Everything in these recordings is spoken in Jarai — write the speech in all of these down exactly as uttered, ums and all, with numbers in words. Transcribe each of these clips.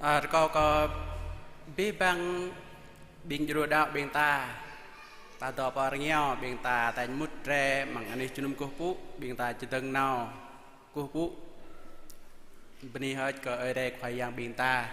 Ơ, rơkâo kơ abih bang ƀing djru đaŏ ƀing ta, ta dŏ pơ rơngiao ƀing ta tañ mŭt rai amăng anih jơnum kơkuh pơpŭ, ƀing ta čơdơ̆ng nao kơkuh pơpŭ. Bơni hơơč kơ Ơi Adai Khua Yang ƀing ta.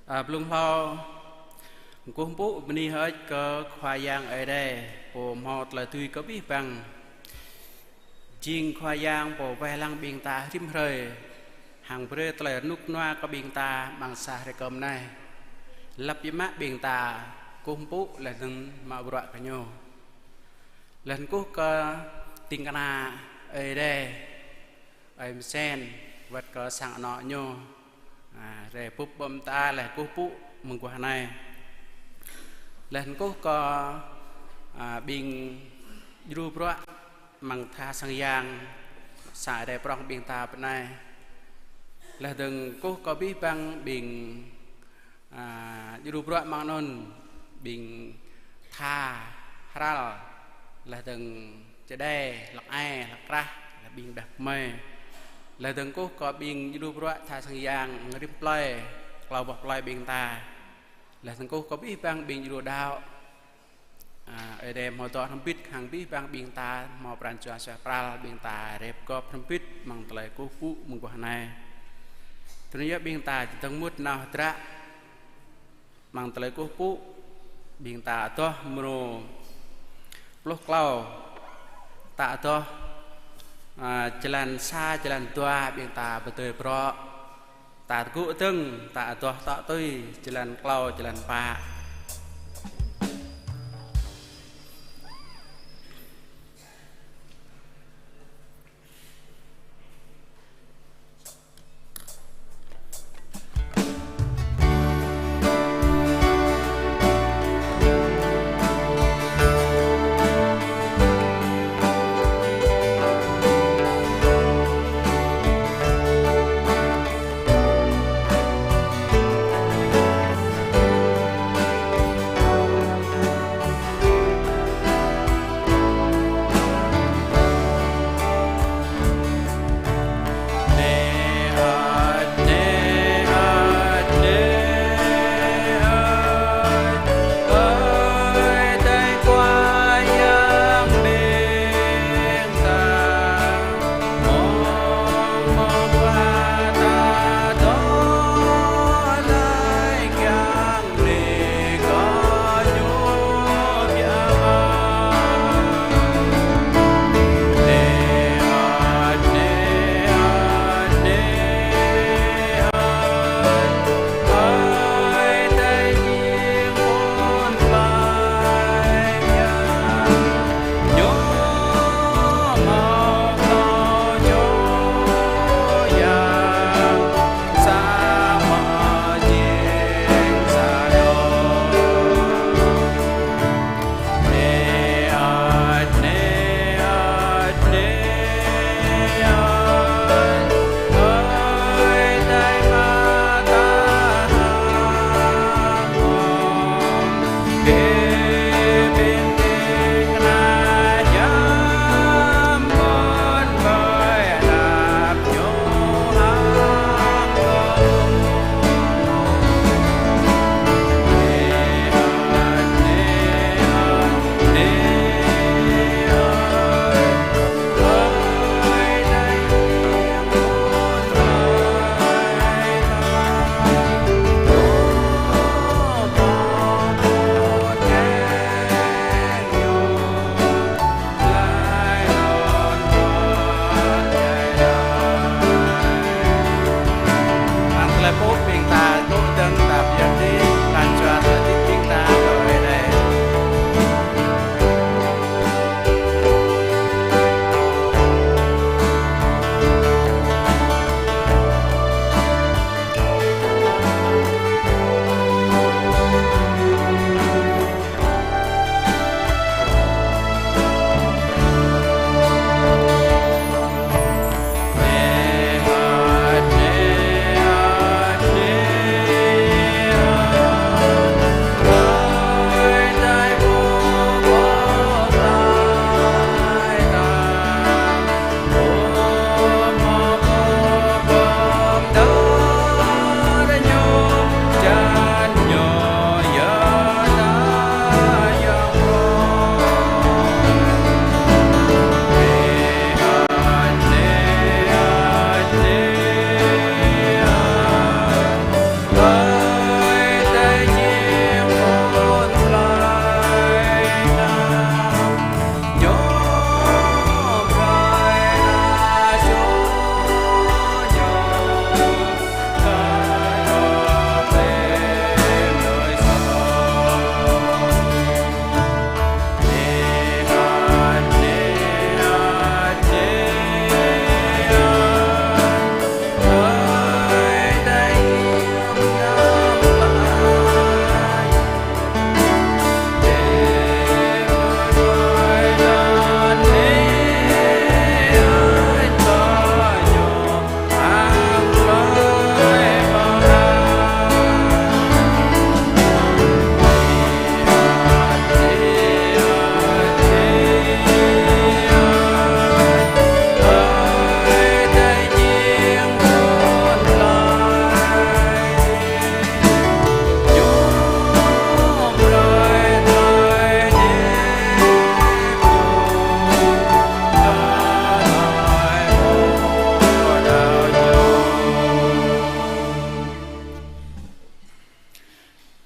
Ơ, blung hlâo, kơkuh pơpŭ bơni hơơč kơ Khua Yang Ơi Adai, Pô hmâo tơlơi dưi kơ abih bang. Jing Khua Yang Pô wai lăng ƀing ta rĭm hrơi, hăng brơi tơlơi rơnŭk rơnua kơ ƀing ta amăng sa hrơi kơm anai. Lăp biă mă ƀing ta kơkuh pơpŭ laih anŭn mă bruă kơ Ñu. Laih anŭn kơkuh kơ ding kơna Ơi Adai, Ơi Mơsen, wơ̆t kơ sang anŏ ñu. A, rai bưp ƀơ̆m ta laih kơkuh pơpŭ mơguah anai. Laih anŭn kơkuh kơ, a, ƀing djru bruă amăng tha sang yang, sa Ơi Adai prŏng ƀing ta bơnai. Laih dơ̆ng kơkuh kơ abih bang ƀing, a, djru bruă amăng anŭn, ƀing tha hrăl, laih dơ̆ng čơđai, hlăk ai, hlăk krah, laih ƀing đah kơmơi. Laih dơ̆ng kơkuh kơ ƀing djru bruă tha sang yang rĭm plơi, klâo boh plơi ƀing ta. Laih dơ̆ng kơkuh kơ abih bang ƀing djru đaŏ. A, Ơi Adai hmâo dŏ hrŏm hơbĭt hăng abih bang ƀing ta, hmâo pran jua suaih pral ƀing ta rai pơgop hrŏm hơbĭt amăng tơlơi kơkuh pơpŭ mơguah anai. Tui anŭn yơh ƀing ta čơdơ̆ng mŭt nao hơdră amăng tơlơi kơkuh pơpŭ, ƀing ta adoh mrô pluh klâo, ta adoh, a, jơlan sa, jơlan dua, ƀing ta pơdơi brŏ. Ta tơgŭ dơ̆ng, ta adoh tŏ tui, jơlan klâo, jơlan pă.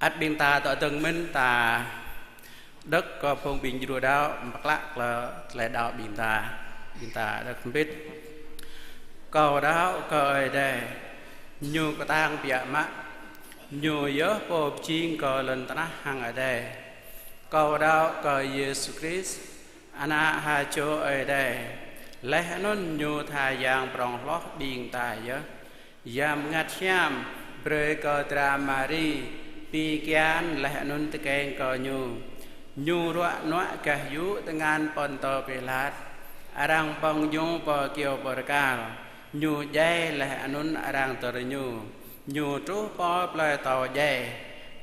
Ăt ƀing ta tŏ dơ̆ng mơ̆n ta đŏk kơ phung ƀing djru đaŏ, pơklă kơ tơlơi đaŏ ƀing ta, ƀing ta đŏk hơbĭt. Kâo đaŏ kơ Ơi Adai, Ñu kơtang biă mă, Ñu yơh Pô pơjing kơ lŏn tơnah hăng adai. Kâo đaŏ kơ Yêsu Krist, Ană ha čô Ơi Adai, laih anŭn Ñu tha yang prŏng hloh ƀing ta yơh. Yang Bơngăt Hiam brơi kơ dra Mari pi kian laih anŭn tơkeng kơ Ñu. Ñu ruă nuă gah yŭ tơngan Pôntô Pilat. Arăng pŏng Ñu pơ kyâo bơrkal. Ñu djai laih anŭn arăng dơr Ñu. Ñu truh pơ plơi atâo djai.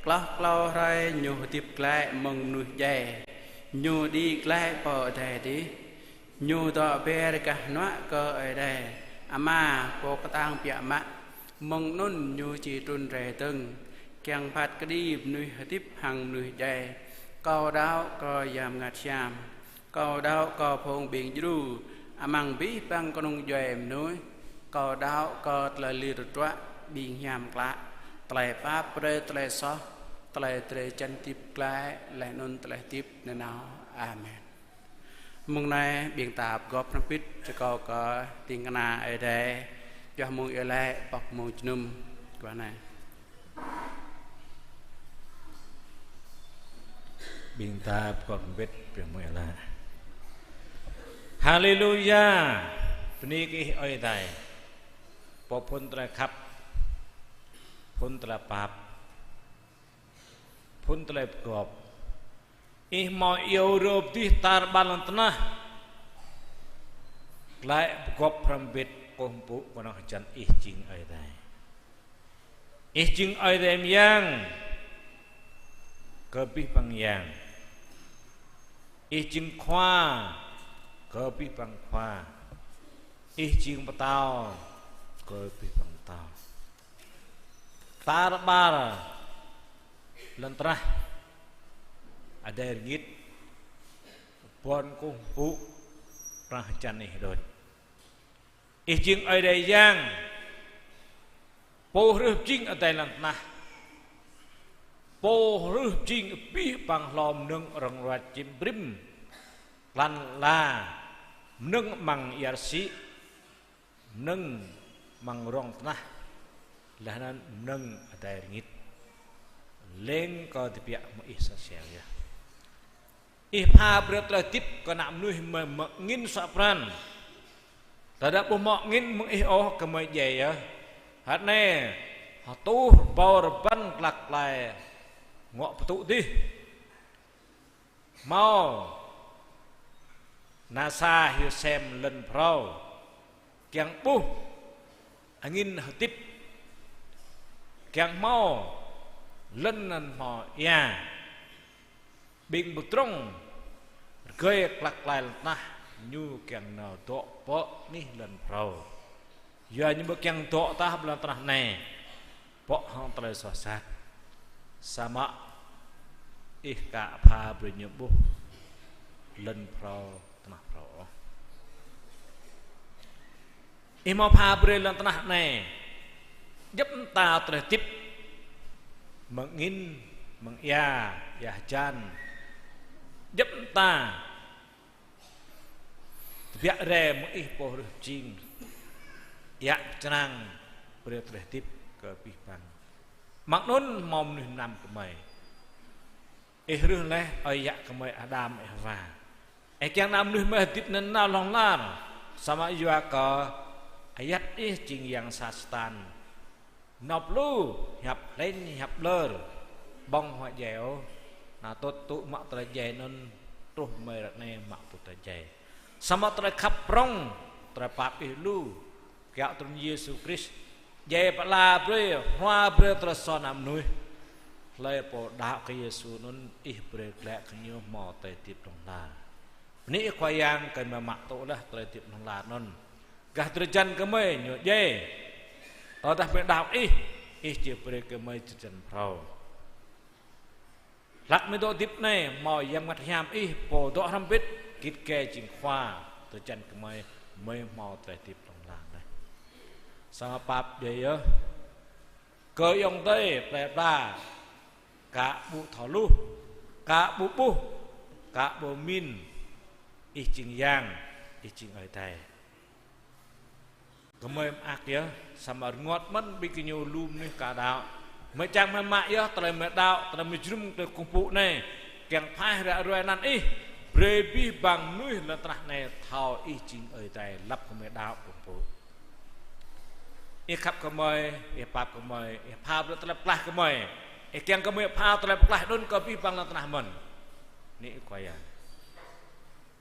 Klâo klâo hrơi Ñu hơdip glaĭ mơ̆ng mơnuih djai. Ñu đĭ glaĭ pơ adai adih. Ñu dŏ ber gah hnuă kơ Ơi Adai Ama Pô kơtang biă mă. Mơ̆ng anŭn Ñu či trŭn rai dơ̆ng, kiăng phat kơđi mơnuih hơdip hăng mơnuih djai. Kâo đaŏ kơ Yang Bơngăt Hiam. Kâo đaŏ kơ phung ƀing djru amăng abih bang kơnung djuai mơnuih. Kâo đaŏ kơ tơlơi lir tơdruă ƀing hiam klă, tơlơi pap brơi tơlơi soh, tơlơi drơi jăn hơdip glaĭ, laih anŭn tơlơi hơdip nanao. Amen. Mông anai ƀing ta pơgop hrŏm hơbĭt rơkâo kơ ding kơna Ơi Adai, yua mông iâu laĭ pŏk mông jơnum kơ anai. Ƀing ta pơgop hrŏm hơbĭt rơkâo mông iâu laĭ. Haleluya. Bơni kơ Ih Ơi Adai. Pô phŭn tơlơi khăp, phŭn tơlơi pap, phŭn tơlơi pơgop. Ih hmâo iâu rơp dih tar ƀar lŏn tơnah. Glaĭ pơgop hrŏm hơbĭt kơkuh pơpŭ kơnơ̆ng hơjăn Ih jing Ơi Adai. Ih jing Ơi Adai mơyang kơ abih bang yang. Ih jing khua kơ abih bang khua. Ih jing pơtao kơ abih bang pơtao. Tar ƀar lŏn tơnah adai rơngit, ƀuăn kơkuh pơpŭ kơnơ̆ng hơjăn Ih đôč. Ih jing Ơi Adai Yang, Pô hrih pơjing adai lŏn tơnah, Pô hrih pơjing abih bang hlô mơnơ̆ng rơ̆ng ruăč čim brĭm, lăn ala, mơnơ̆ng amăng ia rơsĭ, mơnơ̆ng amăng rŏng tơnah, laih anŭn mơnơ̆ng adai rơngit. Leng kơ tơbiă mơ̆ng Ih sa sel yơh. Ih pha brơi tơlơi hơdip kơ ană mơnuih mơ̆-, mơ̆ng angĭn suă pran. Tơdah ƀu hmâo angĭn mơ̆ng Ih ôh gơmơi djai yơh. Hă anai, hơtuh rơbâo rơbăn glăk glai ngŏ pơtŭ dih. Hmâo nasa hyu sem lŏn phrâo, kiăng ƀuh angĭn hơdip, kiăng hmâo lŏn anŭn hmâo ia. Ƀing pơdrŏng rơgơi glăk glai lŏn tơnah, ñu kiăng nao dŏ pơ anih lŏn phrâo. Yua ñu ƀu kiăng dŏ tah ƀơi lŏn tơnah anai, pŏk hăng tơlơi soh sat. Samơ̆ Ih aka pha brơi ñu ƀuh lŏn phrâo, tơnah phrâo ôh. Ih hmâo pha brơi lŏn tơnah anai, djŏp mơta tơlơi hơdip, mơ̆ng angĭn, mơ̆ng ia, ia hơjan. Djŏp mơta tơbiă rai mơ̆ng Ih Pô hrih pơjing, ia pơčrang brơi tơlơi hơdip kơ abih bang. Mơ̆ng anŭn hmâo mơnuih mơnam gơmơi. Ih hrih laih ơi yă gơmơi Adam Êwa. Ih kiăng ană mơnuih gơmơi hơdip nanao hlŏng lar. Samơ̆ yua kơ ayăt Ih jing yang sat Satan. Nao pơlư, hiăp hlĕng, hiăp ƀlơr. Ƀơ̆ng huă djai ôh. Nao tŭt tŭ mă tơlơi djai anŭn truh mơi ră anai mă tŭ tơlơi djai. Samơ̆ tơlơi khăp prŏng, tơlơi pap Ih lu. Kiaŏ trŭn Yêsu Krist. Djai pơala brơi, hrua brơi tơlơi soh ană mơnuih. Hlơi pô đaŏ kơ Yêsu anŭn Ih brơi glaĭ kơ ñu hmâo tơlơi hơdip hlŏng lar. Bơni Ih Khua Yang kơ gơmơi mă tŭ laih tơlơi hơdip hlŏng lar anŭn. Gah drơi jăn gơmơi ñu djai. Tơdah gơmơi đaŏ Ih, Ih či brơi kơ gơmơi drơi jăn phrâo. Hlăk gơmơi dŏ hơdip anai, hmâo Yang Bơngăt Hiam Ih, Pô dŏ hrŏm hơbĭt, git gai jing Khua, drơi jăn gơmơi, gơmơi hmâo tơlơi hơdip hlŏng lar anai. Samơ̆ pap djai yơh. Kơ ayŏng adơi, plơi pla. Ka ƀu thâo hluh, ka ƀu ƀuh, ka ƀu min, Ih jing Yang, Ih jing Ơi Adai. Gơmơi mơak yơh, samơ̆ rơngot mơ̆n ƀing gơñu lu mơnuih ka đaŏ. Gơmơi čang gơmơi mă yơh, tơlơi gơmơi đaŏ, tơlơi gơmơi jơnum tơlơi kơkuh pơpŭ anai, kiăng phaih ră ruai anăn ih, brơi abih bang mơnuih lŏn tơnah anai thâo ih jing Ơi Adai, lăp gơmơi đaŏ kơkuh pơpŭ. Ih khăp gơmơi, ih pap gơmơi, ih pha brơi tơlơi pơklaih gơmơi, ih kiăng gơmơi pha tơlơi pơklaih anŭn kơ abih bang lŏn tơnah mơ̆n. Anai Ih Khua Yang.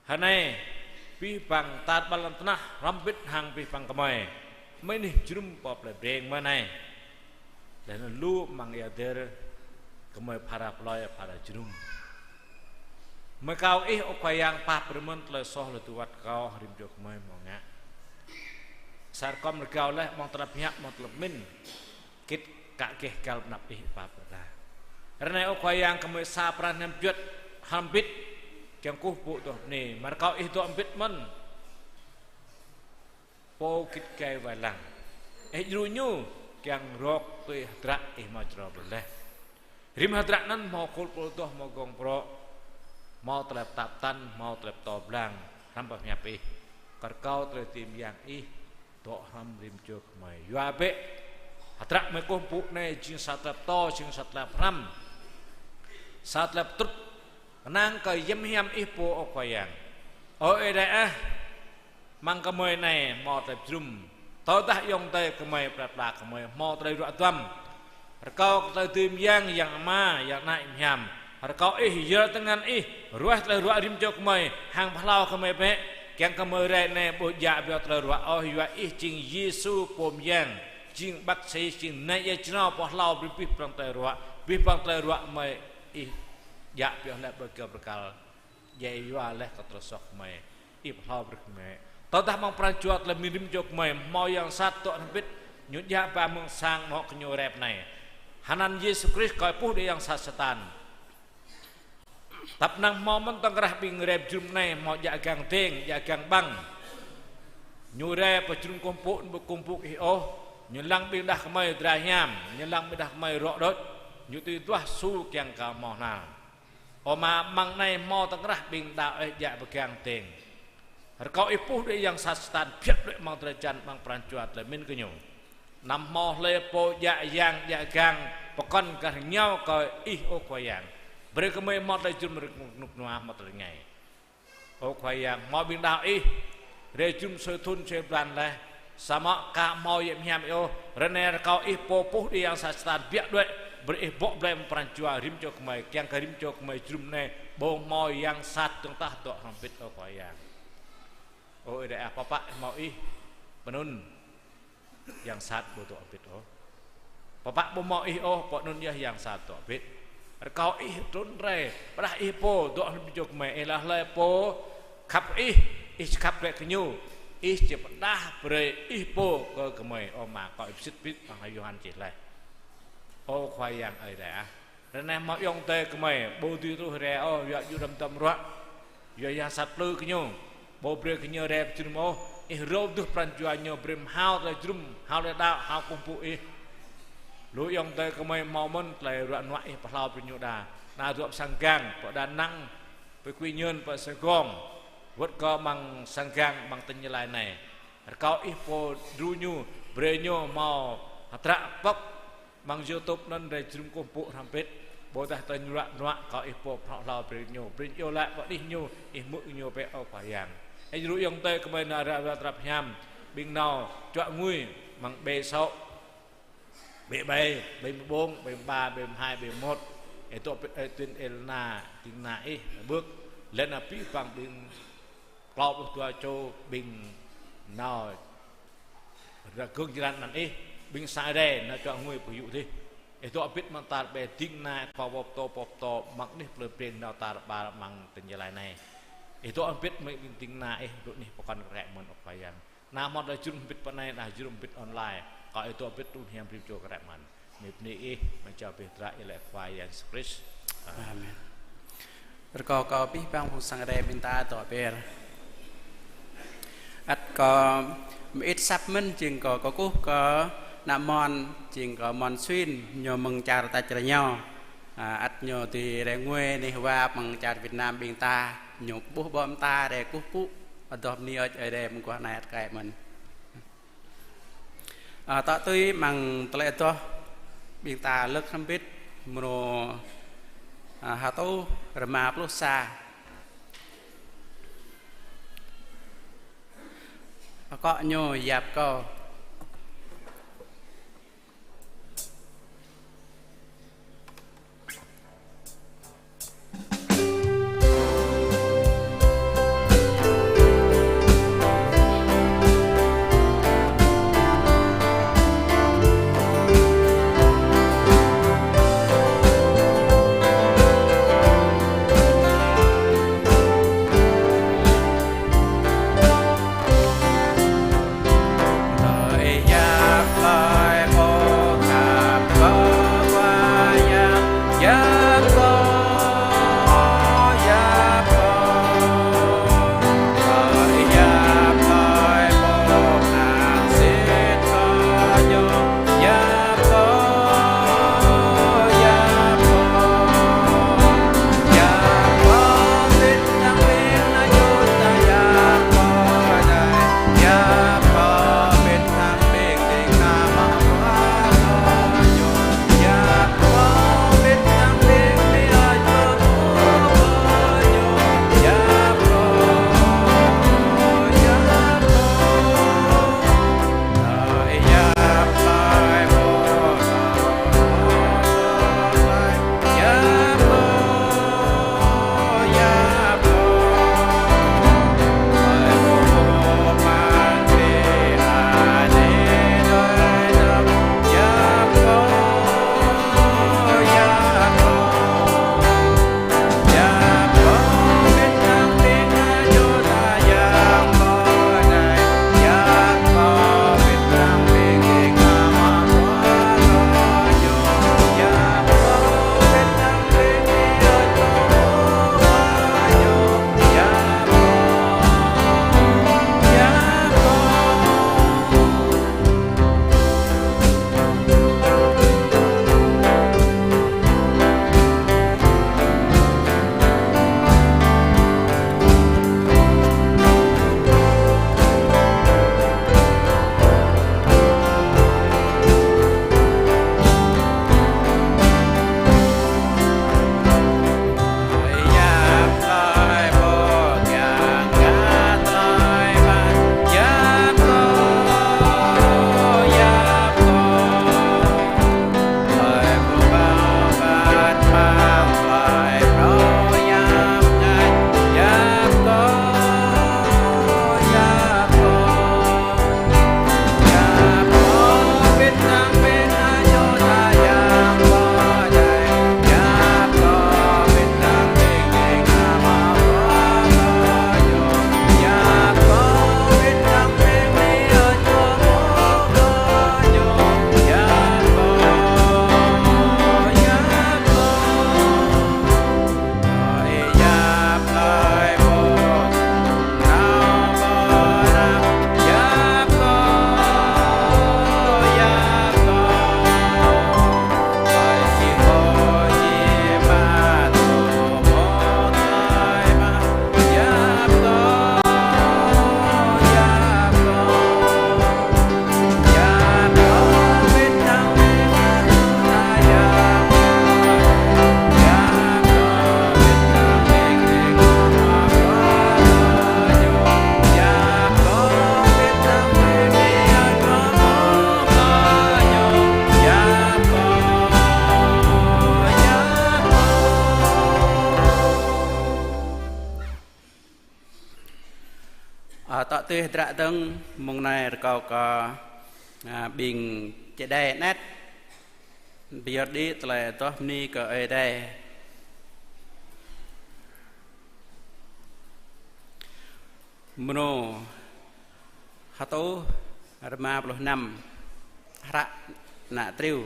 Hơnai, abih bang tar ƀar lŏn tơnah, hrŏm hơbĭt hăng abih bang gơmơi. Gơmơi anih jơnum pơ plei Breng mơ̆n anai. Laih anŭn lu amăng ia dêr, gơmơi phara plơi, phara jơnum. Gơmơi akâo Ih, ơ Khua Yang, pap brơi mơ̆n tơlơi soh lŏ tŭ wăt kâo, rĭm čô gơmơi hmâo ngă. Sa rơkâo rơgao laih, amăng tơlơi pơhiăp, amăng tơlơi pơmĭn. Git kă geh găl pơ anăp Ih pap brơi ta. Ră anai ơ Khua Yang gơmơi sa pran hiam juăt hrŏm hơbĭt kiăng kơkuh pơpŭ dŏ bơni. Mơ̆ rơkâo Ih dŏ hơbĭt mơ̆n. Pô git gai wai lăng. Ih djru ñu kiăng rŏk tui hơdră Ih hmâo črâo brơi laih. Rĭm hơdră anŭn hmâo khul pôl adoh, hmâo gong brŏ, hmâo tơlơi pơtă pơtăn, hmâo tơlơi pơtô blang, hrăm pơhiăp Ih. Kơ rơkâo tơlơi dưi mơyang Ih dŏ hrŏm rĭm čô gơmơi. Yua bĕ hơdră gơmơi kơkuh pơpŭ anai jing sa tơlơi pơtô, jing sa tơlơi pơhrăm, sa tơlơi pơtrŭt, kơnang kơ yăm hiam Ih pô ơ Khua Yang. Ơ Ơi Adai ah, amăng gơmơi anai hmâo tơlơi pơjơnum. Tơdah ayŏng adơi gơmơi, plơi pla gơmơi hmâo tơlơi ruă duăm, rơkâo kơ tơlơi dưi mơyang Yang Ama, Yang Ană, Yang Hiam. Rơkâo Ih yơr tơngan Ih, ruah tơlơi ruă rĭm čô gơmơi, hăng pơhlao gơmơi bĕ, kiăng gơmơi rai anai ƀu djă pioh tơlơi ruă ôh, yua Ih jing Yêsu Pô Mơyang, jing bác sĩ, jing nai ia jrao pơhlao brơi abih bang tơlơi ruă, abih bang tơlơi ruă gơmơi Ih djă pioh laih ƀơi kơyâo bơrkal. Djai yua laih kơ tơlơi soh gơmơi, Ih pơhlao brơi gơmơi. Tơdah amăng pran jua tơlơi mĭn rĭm čô gơmơi hmâo yang sat dŏ hrŏm hơbĭt, ñu djă ba mơ̆ng sang anŏ gơñu rai pơ anai. Hơnăn Yêsu Krist kâo puh đĭ yang sat Satan. Tăp năng hmâo mơ̆n tŏng krah ƀing rai pơjơnum anai hmâo djă gang deng, djă gang ƀăng. Ñu rai pơjơnum kơkuh pơpŭ, ƀu kơkuh pơpŭ Ih ôh. Ñu lăng ƀing đah kơmơi dra hiam, ñu lăng ƀing đah kơmơi rŏ đôč. Ñu tui duah su kiăng kơ hmâo hnal. Ơ Ama, amăng anai hmâo tŏng krah ƀing đaŏ Ih djă pơgang teng. Rơkâo Ih puh đuaĭ yang sat Satan, pơhiăp đuaĭ amăng drơi jan, amăng pran jua tơlơi mĭn gơñu. Anăm hmâo hlơi pô djă yang djă gang, pơkŏn gah rơngiao kơ Ih ơ Khua Yang. Brơi gơmơi hmâo tơlơi jơnum rơnŭk rơnua hmâo tơlơi rơngai. Ơ Khua Yang, hmâo ƀing đaŏ Ih, rai jơnum sui thŭn sui blan laih, samơ̆ ka hmâo yăm hiam Ih ôh. Ră anai rơkâo Ih pô puh đĭ yang sat Satan biă đuaĭ, brơi Ih bŏ blai amăng pran jua rĭm čô gơmơi, kiăng kơ rĭm čô gơmơi jơnum anai ƀu hmâo yang sat dơ̆ng tah dŏ hrŏm hơbĭt ơ Khua Yang. Ơ Ơi Adai ah, pơpă hmâo Ih pơanŭn yang sat ƀu dŏ hơbĭt ôh. Pơpă ƀu hmâo Ih ôh, pơanŭn yơh yang sat dŏ hơbĭt. Rơkâo Ih trŭn rai, pơrơđah Ih pô dŏ hlăm čô gơmơi, Ih laĭ hlơi pô khăp Ih, Ih či khăp glaĭ kơ ñu, Ih či pơrơđah brơi Ih pô kơ gơmơi. Ơ Ama, kâo Ih pơsit pit amăng Yôhan čih laih. Ơ Khua Yang Ơi Adai ah. Ră anai hmâo ayŏng adơi gơmơi, ƀu dưi truh rai ôh, yua djru đăm tơm ruă. Yua yang sat plư kơ ñu, ƀu brơi kơ ñu rai pơjơnum ôh. Ih rơ̆u duh pran jua ñu, brơi mơ̆ hao tơlơi jơnum, hao tơlơi đaŏ, hao kơkuh pơpŭ Ih. Lu ayŏng adơi gơmơi hmâo mơ̆n tơlơi ruă nuă, Ih pơhlao brơi ñu đa. Anai dŏ pơ sang gang, pơ Đà Nẵng, pơ Quy Nhơn, pơ Sài Gòn, wơ̆t kơ amăng sang gang, amăng tỉnh Gia Lai anai. Rơkâo Ih pô djru ñu, brơi ñu hmâo hơdră pŏk amăng YouTube anŭn rai jơnum kơkuh pơpŭ hrŏm hơbĭt. Ƀôdah tơlơi ruă nuă, rơkâo Ih pô pơhlao brơi ñu, brơi ñu iâu laĭ pơ anih ñu, Ih hmư̆ ñu bĕ ơ Khua Yang. Ih djru ayŏng adơi gơmơi nao ră ruai tơlơi pơhiam, ƀing nao čuă ngui amăng B sáu, B bảy, B mười bốn, B mười ba, B mười hai, B mười một. Ih dŏ pit ơi tuyên ih lĕ ană, ding kơna ih, ƀơ̆k, lĕ ană abih bang ƀing klâo pluh dua čô ƀing nao rơgơ̆ng jơlan anăn ih, ƀing sa rai nao čuă ngui pơ yŭ dih. Ih dŏ hơbĭt amăng tar ƀe ding kơna, khua pô pơtô, pô pơtô, amăng anih plơi Breng nao tar ƀar amăng tỉnh Gia Lai anai. Ih dŏ hơbĭt amăng ƀing ding kơna ih, dŏ anih pơkŏn kơ rĕ mơ̆n ơ Khua Yang. Ană hmâo tơlơi jơnum hơbĭt pơ anai, ană jơnum hơbĭt online. Kâo ih dŏ hơbĭt trŭn hiam rĭm čô kơ rĕ mơ̆n. Mơi bơni ih, mơi jao abih hơdră iâu laĭ Khua Yang Yêsu Krist. Amen. Rơkâo kơ abih bang phung sang rai ƀing ta dŏ ber. Ăt kơ mơit asăp mơ̆n jing kơ kơkuh kơ ană mon, jing kơ mon Suin, ñu mơ̆ng čar tač rơngiao. A, ăt ñu tui rai ngui anih wa amăng čar Việt Nam ƀing ta, ñu ƀuh ƀô̆ mơta rai kơkuh pơpŭ, adoh bơni hơơč Ơi Adai mơguah anai ăt kơ mơ̆n. A, tŏ tui amăng tơlơi adoh ƀing ta lơ̆k hrŏm hơbĭt mrô, a, hơtuh rơma pluh sa. Akŏ ñu yap kâo. A, tŏ tui hơdră dơ̆ng mông anai rơkâo kơ, a, ƀing čơđai anet pơyơr đĭ tơlơi adoh bơni kơ Ơi Adai. Mrô hơtuh rơma pluh năm, hră ană triu.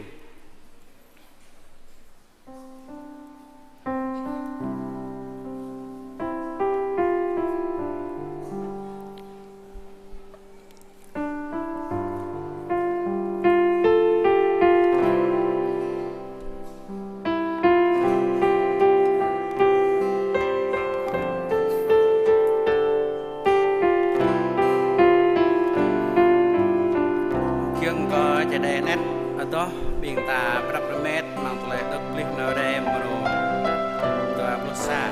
Ƀing ta prăp rơmet amăng tơlơi đŏk pơplih nao rai mrô dua pluh sa.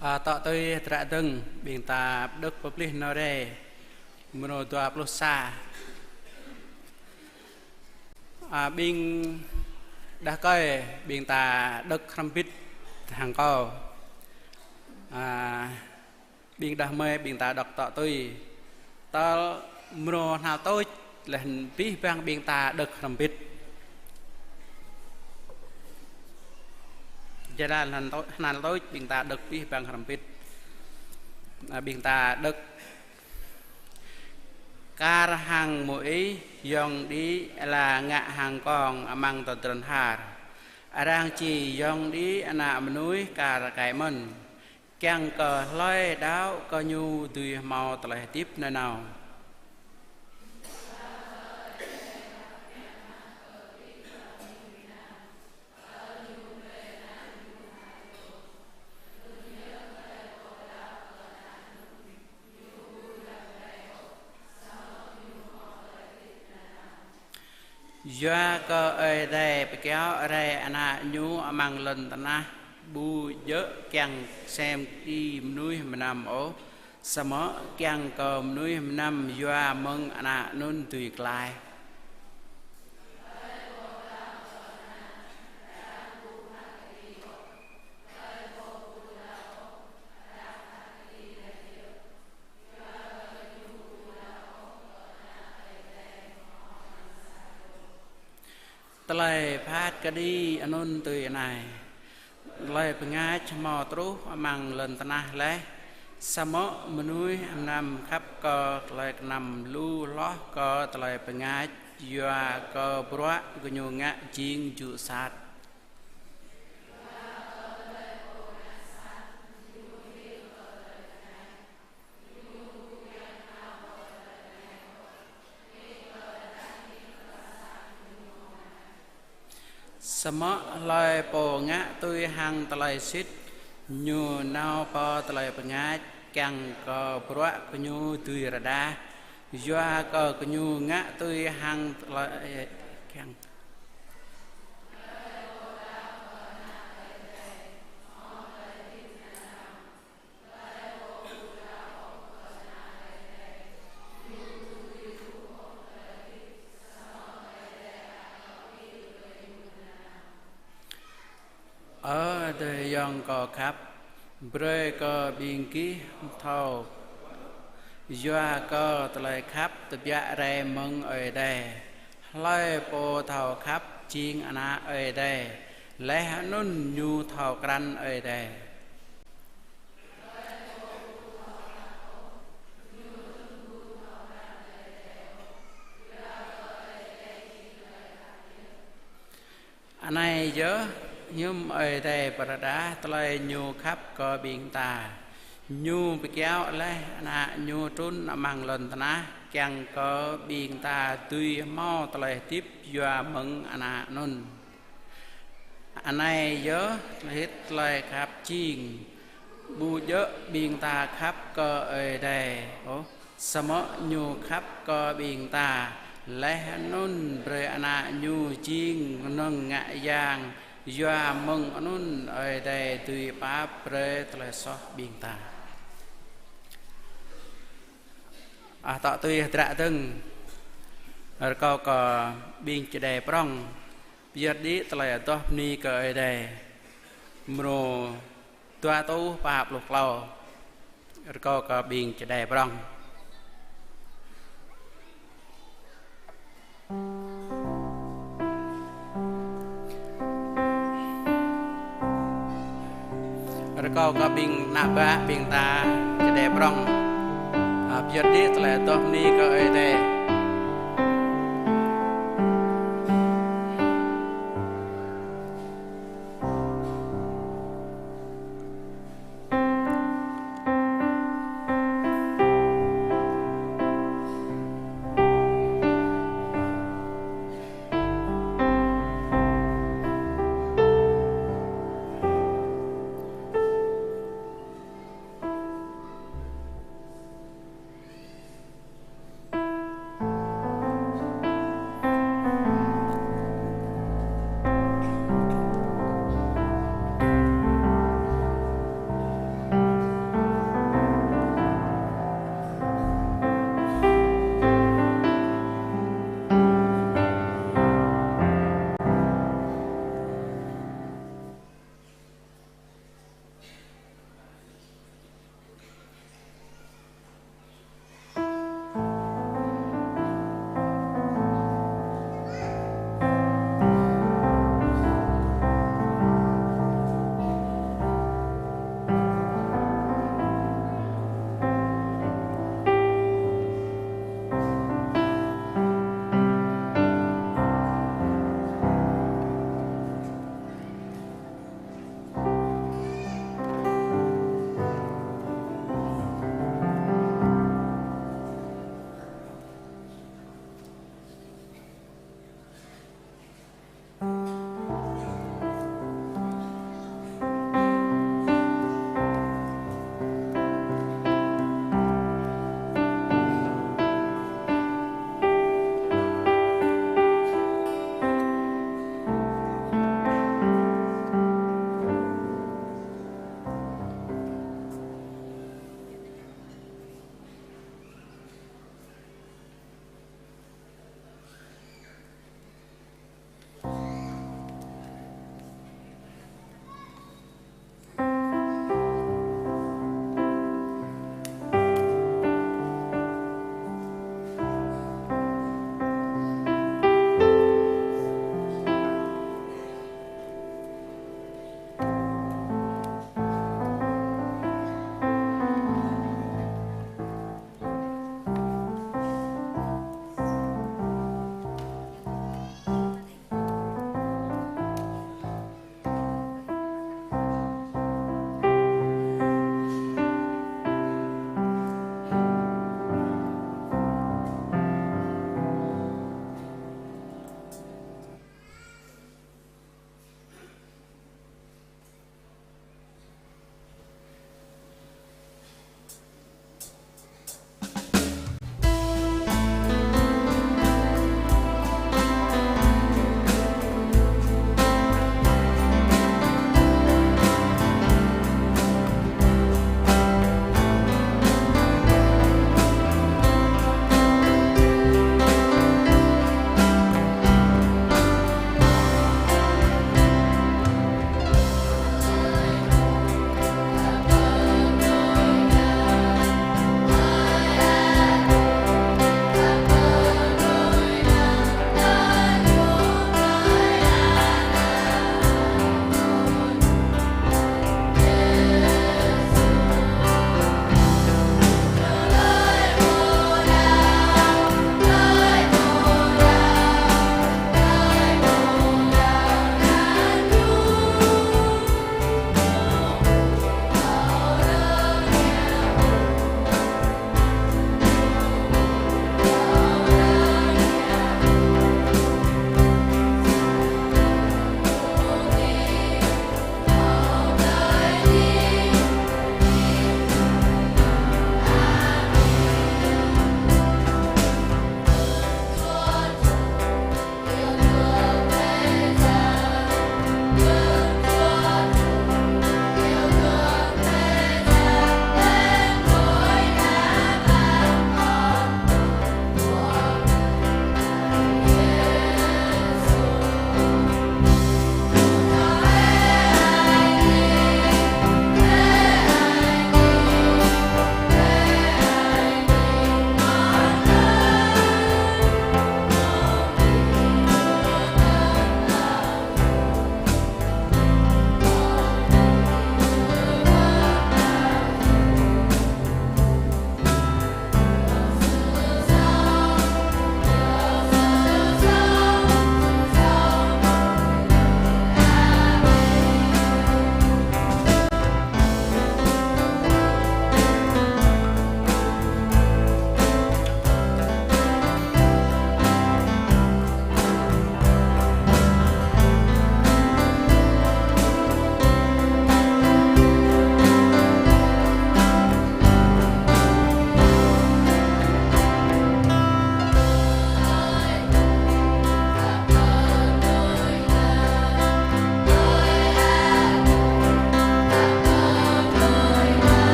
A, tŏ tui hơdră dơ̆ng, ƀing ta đŏk pơplih nao rai mrô dua pluh sa. A, ƀing đah kơi, ƀing ta đŏk hrŏm hơbĭt hăng kâo. A, ƀing đah kơmơi ƀing ta đŏk tŏ tui. Tơl mrô hnal tuč, laih anŭn abih bang ƀing ta đŏk hrŏm hơbĭt. Jơlan hnal tuč, hnal tuč ƀing ta đŏk abih bang hrŏm hơbĭt. A, ƀing ta đŏk: Kar hăng Môis yŏng đĭ ala ngă hăng kông amăng tơdron har. Arăng či yŏng đĭ Ană Mơnuih kar kaĭ mơ̆n, kiăng kơ hlơi đaŏ kơ Ñu dưi hmâo tơlơi hơdip nanao. Yua kơ Ơi Adai pơkiaŏ rai Ană Ñu amăng lŏn tơnah ƀu djơ̆ kiăng sem đĭ mơnuih mơnam ôh, samơ̆ kiăng kơ mơnuih mơnam yua mơ̆ng Ană anŭn dưi klaih. Tơlơi phat kơđi anŭn tui anai: Tơlơi bơngač hmâo truh amăng lŏn tơnah laih, samơ̆ mơnuih mơnam khăp kơ tơlơi kơnăm lu hloh kơ tơlơi bơngač, yua kơ bruă gơñu ngă jing jŭ sat. Samơ̆ hlơi pô ngă tui hăng tơlơi sĭt, ñu nao pơ tơlơi bơngač, kiăng kơ bruă gơñu dưi rơđah, yua kơ gơñu ngă tui hăng tơlơi kiăng. Ơ adơi ayŏng kâo khăp, brơi kơ ƀing gih thâo, yua kơ tơlơi khăp tơbiă rai mơ̆ng Ơi Adai. Hlơi pô thâo khăp jing ană Ơi Adai, laih anŭn ñu thâo krăn Ơi Adai. Anai yơh hiư̆m Ơi Adai pơrơđah tơlơi Ñu khăp kơ ƀing ta: Ñu pơkiaŏ laih Ană Ñu trŭn amăng lŏn tơnah, kiăng kơ ƀing ta dưi hmâo tơlơi hơdip yua mơ̆ng Ană anŭn. Anai yơh hơget tơlơi khăp jing: ƀu djơ̆ ƀing ta khăp kơ Ơi Adai ôh, samơ̆ Ñu khăp kơ ƀing ta, laih anŭn brơi Ană Ñu jing kơnơ̆ng ngă yang, yua mơ̆ng anŭn Ơi Adai dưi pap brơi tơlơi soh ƀing ta. Ăh, tŏ tui hơdră dơ̆ng, rơkâo kơ ƀing čơđai prŏng pơyơr đĭ tơlơi adoh bơni kơ Ơi Adai, mrô dua rơtuh pă pluh klâo. Rơkâo kơ ƀing čơđai prŏng. Rơkâo kơ ƀing ană bă ƀing ta čơđai prŏng, ă, pơyơr đĭ tơlơi adoh bơni kơ Ơi Adai.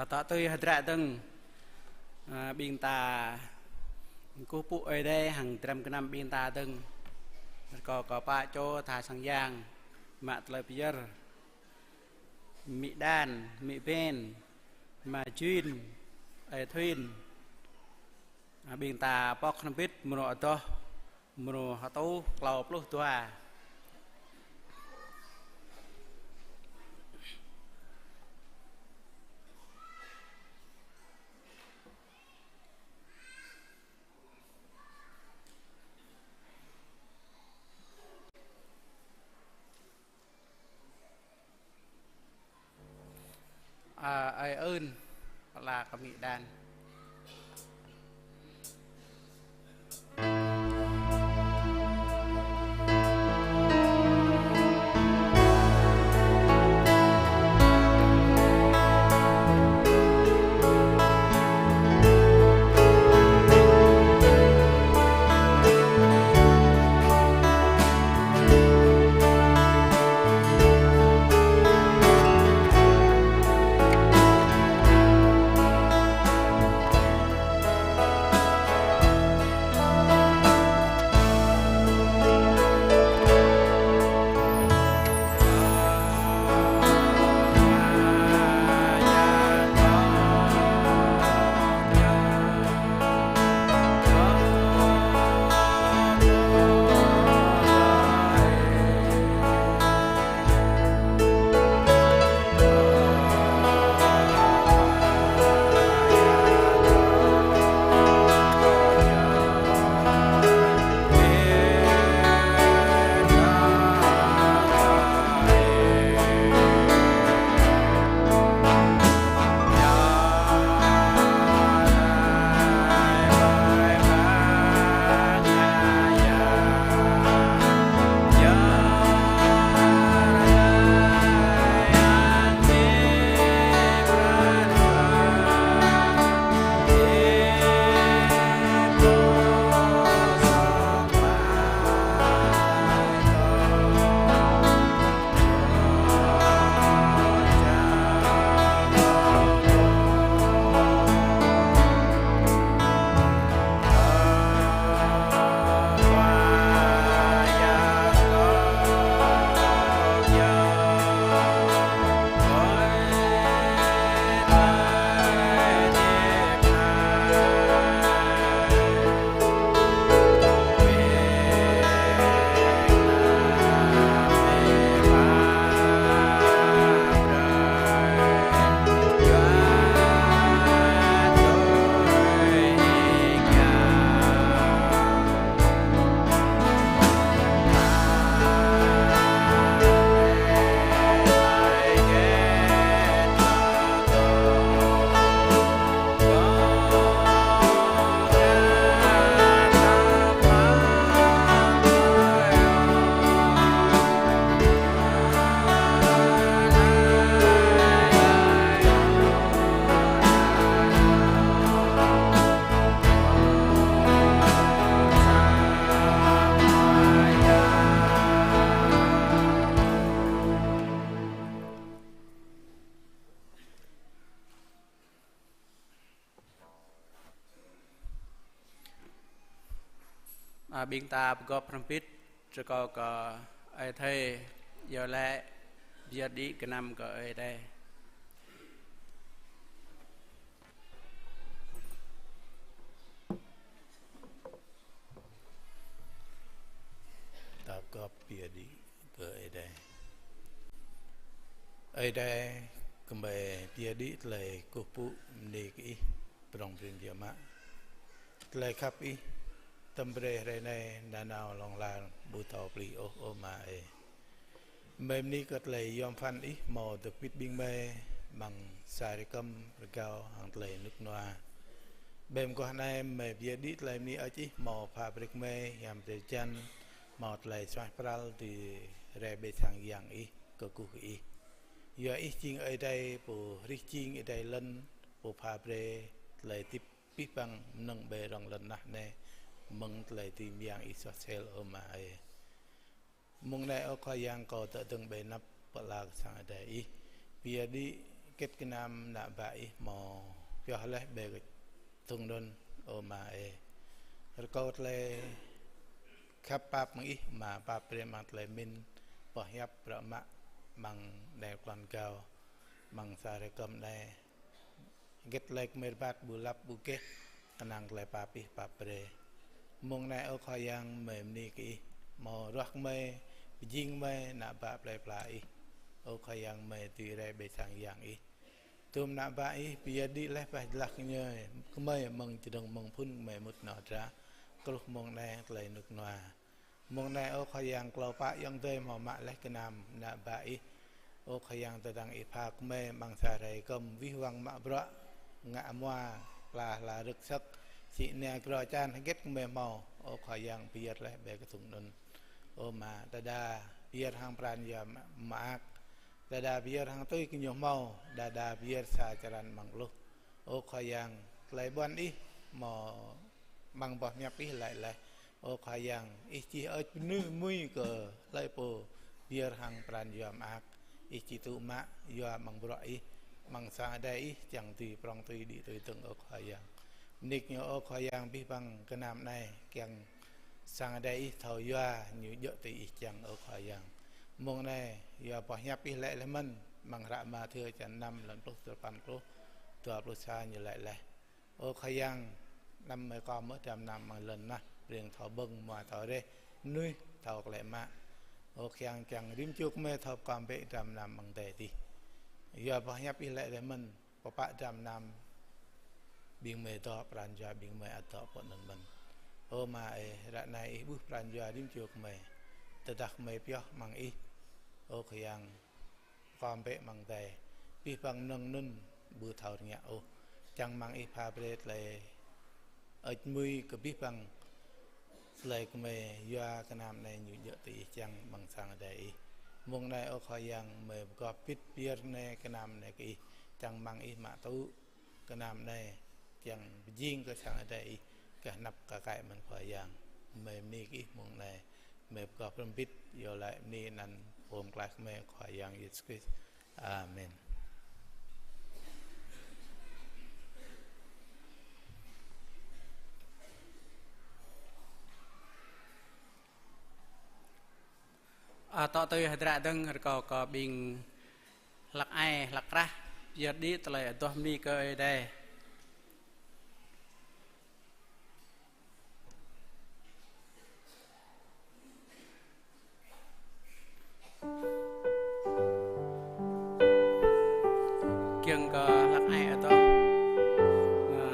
Tŏ tui hơdră dơ̆ng, ơ, ƀing ta kơkuh pơpŭ Ơi Adai hăng dram gơnam ƀing ta dơ̆ng. Rơkâo kơ pă čô tha sang yang, mă tơlơi pơyơr, amĭ Đan, amĭ Ben, ama Jin, ơi Thuin. Ơ, ƀing ta pŏk hrŏm hơbĭt mrô adoh, mrô hơtuh klâo pluh dua. Ơ, ơi Ưn, pơala kơ amĭ Đan. Ơ, ƀing ta pơgop hrŏm hơbĭt, rơkâo kơ Ơi Adai iâu laĭ pơyơr đĭ gơnam kơ Ơi Adai. Ta pơgop pơyơr đĭ kơ Ơi Adai. Ơi Adai, gơmơi pơyơr đĭ tơlơi kơkuh pơpŭ bơni kơ Ih, prŏng prin biă mă. Tơlơi khăp Ih, tơm brơi hrơi anai nanao hlŏng lar ƀu thâo plih ôh, ơ Ama ơi. Gơmơi bơni kơ tơlơi yom pơphan Ih hmâo dŏ hơbĭt ƀing gơmơi amăng sa hrơi kơm rơgao hăng tơlơi rơnŭk rơnua. Ƀơi mơguah anai gơmơi pơyơr đĭ tơlơi bơni hơơč Ih hmâo pha brơi kơ gơmơi hiam drơi jan, hmâo tơlơi suaih pral tui rai ƀơi sang yang Ih, kơkuh kơ Ih. Yua Ih jing Ơi Adai pô hrih jing, Ơi Adai lŏn, pô pha brơi tơlơi hơdip abih bang mơnơ̆ng ƀơi rŏng lŏn tơnah anai mơ̆ng tơlơi dưi mơyang Ih soh sel, ơ Ama ơi. Mông anai, ơ Khua Yang, kâo dŏ dơ̆ng ƀơi anăp pơala kơ sang Ơi Adai Ih, pơyơr đĭ Hơget gơnam ană bă Ih hmâo pioh laih ƀơi kơdŭng anŭn, ơ Ama ơi. Rơkâo tơlơi khăp pap mơ̆ng Ih, Ama, pap brơi amăng tơlơi pơmĭn, boh hiăp, bruă mă, amăng anai klon gao, amăng sa hrơi kơm anai. Hơget tơlơi gơmơi rơbat ƀu lăp ƀu gêh, kơnang tơlơi pap Ih pap brơi. Mông anai, ơ Khua Yang, gơmơi bơni kơ Ih, hmâo ruah gơmơi, pơjing gơmơi, ană bă plơi pla Ih. Ơ Khua Yang, gơmơi dưi rai ƀơi sang yang Ih. Tơm ană bă Ih pơyơr đĭ laih bah jơlah kơ gơmơi, gơmơi mơ̆ng čơdơ̆ng mơ̆ng phŭn gơmơi mŭt nao dra, truh mông anai tơlơi rơnŭk rơnua. Mông anai, ơ Khua Yang, klâo pă ayŏng adơi hmâo mă laih gơnam ană bă Ih. Ơ Khua Yang, tơdang Ih pha gơmơi amăng sa hrơi kơm wih wăng mă bruă, ngă hmua, pla hla rơ̆k sơ̆k, sĭ ania grô čan, hơget gơmơi hmâo, ơ Khua Yang, pơyơr laih ƀơi kơdŭng anŭn. Ơ Ama, đơđa pơyơr hăng pran jua mơak, đơđa pơyơr hăng tui kơ ñu hmâo, đơđa pơyơr sa črăn amăng pluh. Ơ Khua Yang, tơlơi ƀuăn Ih hmâo amăng boh hiăp Ih laĭ laih. Ơ Khua Yang, Ih čih hơơč mơnuih mui kơ hlơi pô pơyơr hăng pran jua mơak. Ih či tŭ mă yua amăng bruă Ih, amăng sang Ơi Adai Ih, čang tui prŏng tui đĭ tui dơ̆ng, ơ Khua Yang. Bơni kơ ñu, ơ Khua Yang, abih bang gơnam anai, kiăng sang Ơi Adai Ih thâo yua ñu djơ̆ tui Ih kiăng, ơ Khua Yang. Mông anai, yua boh hiăp Ih laĭ laih mơ̆n, amăng hră Mathiơ črăn năm, lăn pluh duapăn truh dua pluh sa ñu laĭ laih. Ơ Khua Yang, anăm mơi kơ mơ̆ dram gơnam amăng lŏn tơnah, brơi thâo ƀơ̆ng, hmua thâo reh, mơnuih thâo tơlơi mă. Ơ Khua Yang, kiăng rĭm čô gơmơi thâo pơkŏm bĕ dram gơnam amăng adai adih. Yua boh hiăp Ih laĭ laih mơ̆n, pơpă dram gơnam ƀing gơmơi dŏ, pran jua ƀing gơmơi ăt dŏ pơ anŭn mơ̆n. Ơ Ama ơi, ră anai Ih ƀuh pran jua rĭm čô gơmơi. Tơdah gơmơi pioh amăng Ih, ơ Khua Yang, pơkŏm bĕ amăng adai. Abih bang mơnơ̆ng anŭn ƀu thâo rơngiă ôh. Čang amăng Ih pha brơi tơlơi hơơč mui kơ abih bang tơlơi gơmơi yua gơnam anai ñu djơ̆ tui Ih kiăng amăng sang Ơi Adai Ih. Mông anai, ơ Khua Yang, gơmơi pơgop bit pơyơr anai gơnam anai kơ Ih. Čang amăng Ih mă tŭ gơnam anai, kiăng pơjing kơ sang Ơi Adai Ih, gah anăp kar kaĭ mơ̆n, Khua Yang. Gơmơi bơni kơ Ih mông anai, gơmơi pơgop hrŏm bit, iâu laĭ bơni anăn Pô Pơklaih gơmơi, Khua Yang Yêsu Krist. Amen. Ơ, tŏ tui hơdră dơ̆ng, rơkâo kơ ƀing hlăk ai, hlăk krah, pơyơr đĭ tơlơi adoh bơni kơ Ơi Adai. Kiăng kơ hlăk ai adoh, ơ,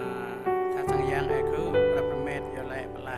tha sang yang ai khư, prăp rơmet, iâu laĭ pơala.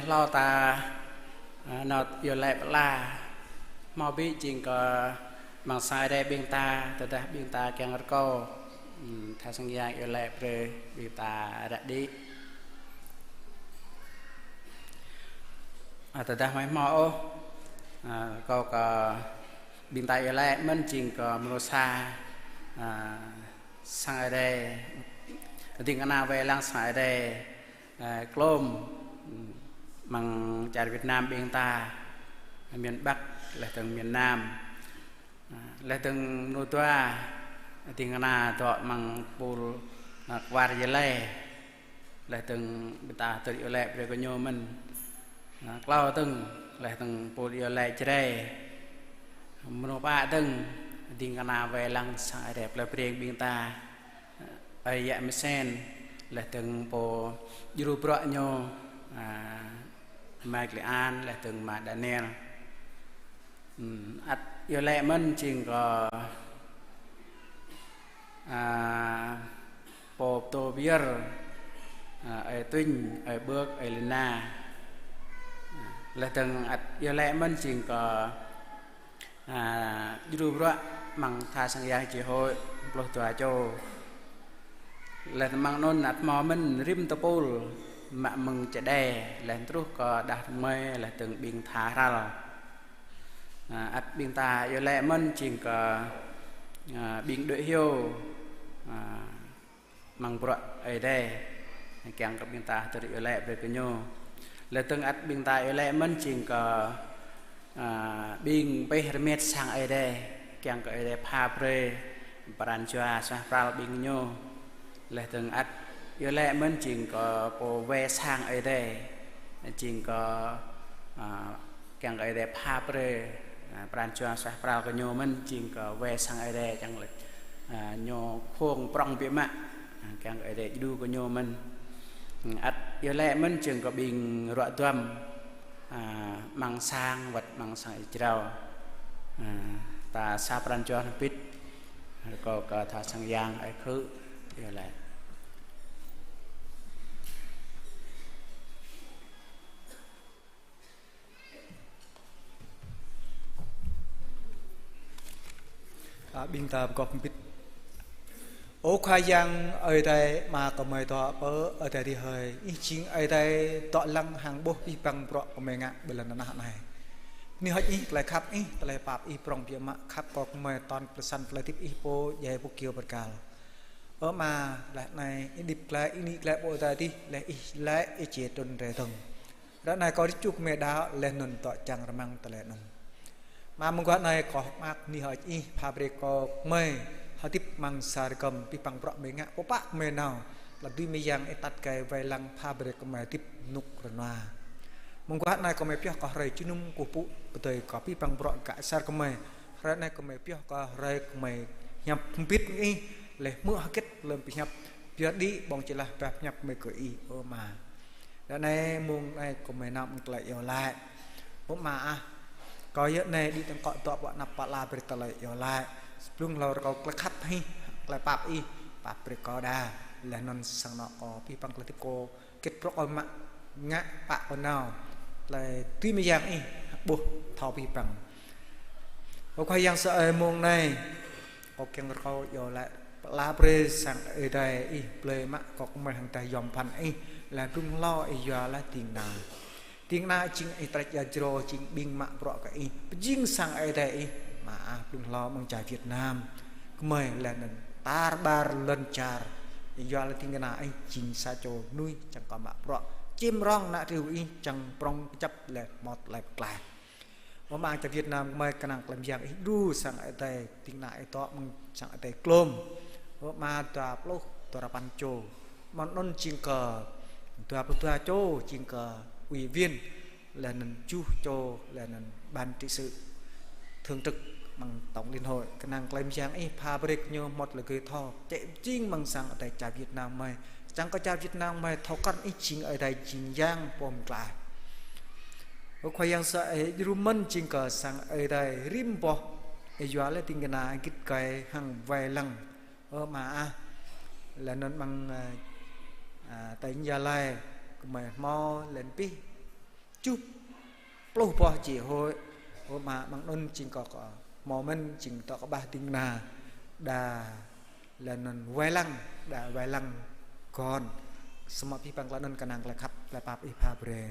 Hlâo ta, a, nao iâu laĭ pơala. Hmâo ƀĭ jing kơ amăng sang Ơi Adai ƀing ta, tơdah ƀing ta kiăng rơkâo, ưm, tha sang Yang iâu laĭ brơi ƀing ta ră đĭ. A, tơdah ƀu hmâo ôh, a, rơkâo kơ ƀing ta iâu laĭ mơ̆n jing kơ mrô sa, a, sang Ơi Adai, ding kơna wai lăng sang Ơi Adai, a, klôm, amăng čar Việt Nam ƀing ta, miền Bắc, laih dơ̆ng miền Nam. A, laih dơ̆ng mrô dua, ding kơna dŏ amăng pul, a, Kwar Gia Lai. Laih dơ̆ng ƀing ta hơdơr iâu laĭ brơi kơ ñu mơ̆n. A, klâo dơ̆ng, laih dơ̆ng pul iâu laĭ Jrai. Mrô pă dơ̆ng, ding kơna wai lăng sang Ơi Adai plơi Breng ƀing ta. Ơi Yă Mơsen, laih dơ̆ng pô djru bruă ñu, a, Ama Klê An, laih dơ̆ng Ama Daniel. Ưm, ăt iâu laĭ mơ̆n jing kơ, a, pô pơtô pơyơr, a, ơi Tuñ, ơi Bơk, ơi Lina. Laih dơ̆ng ăt iâu laĭ mơ̆n jing kơ, a, djru bruă amăng tha sang Yang Chi Hội pluh dua čô. Laih amăng anŭn ăt hmâo mơ̆n rĭm tơpul mă mơ̆ng Čơđai, laih truh kơ đah rơmơi, laih dơ̆ng ƀing tha hrăl. A, ăt ƀing ta iâu laĭ mơ̆n jing kơ, a, ƀing đuaĭ hyu, a, amăng bruă Ơi Adai, kiăng kơ ƀing ta hơdơr iâu laĭ brơi kơ ñu. Laih dơ̆ng ăt ƀing ta iâu laĭ mơ̆n jing kơ, a, ƀing pĕh rơmet sang Ơi Adai, kiăng kơ Ơi Adai pha brơi pran jua suaih pral ƀing ñu. Laih dơ̆ng ăt iâu laĭ mơ̆n jing kơ pô wai sang Ơi Adai, jing kơ, a, kiăng kơ Ơi Adai pha brơi, a, pran jua suaih pral kơ ñu mơ̆n jing kơ wai sang Ơi Adai kiăng laĭ, a, ñu khŏng prŏng biă mă, a, kiăng kơ Ơi Adai djru kơ ñu mơ̆n. Ăt iâu laĭ mơ̆n jing kơ ƀing ruă duăm, a, amăng sang wơ̆t amăng sang ih jrao. A, ta sa pran jua hrŏm hơbĭt, rơkâo kơ tha sang Yang ơi khư iâu laĭ. A, ƀing ta pơgop hơbĭt. Ơ Khua Yang Ơi Adai Ama gơmơi dŏ pơ adai adih hơi, Ih jing Ơi Adai dŏ lăng hăng ƀuh abih bang bruă gơmơi ngă ƀơi lŏn tơnah anai. Bơni hơơč Ih, tơlơi khăp Ih, tơlơi pap Ih prŏng biă mă khăp kơ gơmơi tơl pơsan tơlơi hơdip Ih pô djai pô kơyâo bơrkal. Ơ Ama, laih anai Ih hơdip glaĭ, Ih nik glaĭ pơ adai adih, laih Ih laĭ Ih či trŭn rai dơ̆ng. Ră anai kâo či čuh gơmơi đaŏ laih anŭn dŏ čang rơmang tơlơi anŭn. Ama, mơguah anai kâo hơ̆k mơak bơni hơơč Ih pha brơi kơ gơmơi hơdip amăng sa rơgơm abih bang bruă gơmơi ngă, pơpă gơmơi nao, tơlơi dưi mơyang Ih atăt gai wai lăng pha brơi kơ gơmơi hơdip rơnŭk rơnua. Mơguah anai kâo gơmơi pioh kơ hrơi jơnum kơkuh pơpŭ pơdơi kơ abih bang bruă gah asar gơmơi. Hrơi anai kâo gơmơi pioh kơ hrơi gơmơi pơhiăp hơbĭt hăng Ih, laih hmư̆ hơget lơ̆m pơhiăp, pioh đĭ ƀơ̆ng či laih pioh pơhiăp gơmơi kơ Ih, ơ Ama. Ră anai mông anai kâo gơmơi nao mơ̆ng tơlơi iâu laĭ. Ơ Ama ah, kâo yơh anai đĭ tơ̆ng kâo dŏ ƀơi anăp pơala brơi tơlơi iâu laĭ. Blung hlâo rơkâo tơlơi khăp Ih, tơlơi pap Ih, pap brơi kâo đa. Laih anŭn sang anŏ kâo abih bang tơlơi hơdip kâo hơget bruă kâo mă ngă pă kâo nao, tơlơi dưi mơyang Ih ƀuh thâo abih bang. Ơ Khua Yang sa ơi, mông anai kâo kiăng rơkâo iâu laĭ pơala brơi sang Ơi Adai Ih blơi mă kơ gơmơi hăng tơlơi yom pơphan Ih, laih blung hlâo Ih yua laih ding kơna. Ding kơna jing Ih trĕč ia jrô, jing ƀing mă bruă kơ Ih, pơjing sang Ơi Adai Ih, Ama ah, blung hlâo amăng čar Việt Nam gơmơi laih anŭn tar ƀar lŏn čar, Ih yua laih ding kơna Ih jing sa čô mơnuih čang kơ mă bruă, čim rong ană triu Ih čang prŏng kơjăp laih hmâo tơlơi pơklaih. Ơ Ama, čar Việt Nam gơmơi kơnang tơlơi mơyang Ih djru sang Ơi Adai, ding kơna Ih dŏ amăng sang Ơi Adai klôm. Ơ Ama, dua pluh dua rơpăn čô. Amăng anŭn jing kơ dua pluh dua čô jing kơ ủy viên, laih anŭn tơjuh čô, laih anŭn ban trị sự, thường trực amăng Tổng Liên Hội. Kơnang tơlơi mơyang Ih pha brơi kơ ñu hmâo tơlơi gơ̆ thâo, čĕ pơjing amăng sang Ơi Adai čar Việt Nam gơmơi. Čang kơ čar Việt Nam gơmơi thâo krăn Ih jing Ơi Adai jing Yang pô pơklaih. Ơ Khua Yang sa ơi, djru mơ̆n jing kơ sang Ơi Adai rĭm boh, Ih yua laih ding kơna git gai hăng wai lăng. Ơ Ama ah, laih anŭn amăng, a, a, tỉnh Gia Lai gơmơi hmâo laih anŭn pih Tơjuh pluh boh čih hơi. Ơ Ama, mơ̆ng anŭn jing kơ, kơ hmâo mơ̆n jing tŏ kơ ƀah ding kơna đa laih anŭn wai lăng, đa wai lăng gơ̆n. Samơ̆ abih bang tơlơi anŭn kơnang tơlơi khăp, tơlơi pap Ih pha brơi.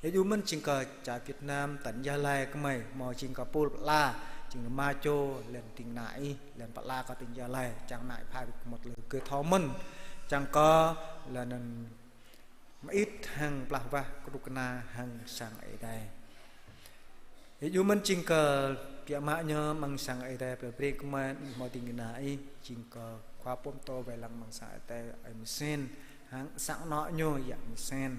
Yua mơ̆n jing kơ čar Việt Nam, tỉnh Gia Lai gơmơi, hmâo jing kơ pul pơala, jing rơma čô, laih anŭn ding kơna Ih, laih anŭn pơala kơ tỉnh Gia Lai, čang Ama Ih pha brơi kơ hmâo tơlơi gơ̆ thâo mơ̆n, čang kơ laih anŭn mơit hăng plah wah kơnuk kơna hăng sang Ơi Adai. Yua mơ̆n jing kơ biă mă ñu amăng sang Ơi Adai plơi Breng gơmơi, hmâo ding kơna Ih, jing kơ khua pô pơtô wai lăng amăng sang Ơi Adai, ơi Misen, hăng sang anŏ ñu yă Misen.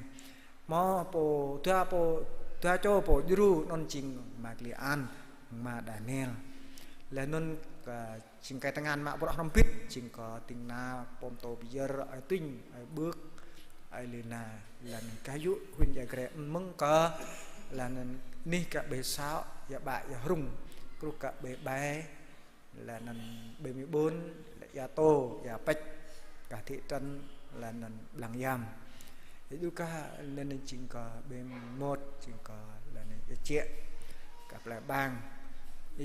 Hmâo pô dua, pô dua čô pô djru, anŭn jing Ama Kli An, Ama Daniel. Laih anŭn kơ jing kơ tơngan mă bruă hrŏm hơbĭt, jing kơ ding kơna pô pơtô pơyơr, ơi Tuñ, ơi Bưk, ơi Lina, laih anŭn gah yŭ huyện Ia Grai mơ̆ng kơ, laih anŭn anih kơ ƀing Săo, ia Ƀă, ia Hrung, kruh kơ ƀing Bai, laih anŭn ƀing Mi Ƀun, ia Tô, ia Pĕč, kơ thị trấn, laih anŭn Blang Yam. Yua kơ laih anŭn jing kơ ƀing Môt, jing kơ laih anŭn ia Čiă, kơ plơi Bang.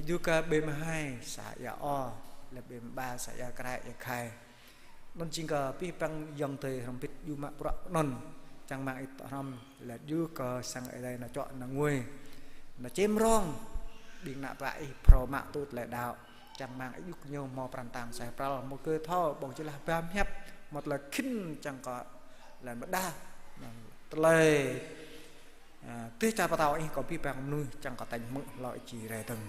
Yua kơ ƀing mơhai, xã Ia O, laih ƀing ƀă xã Ia Krai, Ia Khai. Anŭn jing kơ abih bang ayŏng adơi hrŏm hơbĭt yua mă bruă anŭn, čang rơmang Ih tŏ hrŏm, laih yua kơ sang Ơi Adai nao čŏk nao ngui, nao čem rong ƀing ană bă Ih phrâo mă tŭ tơlơi đaŏ. Čang rơmang Ih djru kơ ñu hmâo pran tang sai pral, hmâo gơ̆ thâo, ƀơ̆ng jơlah ba mơhiăp, hmâo tơlơi khĭn čang kơ laih anŭn pơdah tơlơi, a, tơlơi čar pơtao Ih kơ abih bang mơnuih čang kơ tañ hmư̆ hlâo či rai dơ̆ng.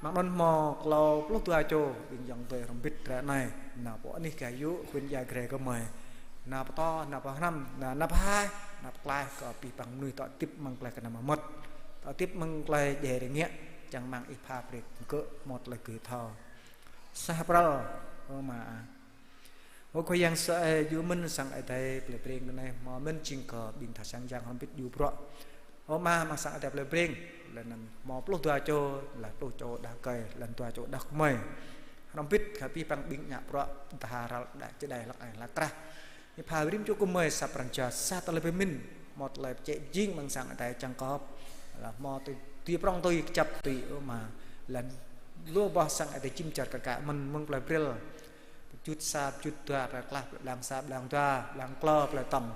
Mơ̆ng anŭn hmâo klâo pluh dua čô ƀing ayŏng adơi hrŏm hơbĭt ră anai nao pơ anih gah yŭ huyện Ia Grai gơmơi, nao pơtô, nao pơhrăm, nao, nao pơhaih, nao pơklaih kơ abih bang mơnuih tŏ hơdip amăng tơlơi kơnăm mơmŏt, tŏ hơdip amăng tơlơi djai rơngiă, čang rơmang Ih pha brơi gơ̆ hmâo tơlơi gơ̆ thâo. Sa pral, ơ Ama ah. Ơ Khua Yang sơai, yua mơ̆n sang Ơi Adai plơi Breng anai hmâo mơ̆n jing kơ ƀing tha sang yang hrŏm hơbĭt djru bruă. Ơ Ama, amăng sang Ơi Adai plơi Breng, laih anŭn hmâo pluh dua čô, laih pluh čô đah rơkơi, laih anŭn dua čô đah kơmơi. Hrŏm hơbĭt kơ abih bang ƀing ngă bruă, tha ral đah čơđai hlăk ai hlăk krah. Ih pha brơi rĭm čô gơmơi sa pran jua, sa tơlơi pơmĭn, hmâo tơlơi pơčeh pơjing amăng sang Ơi Adai čang kơ, laih hmâo tui, tui prŏng tui kơjăp tui, ơ Ama, laih lu boh sang Ơi Adai jim čar kơ kă mơ̆n mơ̆ng plơi Brel. Pơjut sa, pơjut dua, plơi Klah, plơi Blang sa, Blang dua, Blang klâo, plơi Tŏng.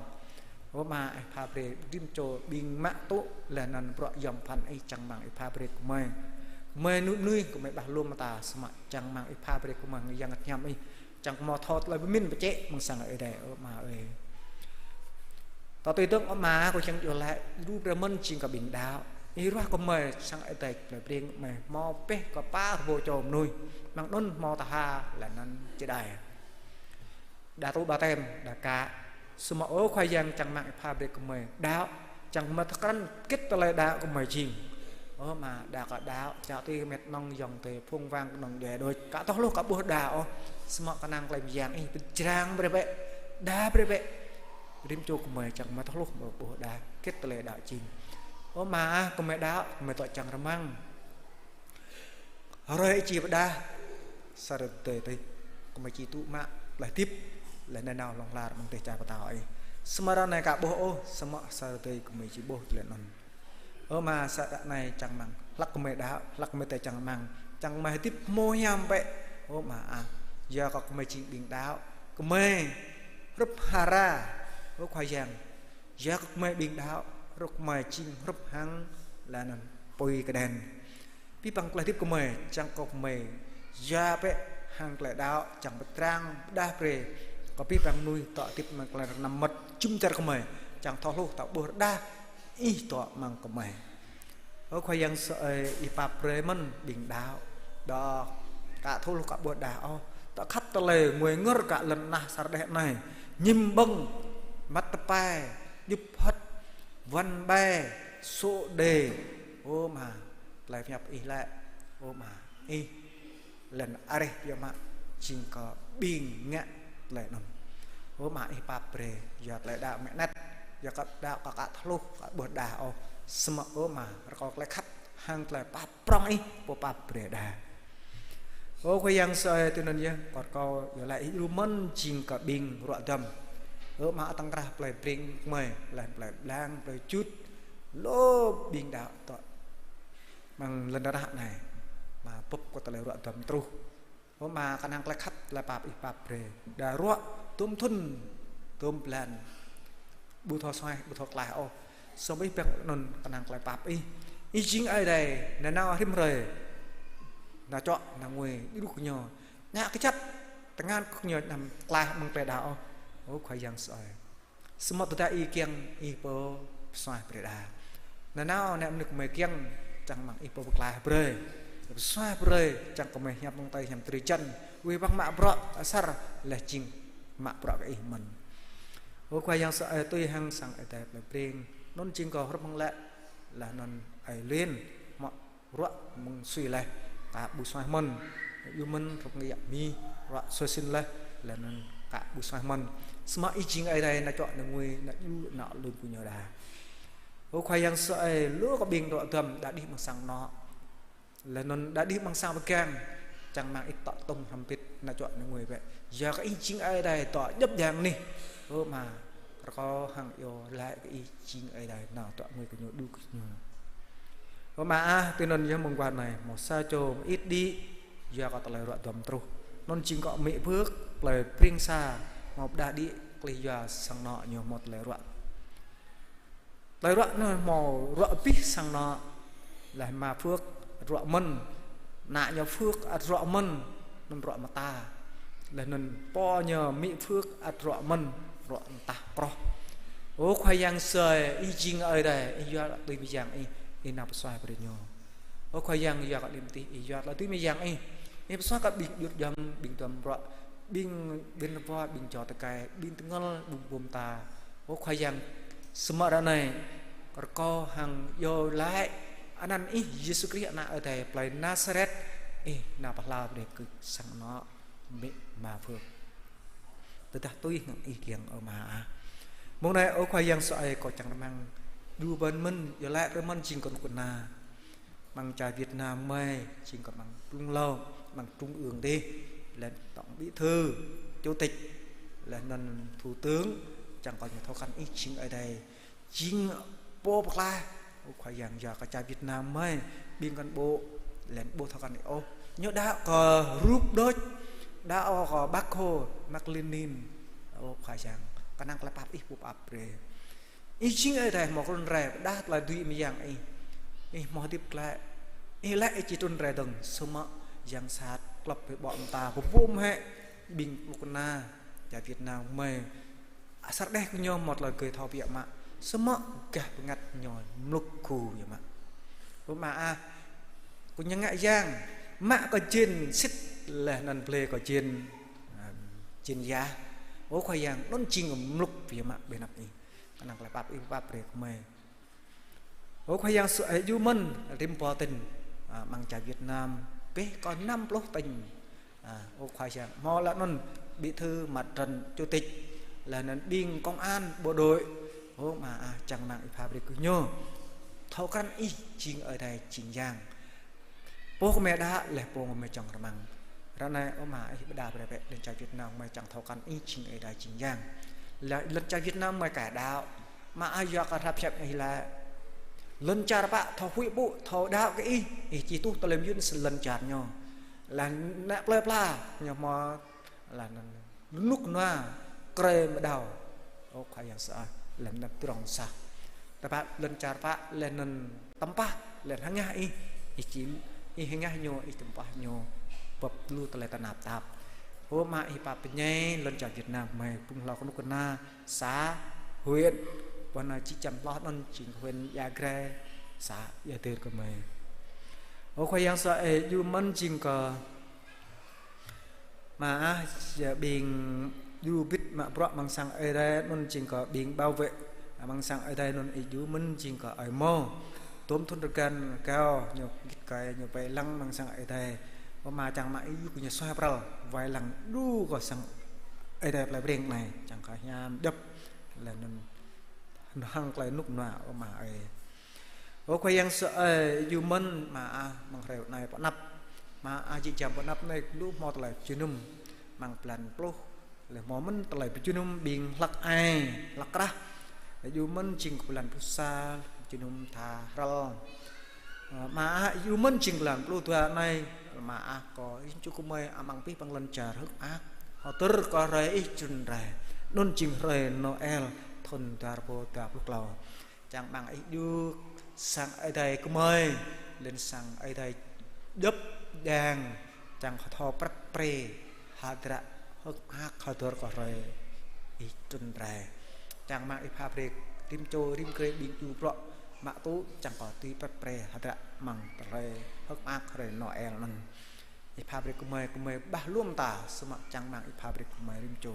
Ơ Ama, Ih pha brơi rĭm čô ƀing mă tŭ laih anŭn bruă yom pơphan Ih čang rơmang Ih pha brơi gơmơi. Gơmơi mơnuih, gơmơi ƀah lŏm mơta, samơ̆ čang rơmang Ih pha brơi gơmơi hăng Yang Bơngăt Hiam Ih, čang kơ hmâo thâo tơlơi pơmĭn pơčeh amăng sang Ơi Adai, ơ Ama ơi. Tơl tui dơ̆ng, ơ Ama, kâo kiăng iâu laĭ, djru brơi mơ̆n jing kơ ƀing đaŏ. Ih ruah gơmơi sang Ơi Adai plơi Breng gơmơi hmâo pĕh kơ pă rơbâo čô mơnuih. Mơ̆ng anŭn hmâo tha laih anŭn čơđai. Đa tŭ ƀaptem, đa ka. Samơ̆ ơ Khua Yang čang rơmang Ih pha brơi gơmơi đaŏ. Čang gơmơi thâo krăn hơget tơlơi đaŏ gơmơi jing. Ơ Ama, đa kơ đaŏ, čang tui met nong ayŏng adơi phung wang kơnơ̆ng djuai đôč. Ka thâo hluh ka ƀuh đa ôh. Samơ̆ kơnang tơlơi mơyang Ih pơjrang brơi bĕ. Đa brơi bĕ. Rĭm čô gơmơi čang rơmang thâo hluh ƀuh đa hơget tơlơi đaŏ jing. Ơ Ama ah, gơmơi đaŏ, gơmơi tŏ čang rơmang. Hrơi či pơdah, sa hrơi tơdơi tih, gơmơi či tŭ mă tơlơi hơdip, laih anŭn nao hlŏng lar amăng dêh čar pơtao Ih. Samơ̆ ră anai ka ƀuh ôh, samơ̆ sa hrơi tơdơi gơmơi či ƀuh tơlơi anŭn. Ơ Ama, sa ră anai čang rơmang, hlăk gơmơi đaŏ, hlăk gơmơi tơčang rơmang, čang rơmang hơdip hmâo hiam bĕ. Ơ Ama ah, yua kơ gơmơi jing ƀing đaŏ, gơmơi hrup hara, ơ Khua Yang, yua kơ gơmơi ƀing đaŏ, hrup gơmơi jing hrup hăng laih anŭn apui kơđen. Abih bang tơlơi hơdip gơmơi, čang kơ gơmơi yua bĕ hăng tơlơi đaŏ, čang pơtrang pơdah brơi kơ abih bang mơnuih tŏ hơdip amăng tơlơi kơnăm mơmŏt jum dar gơmơi, čang thâo hluh thâo ƀuh rơđah Ih tŏ amăng gơmơi. Ơ Khua Yang sơai, Ih pap brơi mơ̆n ƀing đaŏ, đaŏ ka thâo hluh ka ƀuh đa ôh, tŏ khăp tơlơi ngui ngor kơ lŏn tơnah sa rơđeh anai, ñim ƀơ̆ng, măt tơpai, djŭp hơ̆t, wăn ƀai, sô̆ đê. Ơ Ama, tơlơi pơhiăp Ih lĕ, ơ Ama, Ih laih anŭn areh biă mă jing kơ ƀing ngă tơlơi anŭn. Ơ Ama, Ih pap brơi, yua tơlơi đaŏ mơ̆ng anet, yua kơ đaŏ ka thâo hluh ka ƀuh đa ôh, samơ̆ ơ Ama, rơkâo tơlơi khăp hăng tơlơi pap prŏng Ih pô pap brơi đa. Ơ Khua Yang sơai, tui anŭn yơh, kâo rơkâo iâu laĭ Ih djru mơ̆n jing kơ ƀing ruă duăm. Ơ, mă tơ̆ng krah plơi Breng kơmơi, laih plơi Blang, plơi Čut, lu ƀing đaŏ tŏ. Mơ̆ng lŏn tơnah anai, mă bưp kơ tơlơi ruă duăm truh. Ơ, mă kơnang tơlơi khăp, tơlơi pap Ih pap brơi. Đa ruă, tơm thŭn, tơm blan. Ƀu thâo suaih, ƀu thâo klaih ôh. Samơ̆ Ih pĕk anŭn kơnang tơlơi pap Ih. Ih jing Ơi Adai, nanao rĭm hrơi. Nao čuă, nao ngui, djru kơ ñu. Ngă kơjăp, tơngan kơ ñu anăm klaih mơ̆ng tơlơi đaŏ ôh. Ơ Khua Yang sơai. Samơ̆ tơdah Ih kiăng, Ih pô pơsuaih brơi đa. Nanao ană mơnuih kơmơi kiăng, čang mơ̆ng Ih pô pơklaih brơi. Pơsuaih brơi, čang kơmơi hiăp mơ̆ng tơi hiăp drơi jăn. Wih ƀăng mă bruă asar, laih jing mă bruă kơ Ih mơ̆n. Ơ Khua Yang sơai, tui hăng sang Ơi Adai plơi Breng. Anŭn jing kơ hrup hăng lĕ, laih anŭn Ơi Luyên, mă ruă mơ̆ng sui laih, ka ƀu suaih mơ̆n. Yua mơ̆n hrup ngă yă mi, ruă sui sin laih, laih anŭn ka ƀu suaih mơ̆n. Samơ̆ Ih jing Ơi Adai nao čuă nao ngui, nao djru, nao lui kơ ñu đa. Ơ Khua Yang sơai, lu kơ ƀing ruă duăm đa đih amăng sang anŏ. Laih anŭn đa đih amăng sang pơgang, čang mơ̆ng Ih tŏ tŏng hrŏm hơbĭt nao čuă nao ngui bĕ. Yua kơ Ih jing Ơi Adai tŏ djŏp djang anih. Ơ mă, rơkâo hăng iâu laĭ kơ Ih jing Ơi Adai nao čuă ngui kơ ñu, djru kơ ñu. Ơ mă ah, tui anŭn yơh mơguah anai, hmâo sa čô mơit đĭ, yua kơ tơlơi ruă duăm truh. Anŭn jing kơ amĭ Phước, plơi Breng Sa, hmâo pơđah đĭ, klih yua sang anŏ ñu hmâo tơlơi ruă. Tơlơi ruă anŭn hmâo ruă abih sang anŏ, laih ama Phước ăt ruă mơ̆n, ană ñu Phước ăt ruă mơ̆n, anŭn ruă mơta. Laih anŭn pô ñu amĭ Phước ăt ruă mơ̆n, ruă mơta kroh. Ơ Khua Yang sơai, Ih jing Ơi Adai, Ih yua tui mơyang Ih, Ih nao pơsuaih brơi ñu. Ơ Khua Yang, yua kơ đĭ mơtih Ih yua tơlơi tui mơyang Ih. Ih pơsuaih kơ ƀing djŭt djăm, ƀing duăm ruă, ƀing ƀing rơbâo, ƀing čô tơkai, ƀing tơngơ̆l, ƀing ƀô̆ mơta. Ơ Khua Yang, samơ̆ ră anai, rơkâo hăng iâu laĭ anăn Ih Yêsu Krist ană Ơi Adai plơi Nasaret, Ih nao pơhla brơi kơ sang anŏ amĭ ama Phước. Tơdah tui hăng Ih kiăng ơ mă ah. Mông anai ơ Khua Yang sơai, kâo čang rơmang djru ƀơ̆n mơ̆n, iâu laĭ brơi mơ̆n jing kơnuk kơna. Amăng čar Việt Nam mơi, jing kơ amăng Trung ương, amăng Trung ương dih, laih tổng bí thư, chủ tịch, laih anŭn thủ tướng, čang kơ ñu thâo krăn Ih jing Ơi Adai, jing pô pơklaih. Ơ Khua Yang, yua kơ čar Việt Nam mơi, ƀing cán bộ, laih ƀu thâo krăn Ih ôh. Ñu đaŏ kơ rup đôč, đaŏ kơ Bác Hồ, Mác Lênin. Ơ Khua Yang, kơnang tơlơi pap Ih pŭ pap brơi. Ih jing Ơi Adai hmâo trŭn rai, pơdah tơlơi dưi mơyang Ih. Ih hmâo hơdip glaĭ. Ih laĭ Ih či trŭn rai dơ̆ng, samơ̆ yang sat klŏp hĭ ƀô̆ mơta, pơbum hĭ ƀing kơnuk kơna čar Việt Nam mơi. Asar đeh kơ ñu hmâo tơlơi gơi thâo biă mă. Samơ̆ gah bơngăt ñu mlŭk khu biă mă. Ơ mă ah, kơ ñu ngă yang, mă kơ jên sĭt laih anŭn blơi kơ jên, jên yah. Ơ Khua Yang, anŭn jing mlŭk biă mă ƀơi anăp Ih. Kơnang tơlơi pap Ih pap brơi kơ mơi. Ơ Khua Yang sơai, djru mơ̆n rĭm pô tỉnh, a, amăng čar Việt Nam, pĕh kơ năm pluh tỉnh. A, ơ Khua Yang, hmâo laih anŭn bí thư mặt trận chủ tịch, laih anŭn ƀing công an, bộ đội. Ơ mă ah, čang rơmang Ih pap brơi kơ ñu. Thâo krăn Ih jing Ơi Adai jing yang. Pô kơmơi đaŏ, laih pô kơmơi čang rơmang. Ră anai, ơ mă, Ih pơdah brơi bĕ, lŏn čar Việt Nam mơi čang thâo krăn Ih jing Ơi Adai jing yang. Laih lŏn čar Việt Nam mơi kơ đaŏ. Mă ah, yua kơ hrăp hiăp Ih laĭ. Lŏn čar pă thâo huĭ pŭ, thâo đaŏ kơ Ih, Ih či tuh tơlơi mơyŭn lŏn čar ñu. Laih anŭn plơi pla, ñu hmâo, laih anŭn rơnŭk rơnua, krơi mơđao. Ơ Khua Yang sơai, laih anŭn pơdrŏng sah. Tơpă lŏn čar pă, laih anŭn tơmpah, laih anŭn hơngah Ih, Ih či, Ih hơngah ñu, Ih tơmpah ñu, bưp lu tơlơi tơnap tap. Ơ mă Ih pap pơñai, lŏn čar Việt Nam mơi, phung hlâo kơnuk kơna, xã, huyện, ƀơi anai či čăm hloh anŭn jing huyện Ia Grai, xã Ia Dơr kơ mơi. Ơ Khua Yang sơai, djru mơ̆n jing kơ Mă ah, yua ƀing djru bĭt mă bruă amăng sang Ơi Adai anŭn jing kơ ƀing bảo vệ. Amăng sang Ơi Adai anŭn ih djru mơ̆n jing kơ ơi mơ̆. Tơm thŭn rơgăn rơgao ñu git gai ñu pơai lăng amăng sang Ơi Adai. Pơma čang mă ih yua kơ ñu suaih pral wai lăng djru kơ sang Ơi Adai plei Breng anai. Čang kơ hiam djŏp laih anŭn hăng tơlơi rơnŭk rơnua ơ mă ơi. Ơ Khua Yang sơai, yua mơ̆n mă ah amăng hrơi anai pơ anăp. Mă ah jĕ jam pơ anăp anai lu hmâo tơlơi jơnum amăng blan pluh Laih hmâo mơ̆n tơlơi pơjơnum ƀing hlăk ai, hlăk krah. Laih yua mơ̆n jing kơ blan pluh sa, pơjơnum tha hrăl. Ơ, mă ah, yua mơ̆n jing blan pluh dua anai, mă ah kâo rĭm čô gơmơi amăng abih bang lŏn čar hơ̆k mơak hơdơr kơ hrơi Ih trŭn rai. Anŭn jing hrơi Noel thŭn dua rơbâo dua pluh klâo. Čang rơmang Ih djru sang Ơi Adai gơmơi, laih sang Ơi Adai djŏp djang, čang kơ thâo prăp pre hơdră hơ̆k mơak hơdơr kơ hrơi Ih trŭn rai. Čang rơmang Ih pha brơi rĭm čô rĭm grê ƀing djru bruă mă tŭ, čang kơ tui prăp pre hơdră amăng tơlơi hơ̆k mơak hrơi Noel anŭn. Ih pha brơi gơmơi, gơmơi bah lŏm ta, samơ̆ čang rơmang Ih pha brơi gơmơi rĭm čô.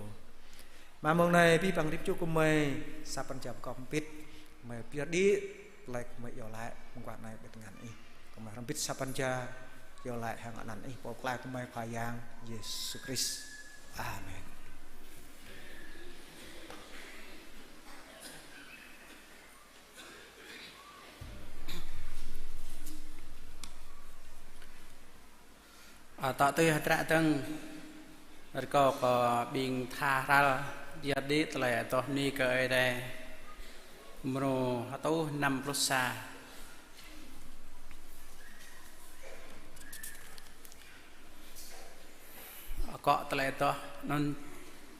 Mơ̆ng anai abih bang rĭm čô gơmơi, sa pran jua pơkŏm pĭt, gơmơi pơyơr đĭ tơlơi gơmơi iâu laĭ mơguah anai ƀơi tơngan Ih. Gơmơi hrŏm hơbĭt sa pran jua iâu laĭ hăng anăn Ih, Pô Pơklaih gơmơi Khua Yang Yêsu Krist. Amen. Ơ, tŏ tui hơdră dơ̆ng, rơkâo kơ ƀing tha hrăl pơyơr đĭ tơlơi adoh bơni kơ Ơi Adai, mrô hơtuh năm pluh sa. Akŏ tơlơi adoh anŭn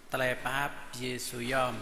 tơlơi pap Yêsu yom.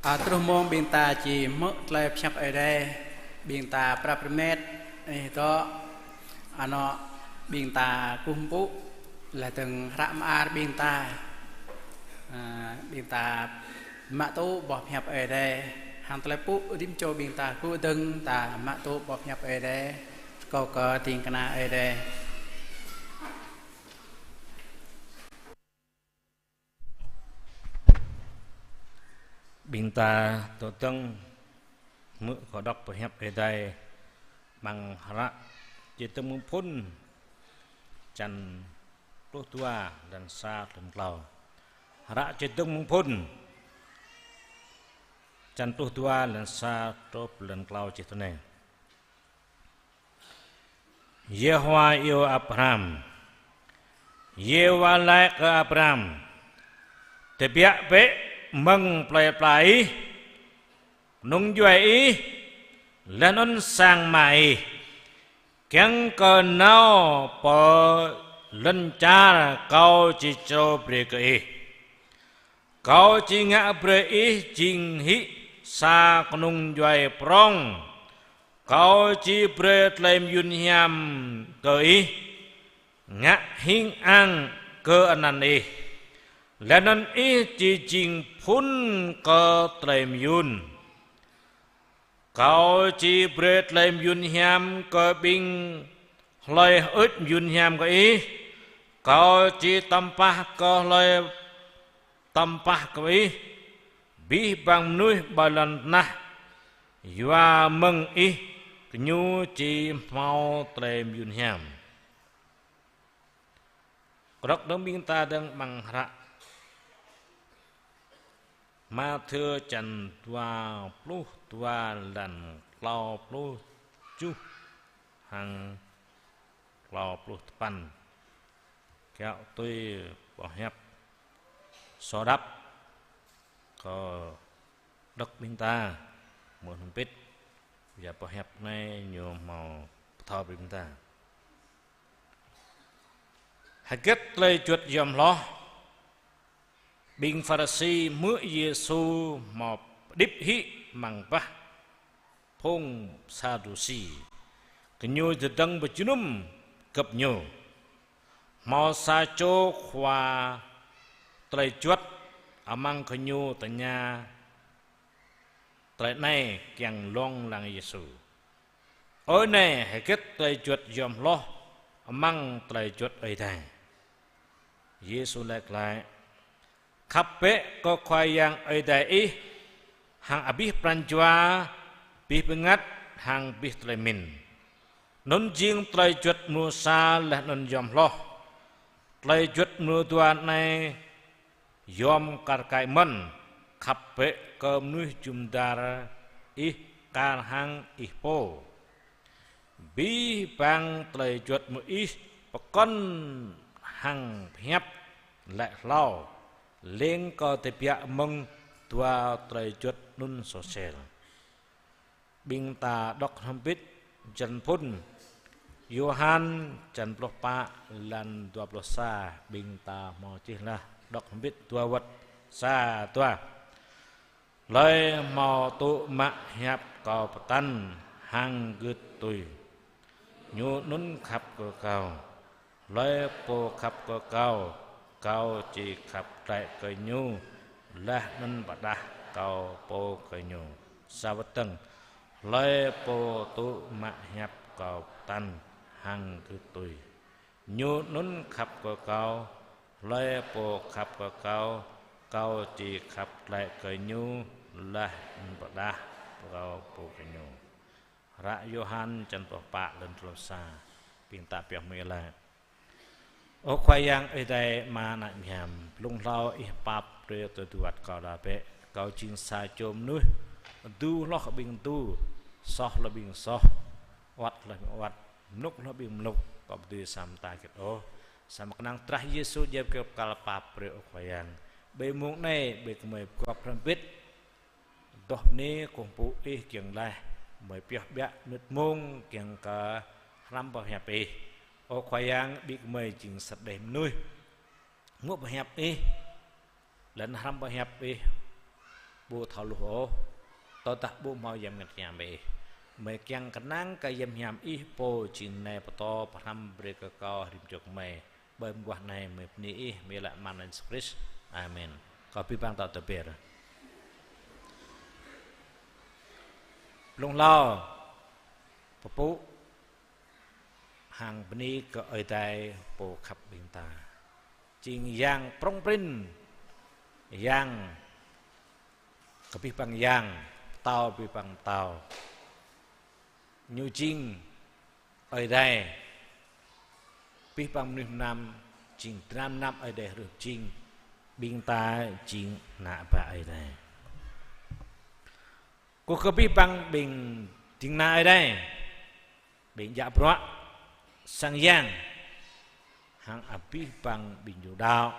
A, truh mông ƀing ta či hmư̆ tơlơi pơhiăp Ơi Adai, ƀing ta prăp rơmet, ih dŏ, anŏ ƀing ta kơkuh pơpŭ, laih dơ̆ng hră mơar ƀing ta. A, ƀing ta mă tŭ boh pơhiăp Ơi Adai, hăng tơlơi pơpŭ rĭm čô ƀing ta kơkuh dơ̆ng ta mă tŭ boh pơhiăp Ơi Adai, rơkâo kơ ding kơna Ơi Adai. Ƀing ta dŏ dơ̆ng hmư̆ kơ đŏk pơhiăp Ơi Adai amăng hră Čơdơ̆ng Mơ̆ng Phŭn, čăn pluh dua, lăn sa truh lăn klâo. Hră Čơdơ̆ng Mơ̆ng Phŭn, čăn pluh dua, lăn sa truh lăn klâo čih tui anai: Yêhôwa iâu Abraham. Yêhôwa laĭ kơ Abraham: Tơbiă bĕ mơ̆ng plơi pla ih, kơnung djuai ih, laih anŭn sang ama ih, kiăng kơ nao pơ lŏn čar Kâo či črâo brơi kơ ih. Kâo či ngă brơi ih jing hĭ sa kơnung djuai prŏng. Kâo či brơi tơlơi mơyun hiam kơ ih, ngă hing ang kơ anăn ih, laih anŭn ih či jing phŭn kơ tơlơi mơyun. Kâo či brơi tơlơi mơyun hiam kơ ƀing hlơi hơơč mơyun hiam kơ ih. Kâo či tơmpah kơ hlơi tơmpah kơ ih, abih bang mơnuih ƀơi lŏn tơnah, yua mơ̆ng ih gơñu či hmâo tơlơi mơyun hiam. Kơdŏk dơ̆ng ƀing ta dơ̆ng amăng hră Mathiơ čăn dua pluh dua, lăn klâo pluh tơjuh hăng klâo pluh tơpăn. Kiăo tui boh hiăp sô đăp kơ đŏk ƀing ta mơ̆ hnơ̆ng pĭt, yua boh hiăp anai ñu hmâo pơthâo brơi ƀing ta. Hơget tơlơi juăt yom hloh? Ƀing Pharisi hmư̆ Yêsu hmâo pơđĭp hĭ amăng bah phung Sadusi, gơñu dơ̆ng pơjơnum gơ̆p Ñu. Hmâo sa čô khua tơlơi juăt amăng gơñu tơña tơlơi anai kiăng lông lăng Yêsu: Ơ Nai, hơget tơlơi juăt yom hloh amăng tơlơi juăt Ơi Adai? Yêsu laĭ glaĭ: Khăp bĕ kơ Khua Yang Ơi Adai ih hăng abih pran jua, abih bơngăt, hăng abih tơlơi pơmĭn. Anŭn jing tơlơi juăt mơnuih sa laih anŭn yom hloh. Tơlơi juăt mơnuih dua anai yom kar kaĭ mơ̆n: Khăp bĕ kơ mơnuih jum dar ih kar hăng ih pô. Abih bang tơlơi juăt mơnuih pơkŏn hăng pơhiăp laĭ hlâo, lêng kơ tơbiă mơ̆ng dua tơlơi juăt anŭn sô sel. Ƀing ta đŏk hrŏm hơbĭt črăn phŭn Yôhan čăn pluh pă, lăn dua pluh sa, ƀing ta hmâo čih laih, đŏk hrŏm hơbĭt dua wơ̆t, sa, dua. Hlơi hmâo tŭ mă hiăp Kâo pơtăn hăng gưt tui, ñu anŭn khăp kơ Kâo. Hlơi pô khăp kơ Kâo, Kâo či khăp glaĭ kơ ñu, laih anŭn pơđah Kâo pô kơ ñu. Sa wơ̆t dơ̆ng: Hlơi pô tŭ mă hiăp Kâo pơtăn hăng gưt tui, ñu anŭn khăp kơ Kâo. Hlơi pô khăp kơ Kâo, Kâo či khăp glaĭ kơ ñu, laih anŭn pơđah Kâo pô kơ ñu. Hră Yôhan čăn pluh pă, lăn pluh sa. Ƀing ta pioh mơ̆ laĭ: Ơ Khua Yang Ơi Adai Ama Ană Hiam, blung hlâo Ih pap brơi tơduat kâo đa bĕ. Kâo jing sa čô mơnuih, du hloh ƀing du, soh hloh ƀing soh, wăt hloh ƀing wăt, mluk hloh ƀing mluk, kâo ƀu dưi sa mơta hơget ôh. Samơ̆ kơnang drah Yêsu djai kơyâo kơkal pap brơi, ơ Khua Yang. Ƀơi mông anai, ƀơi gơmơi pơgop hrŏm hơbĭt, dŏ bơni kơkuh pơpŭ Ih kiăng laih, gơmơi pioh ƀiă mơnit mông kiăng kơ hrăm boh hiăp Ih. Ơ Khua Yang, ƀing gơmơi jing sat đeh mơnuih, hmư̆ boh hiăp Ih, laih anŭn hrăm boh hiăp Ih, ƀu thâo hluh ôh, tơdah ƀu hmâo Yang Bơngăt Hiam Ih. Mơi kiăng kơnang kơ Yang Hiam Ih pô jing nai pơtô pơhrăm brơi kơ kâo rĭm čô gơmơi. Ƀơi mơguah anai mơi bơni Ih, mơi laĭ amăng anăn Yêsu Krist. Amen. Kâo abih bang ta tơbiă. Blung hlâo, pơpŭ hăng bơni kơ Ơi Adai pô khăp ƀing ta. Jing Yang prŏng prin, Yang kơ abih bang yang, Pơtao abih bang pơtao. Ñu jing Ơi Adai abih bang mơnuih mơnam, jing dram mơnam Ơi Adai hrih jing, ƀing ta jing ană bă Ơi Adai. Kơkuh kơ abih bang ƀing ding kơna Ơi Adai, ƀing djă bruă sang yang, hăng abih bang ƀing ñu đaŏ.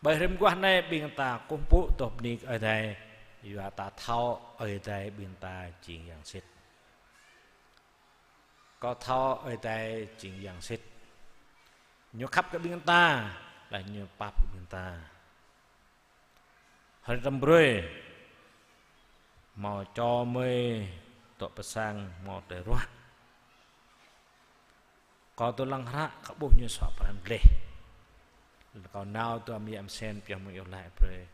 Ƀơi hrơi mơguah anai ƀing ta kơkuh pơpŭ tơlơi bơni kơ Ơi Adai, yua ta thâo Ơi Adai ƀing ta jing Yang sĭt. Kâo thâo Ơi Adai jing Yang sĭt. Ñu khăp kơ ƀing ta, laih Ñu pap kơ ƀing ta. Hrơi răm brơi, hmâo čô mơi dŏ pơ sang hmâo tơlơi ruă. Kâo tŭ lăng hră kơ ƀuh ñu suă pran gleh. Kâo nao tŭ amĭ ama sen pioh mơ̆ng iâu laĭ brơi.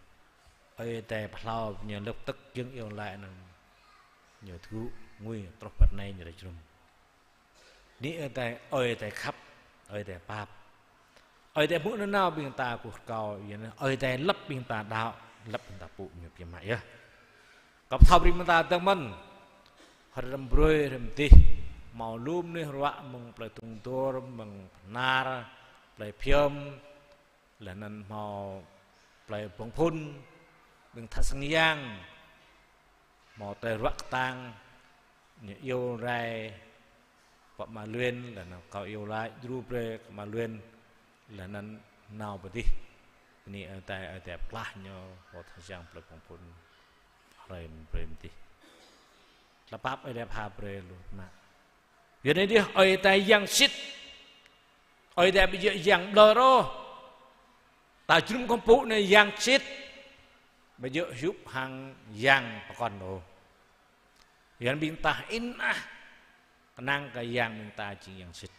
Ơi Adai pơhlao ñu lơ̆p tơ̆k jơ̆ng iâu laĭ anŭn. Ñu tơgŭ ngui truh pơ anai ñu rai jơnum. Anai Ơi Adai, Ơi Adai khăp, Ơi Adai pap. Ơi Adai hmư̆ nanao ƀing ta kơkuh rơkâo, yua anŭn Ơi Adai lăp ƀing ta đaŏ, lăp ƀing ta pŭ ñu biă mă yơh. Kâo pơthâo brơi ƀing ta dơ̆ng mơ̆n. Hrơi răm brơi, hrơi mơdih, hmâo lu mơnuih ruă mơ̆ng plơi Dŭng Dôr, mơ̆ng Bơhnar, plơi Phiơm, laih anŭn hmâo plơi Bông Phun, ƀing tha sang yang, hmâo tơlơi ruă kơtang, ñu iâu rai pơ Ama Luen, laih anŭn kâo iâu laĭ djru brơi kơ Ama Luen, laih anŭn nao pơ adih. Anai Ơi Adai, Ơi Adai pơklaih ñu pơ tha sang plơi Bông Phun. Hrơi brơi mơdih. Tơlơi pap Ơi Adai pha brơi lu mă. Yua anai dih Ơi Adai Yang sĭt. Ơi Adai ƀu djơ̆ yang ƀlŏr ôh. Ta jơnum kơkuh pơpŭ anai Yang sĭt. Ƀu djơ̆ hrup hăng yang pơkŏn ôh. Yua anŭn ƀing ta hơĭn ah kơnang kơ Yang ƀing ta jing Yang sĭt.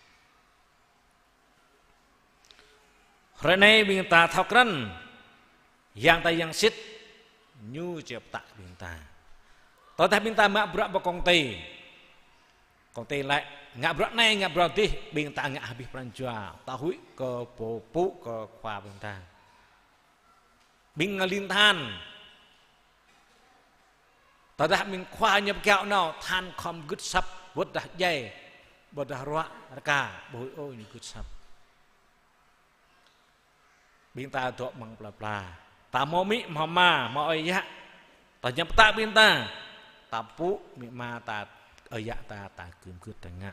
Hrơi anai ƀing ta thâo krăn, Yang ta Yang sĭt, Ñu či pơtă kơ ƀing ta. Tơdah ƀing ta mă bruă pơ công ty, công ty laĭ ngă bruă anai, ngă bruă adih, ƀing ta ngă abih pran jua, ta huĭ kơ pô pŭ kơ khua ƀing ta. Ƀing ngă than, tơdah ƀing khua ñu pơkiaŏ nao, than khŏm gưt asăp, ƀôdah djai, ƀôdah ruă rơka, ƀu huĭ ôh ñu gưt asăp. Ƀing ta dŏ amăng plơi pla. Ta hmâo amĭ, hmâo ama, hmâo ơi yă. Ta ñu pơtă ƀing ta. Ta pŭ amĭ ama ta, ơi yă ta, ta gưm gưt ta ngă.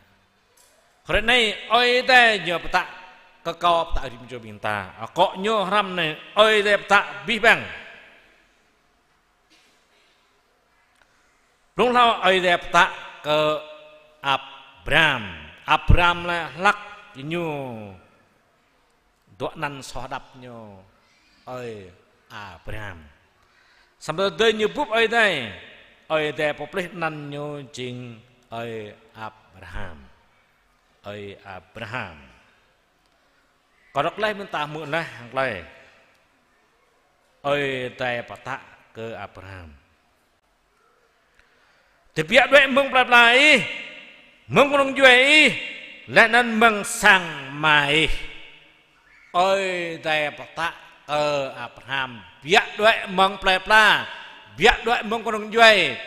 Hrơi anai, Ơi Adai ñu pơtă kơ kâo, pơtă rĭm čô ƀing ta. Akŏ ñu hrăm anai, Ơi Adai pơtă abih bang. Blung hlâo Ơi Adai pơtă kơ Abram. Abram lĕ hlăk ñu dŏ anăn soh hơđăp ñu ơi Abram. Samơ̆ tơdơi ñu bưp Ơi Adai, Ơi Adai pơplih anăn ñu jing ơi Abraham. Ơi Abraham. Kơ rŏk laih mơ̆n ta hmư̆ laih hăng tơlơi Ơi Adai pơtă kơ Abraham. Tơbiă đuaĭ mơ̆ng plơi pla ih, mơ̆ng kơnung djuai ih, laih anŭn mơ̆ng sang ama ih. Ơi Adai pơtă kơ Abraham, biă đuaĭ mơ̆ng plơi pla, biă đuaĭ mơ̆ng kơnung djuai,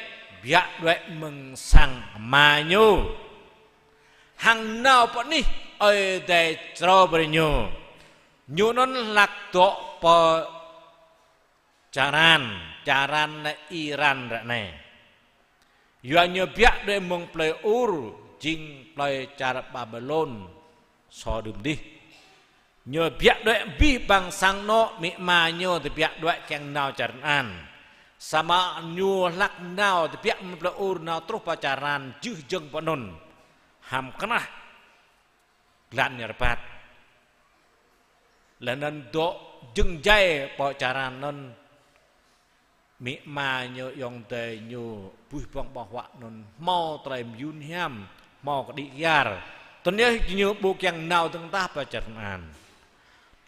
biă đuaĭ mơ̆ng sang ama ñu. Hăng nao pơ anih Ơi Adai črâo brơi ñu. Ñu anŭn hlak dŏ pơ Čaran, Čaran lĕ Iran ră anai. Yua ñu biă đuaĭ mơ̆ng plơi Ur, jing plơi čar Babilôn, sô đưm dih. Ñu biă đuaĭ abih bang sang anŏ, amĭ ama ñu tơbiă đuaĭ kiăng nao čar anŭn. Samơ̆ ñu hlak nao tơbiă mơ̆ng plơi Ur nao truh pơ Čaran jưh jơ̆ng pơ anŭn. Hăm kơnah glan ñu rơbat. Laih anŭn dŏ jơ̆ng jai pơ Čaran anŭn. Amĭ ama ñu, ayŏng adơi ñu, buih ƀơ̆ng ƀơ̆ng huă anŭn hmâo tơlơi mơyun hiam, hmâo kơđi kyar. Tơl anai ñu ƀu kiăng nao dơ̆ng tah pơ čar Kanaan.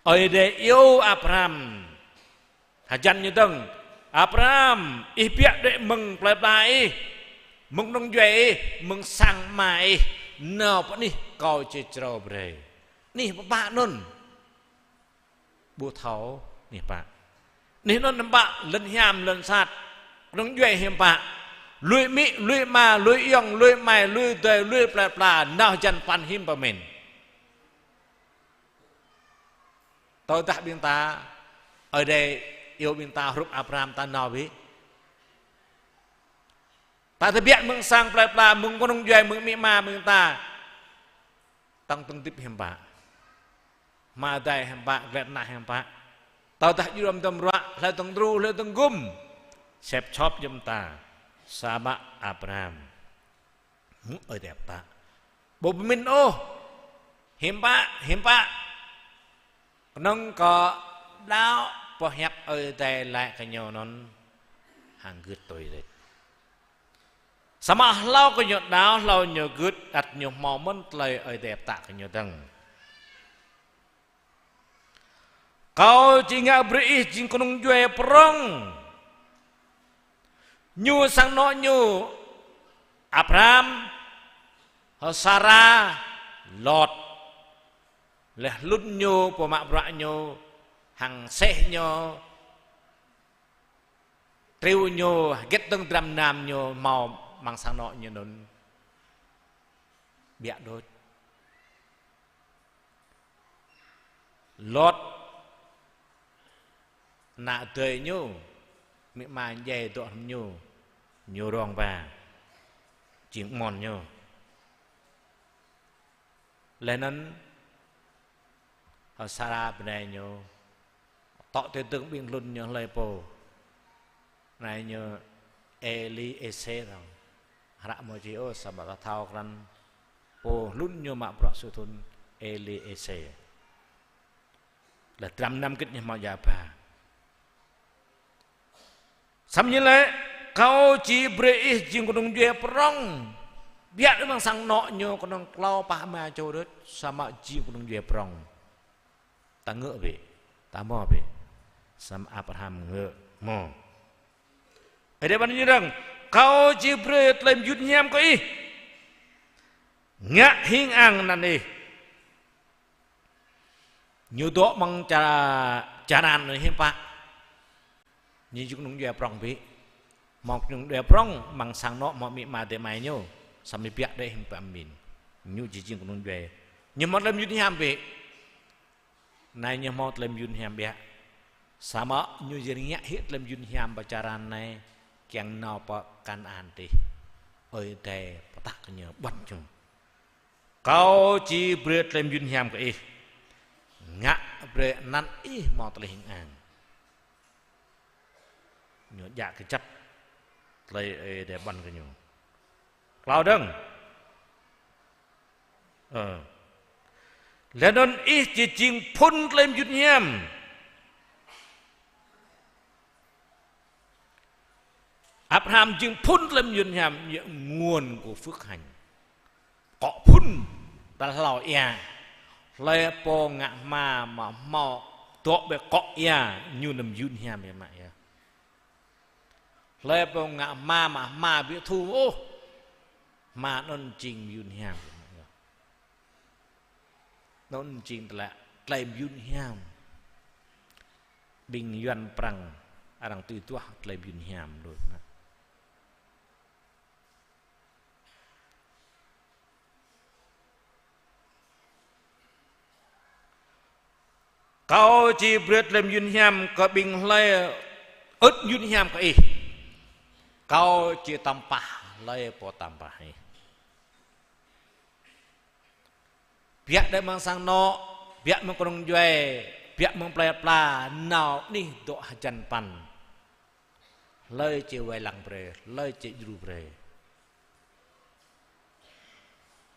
Ơi Adai iâu Abraham. Hơjăn ñu dơ̆ng: Abraham, ih biă đuaĭ mơ̆ng plơi pla ih, mơ̆ng kơnung djuai ih, mơ̆ng sang ama ih, nao pơ anih kâo či črâo brơi. Anih pơpă anŭn? Ƀu thâo anih pă. Anih anŭn hiư̆m pă? Lŏn hiam, lŏn sat. Kơnung djuai hiư̆m pă? Lui amĭ, lui ama, lui ayŏng, lui amai, lui adơi, lui plơi pla, nao hơjăn păn hiư̆m pă mơ̆n. Tơdah ƀing ta, Ơi Adai iâu ƀing ta hrup Abraham, ta nao ƀu? Ta tơbiă mơ̆ng sang plơi pla, mơ̆ng kơnung djuai, mơ̆ng amĭ ama ƀing ta. Tăng tơ̆ng hơdip hiư̆m pă? Hmua adai hiư̆m pă? Glăi ană hiư̆m pă? Tơdah djru amăng tơdăm ruă, hlơi tơ̆ng djru, hlơi tơ̆ng gum? Sĕp sop jum ta. Samơ̆ Abraham, ơ, Ơi Adai pơtă. Ƀu pơmĭn ôh. Hiư̆m pă, hiư̆m pă? Kơnơ̆ng kơ đaŏ pơhiăp Ơi Adai laĭ kơ ñu anŭn hăng gưt tui đôč. Samơ̆ hlâo kơ ñu đaŏ, hlâo ñu gưt, ăt ñu hmâo mơ̆n tơlơi Ơi Adai pơtă kơ ñu dơ̆ng. Kâo či ngă brơi ih jing kơnung djuai prŏng. Ñu, sang anŏ ñu, Abraham, Sara, Lot. Laih hlŭn ñu, pô mă bruă ñu, hăng aseh ñu, triu ñu, hơget dơ̆ng dram nam ñu hmâo amăng sang anŏ ñu anŭn, biă đôč. Lot, ană adơi ñu, amĭ ama djai dŏ hrŏm ñu, ñu rông ba, jing amôn ñu. Laih anŭn Sara bơnai ñu, tŏ tơdơ̆ng ƀing hlŭn ñu hlơi pô. Bơnai ñu Êliêser. Hră mơ̆ či ôh, samơ̆ ta thâo krăn pô hlŭn ñu mă bruă sui thŭn, Êliêser. Laih dram năm git ñu hmâo ia ba. Samơ̆ ñu laĭ: Kâo či brơi ih jing kơnung djuai prŏng. Biă đôč amăng sang anŏ ñu kơnơ̆ng klâo pă rơma čô đôč, samơ̆ jing kơnung djuai prŏng. Ta ngă ƀu? Ta hmâo ƀu? Samơ̆ Abraham ngă, hmâo. Ơi Adai ƀuăn ñu dơ̆ng: Kâo či brơi tơlơi mơyun hiam kơ ih. Ngă hing ang anăn ih. Ñu dŏ amăng čar, čar anŭn hiư̆m pă? Ñu jing kơnung djuai prŏng ƀu? Hmâo kơnung djuai prŏng, amăng sang anŏ hmâo amĭ ama adơi amai ñu, samơ̆ biă đôč hiư̆m pă mơ̆n. Ñu či jing kơnung djuai. Ñu hmâo tơlơi mơyun hiam ƀu? Anai ñu hmâo tơlơi mơyun hiam biă. Samơ̆ ñu či rơngiă hĭ tơlơi mơyun hiam pơ čar anai, kiăng nao pơ Kanaan adih. Ơi Adai pơtă kơ ñu, ƀuăn ñu. Kâo či brơi tơlơi mơyun hiam kơ ih. Ngă brơi anăn ih hmâo tơlơi hing ang. Ñu djă kơjăp tơlơi Ơi Adai ƀuăn kơ ñu. Klâo dơ̆ng. Ơ. Laih anŭn ih či jing phŭn tơlơi mơyun hiam. Abraham jing phŭn tơlơi mơyun hiam, yua nguồn của phước hạnh. Akŏ phŭn, ta hlâo ia. Hlơi pô ngă hma mă hmâo dŏ ƀơi akŏ ia, ñu anŭn mơyun hiam ia mă ia. Hlơi pô ngă hma mă hma ƀu thu ôh, hma anŭn jing mơyun hiam ia mă ia. Anŭn jing tơlơi, tơlơi mơyun hiam. Ƀing Yuan Prăng arăng tui duah tơlơi mơyun hiam đôč mơ̆n. Kâo či brơi tơlơi mơyun hiam kơ ƀing hlơi ưt mơyun hiam kơ ih. Kâo či tăm pah hlơi pô tăm pah ih. Biă đôč amăng sang anŏ, biă mơ̆ng kơnung djuai, biă mơ̆ng plơi pla, nao anih dŏ hơjăn păn. Hlơi či wai lăng brơi, hlơi či djru brơi.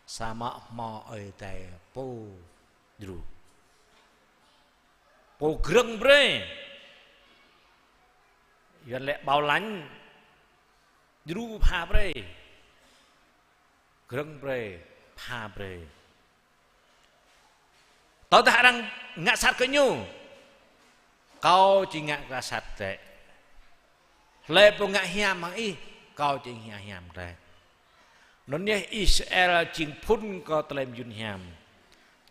Samơ̆ hmâo Ơi Adai pô djru, pô grơ̆ng brơi. Yuan lĕ bảo lãnh, djru pha brơi, grơ̆ng brơi, pha brơi. Tơdah arăng ngă sat kơ ñu, kâo či ngă kơ sat glaĭ. Hlơi pô ngă hiam hăng ih, kâo či ngă hiam glaĭ. Anŭn yơh Israel jing phŭn kơ tơlơi mơyun hiam.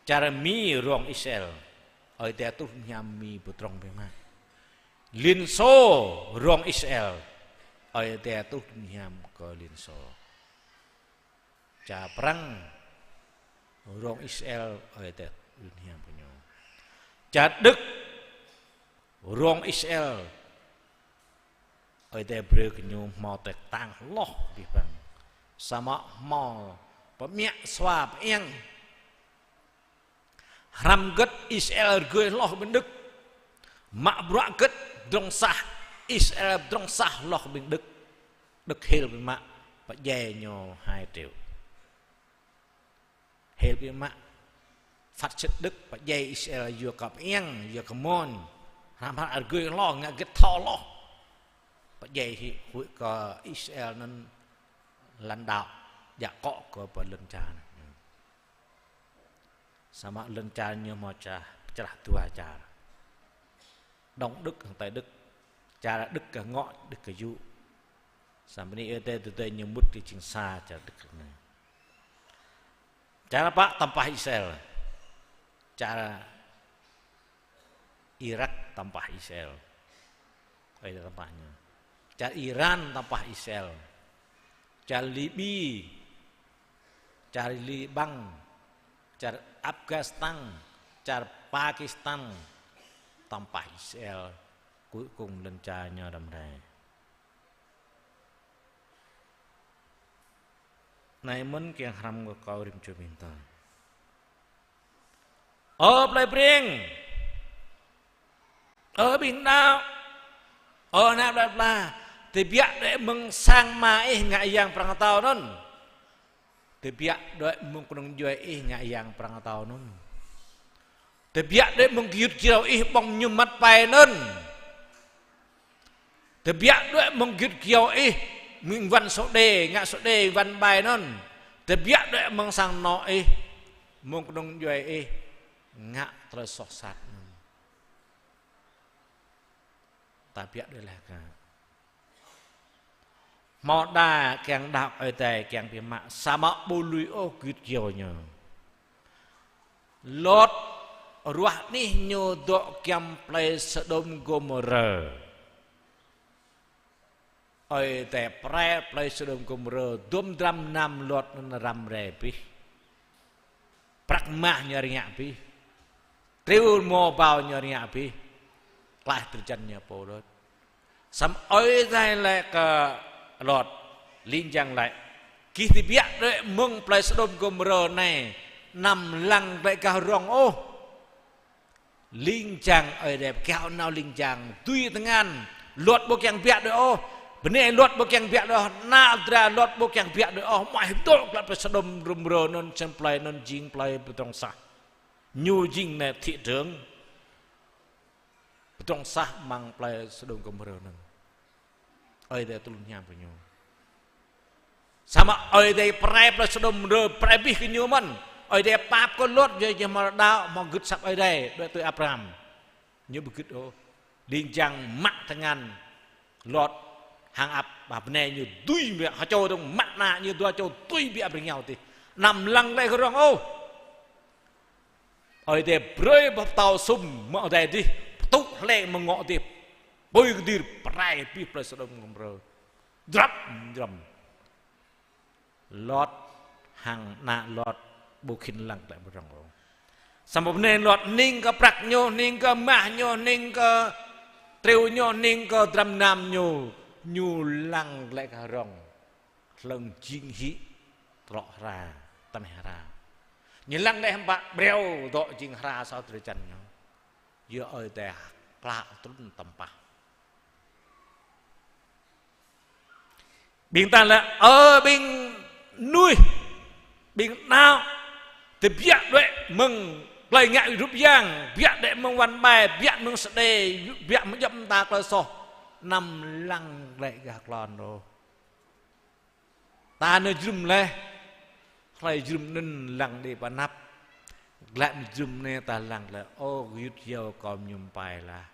Čar Mi rong Israel, Ơi Adai tuh hiam Mi pơdrŏng biă mă. Liên Xô rong Israel, Ơi Adai tuh hiam kơ Liên Xô. Čar Prăng rong Israel, Ơi Adai tuh hiam kơ ñu. Čar Đức rong Israel, Ơi Adai brơi kơ ñu hmâo tơlơi kơtang hloh abih bang. Samơ̆ hmâo pơmă sua pơiăng. Hrăm hơget Israel rơgơi hloh ƀing Đức. Mă bruă hơget pơdrŏng sah, Israel pơdrŏng sah hloh ƀing Đức. Đức hil biă mă, pơdjai ñu hai triệu. Hil biă mă, phát xít Đức pơdjai Israel yua kơ pơiăng, yua kơ mơ̆n. Hrăm hră rơgơi hloh, ngă hơget thâo hloh. Pơdjai hĭ, huĭ kơ Israel anŭn lăn đao, djă akŏ kơ pơ lŏn čar. Samơ̆ lŏn čar ñu hmâo čar, pơčrah dua čar. Đông Đức hăng Tây Đức. Čar Đức kơ ngŏ, Đức kơ yŭ. Samơ̆ bơni Ơi Adai tơdơi ñu mŭt kơ jing sa čar Đức anai. Čar pă tơmpah Israel. Čar Irak tơmpah Israel. Ơi Adai tơmpah ñu. Čar Iran tơmpah Israel. Čar Libi, čar Liban, čar Afghanistan, čar Pakistan tơmpah Israel. Cuối cùng lŏn čar ñu răm rai. Anai mơ̆n kiăng hrăm kơ kâo rĭm čô ƀing ta. Ơ plei Breng, ơ ƀing đaŏ, ơ ană plei pla, tơbiă đuaĭ mơ̆ng sang ama ih ngă yang Prăng Atâo anŭn. Tơbiă đuaĭ mơ̆ng kơnung djuai ih ngă yang Prăng Atâo anŭn. Tơbiă đuaĭ mơ̆ng gơyut gơyâo ih ƀơ̆ng mơñum măt pai anŭn. Tơbiă đuaĭ mơ̆ng gơyut gơyâo ih, mơ̆ng wăn sô đê, ngă sô đê wăn ƀai anŭn. Tơbiă đuaĭ mơ̆ng sang anŏ ih, mơ̆ng kơnung djuai ih, ngă tơlơi soh sat anŭn. Tơbiă đuaĭ laih kơ. Hmâo đa kiăng đaŏ Ơi Adai kiăng biă mă, samơ̆ ƀu lui ôh gơyut gơyâo ñu. Lot ruah anih ñu dŏ giăm plei Sôđôm Gômôrơ. Ơi Adai pơrai plei Sôđôm Gômôrơ, dôm dram nam Lot anŭn răm rai abih. Prăk mah ñu rơngiă abih. Triu rơmô ƀâo ñu rơngiă abih. Klaih drơi jăn ñu pô đôč. Samơ̆ Ơi Adai laĭ kơ Lot, ling jang laĭ: Gih tơbiă đuaĭ mơ̆ng plei Sôđôm Gômôrơ anai, anăm lăng glaĭ gah rŏng ôh. Ling jang Ơi Adai pơkiaŏ nao ling jang, dưi tơngan. Lot ƀu kiăng tơbiă đuaĭ ôh. Bơnai Lot ƀu kiăng tơbiă đuaĭ ôh. Ană dra Lot ƀu kiăng tơbiă đuaĭ ôh. Mơ̆ ih dŏ glaĭ plei Sôđôm Gômôrơ anŭn, čen plei anŭn jing plei pơdrŏng sah. Ñu jing anai thị trưởng pơdrŏng sah amăng plei Sôđôm Gômôrơ anŭn. Ơi Adai tlun hiam kơ ñu. Samơ̆ Ơi Adai pơrai plei Sôđôm Gômôrơ, pơrai abih kơ ñu mơ̆n. Ơi Adai pap kơ Lot, yua ñu hmâo đaŏ, hmâo gưt asăp Ơi Adai, đuaĭ tui Abram. Ñu ƀu gưt ôh. Ling jang mă tơngan Lot hăng ăp, ƀă bơnai ñu dưi biă, ha čô dơ̆ng mă ană ñu dua čô dưi biă brơi ñu tih. Anăm lăng glaĭ gah rŏng ôh. Ơi Adai brơi boh pơtâo sum mơ̆ng adai adih, pơtŭ hleng mơ̆ng ngŏ adih, apui kơdir pơrai abih plei Sôđôm Gômôrơ. Drăp, drăm. Lot hăng ană Lot ƀu khĭn lăng glaĭ gah rŏng ôh. Samơ̆ bơnai Lot hning kơ prăk ñu, hning kơ mah ñu, hning kơ triu ñu, hning kơ dram nam ñu, ñu lăng glaĭ gah rŏng. Hlơ̆ng jing hĭ trŏ hra, tơmeh hra. Ñu lăng đeh ƀă breo dŏ jing hra sa drơi jăn ñu. Yua Ơi Adai klă trŭn tơmpah. Ƀing ta laĭ, ơ ƀing mơnuih, ƀing đaŏ, tơbiă đuaĭ mơ̆ng plei ngă rup yang, biă đuaĭ mơ̆ng wăn ƀai, biă mơ̆ng sô đê, biă mơ̆ng djŏp mơta tơlơi soh. Anăm lăng glaĭ gah klon ôh. Ta nao jơnum laih, hlơi jơnum anŭn lăng đĭ pơ anăp. Glaĭ mơ̆ng jơnum anai ta lăng glaĭ: Ơ gơyut yâo kâo mơñum pai lah.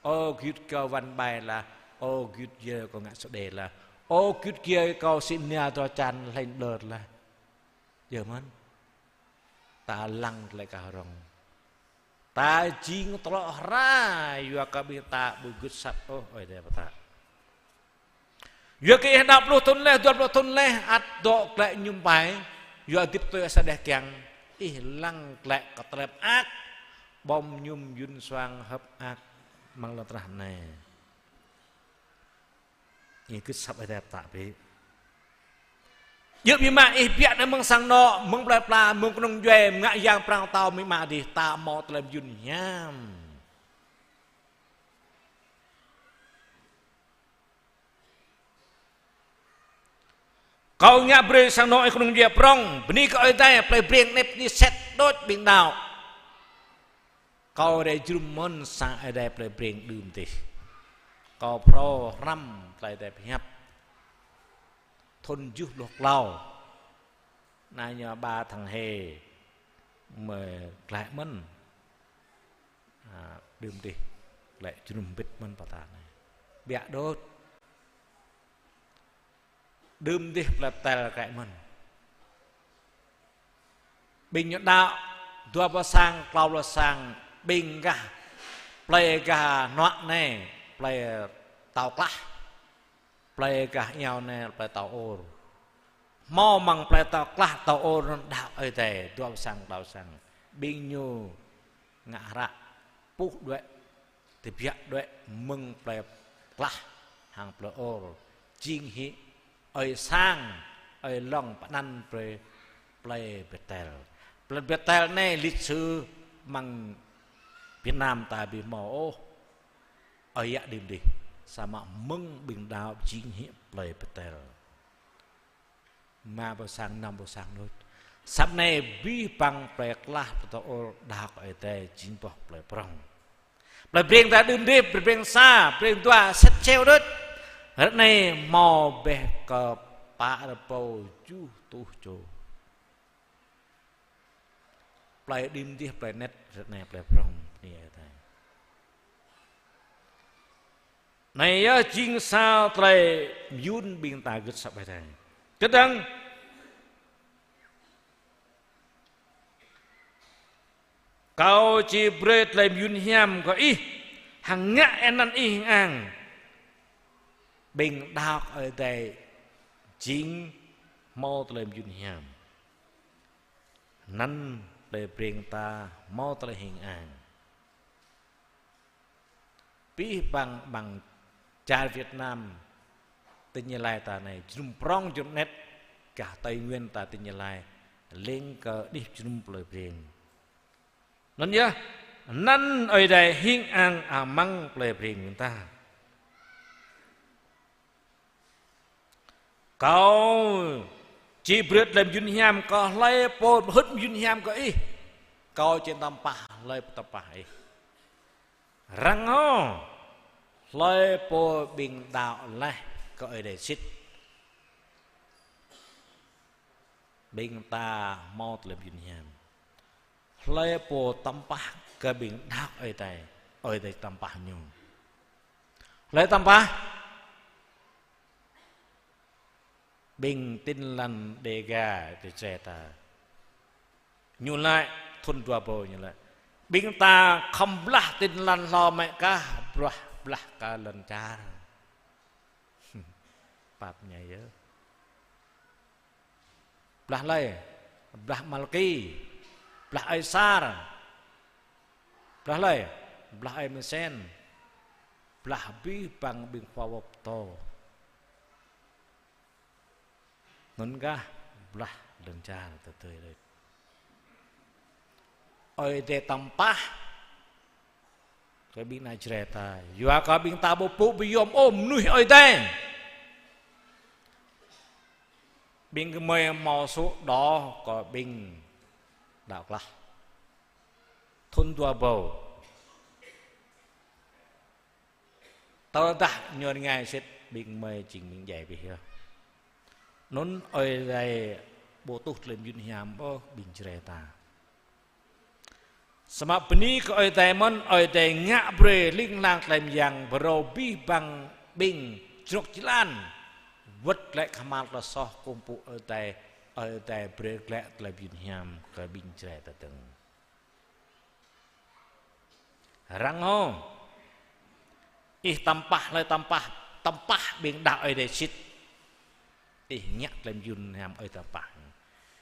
Ơ gơyut kâo wăn ƀai lah. Ơ gơyut yâo kâo ngă sơđê lah. Ơ gơyut yâo kâo sĭ nia dua čan hlĕng ƀlơr lah. Yơh mơ̆n. Ta lăng glaĭ gah rŏng. Ta jing tơlŏ hra, yua kơ ƀing ta ƀu gưt asăp ôh, Ơi Adai pơtă. Yua kơ ih đăo pluh thŭn laih, dua pluh thŭn laih, ăt dŏ glaĭ mơñum pai, yua hơdip tui sa đeh kiăng, ih lăng glaĭ kơ tơlơi mơak, ƀom mơñum yun suang hơ̆k mơak amăng lŏn tơnah anai. Ih gưt asăp Ơi Adai pơtă bĕ. Djơ̆ biă mă ih biă nao mơ̆ng sang anŏ, mơ̆ng plơi pla, mơ̆ng kơnung djuai, mơ̆ng ngă yang prăng tâo, mĭ ma adih, ta hmâo tơlơi mơyun hiam. Kâo ngă brơi sang anŏ ih kơnung djuai prŏng, bơni kơ Ơi Adai, plei Breng anai bơni sĭt đôč ƀing đaŏ. Kâo rai jơnum mơ̆n sang Ơi Adai plei Breng đưm adih. Kâo phrâo hrăm tơlơi Ơi Adai pơhiăp. Thŭn tơjuh pluh klâo. Anai ñu ba tháng hai. Mơ̆ glaĭ mơ̆n. A, đưm adih. Glaĭ jơnum hơbĭt mơ̆n pơtă anai. Biă đôč. Đưm adih plei Betel glaĭ mơ̆n. Ƀing ñu đaŏ dua pluh sang, klâo pluh sang, ƀing gah plei gah hnuă anai, plei Tao Klah, plei gah iao anai, plei Tao Ôr. Hmâo amăng plei Tao Klah, Tao Ôr anŭn đaŏ Ơi Adai, dua pluh sang, klâo pluh sang. Ƀing ñu ngă hră puh đuaĭ, tơbiă đuaĭ mơ̆ng plei Klah hăng plei Ôr, jing hĭ ơi sang, ơi lŏng pơanăn brơi plei Betel. Plei Betel anai lịch sử amăng Việt Nam ta ƀu hmâo ôh ơi yă đưm adih, samơ̆ mơ̆ng ƀing đaŏ jing hĭ plei Betel. Rơma pluh sang, năm pluh sang đôč. Samơ̆ anai abih bang plei Klah, plei Tao Ôr đaŏ kơ Ơi Adai jing boh plei prŏng. Plei Breng ta đưm adih, plei Breng sa, Breng dua, sĭt čeo đôč. Ră anai hmâo bĕ kơ pă rơbâo tơjuh rơtuh čô. Plei đưm adih, plei anet, ră anai plei prŏng, bơni Ơi Adai. Anai yơh jing sa tơlơi mơyun ƀing ta gưt asăp Ơi Adai. Kơdơ̆ng kâo či brơi tơlơi mơyun hiam kơ ih, hăng ngă anăn ih hing ang. Ƀing đaŏ kơ Ơi Adai jing hmâo tơlơi mơyun hiam. Anăn plei Breng ta hmâo tơlơi hing ang. Abih bang amăng čar Việt Nam, tỉnh Gia Lai ta anai, jơnum prŏng jơnum anet, gah Tây Nguyên ta tỉnh Gia Lai, leng kơ đih jơnum plei Breng. Anŭn yơh, anăn Ơi Adai hing ang amăng plei Breng ta. Kâo či brơi tơlơi mơyun hiam kơ hlơi pô hơ̆t mơyun hiam kơ ih. Kâo či tăm pah hlơi pô tăm pah ih. Răng hŏ, hlơi pô ƀing đaŏ laih kơ Ơi Adai sĭt, ƀing ta hmâo tơlơi mơyun hiam. Hlơi pô tăm pah kơ ƀing đaŏ Ơi Adai, Ơi Adai tăm pah ñu. Hlơi tăm pah? Ƀing Tin Lành Đêga tơ Jrai ta. Ñu laĭ thŭn dua rơbâo ñu laĭ: Ƀing ta khŏm blah Tin Lành hlâo mă kah, blah, blah kơ lŏn čar. Pap ñai yơh. Blah hlơi? Blah Malki, blah Ơi Sar, blah hlơi? Blah Ơi Mơsen, blah abih bang ƀing khua pơtô. Anŭn kah blah lŏn čar tơdơi đôč. Ơi Adai tăm pah kơ ƀing ană Jrai ta, yua kơ ƀing ta ƀu pŭ ƀu yom ôh mơnuih Ơi Adai. Ƀing gơmơi hmâo sŭ đôč kơ ƀing đaŏ klah. Thŭn dua rơbâo. Tơdah ñu rơngai sĭt ƀing gơmơi jing ƀing djai abih yơh. Anŭn Ơi Adai ƀu tuh tơlơi mơyun hiam ôh ƀing Jrai ta. Samơ̆ bơni kơ Ơi Adai mơ̆n, Ơi Adai ngă brơi ling lang tơlơi mơyang phrâo abih bang ƀing jrŏk jơlan. Wơ̆t glaĭ kơhma̱l tơlơi soh kơkuh pơpŭ Ơi Adai, Ơi Adai brơi glaĭ tơlơi mơyun hiam kơ ƀing Jrai ta dơ̆ng. Răng hŏ. Ih tơmpah hlơi tơmpah, tơmpah ƀing đaŏ Ơi Adai sĭt. Ih ngă tơlơi mơyun hiam Ơi Adai tơmpah.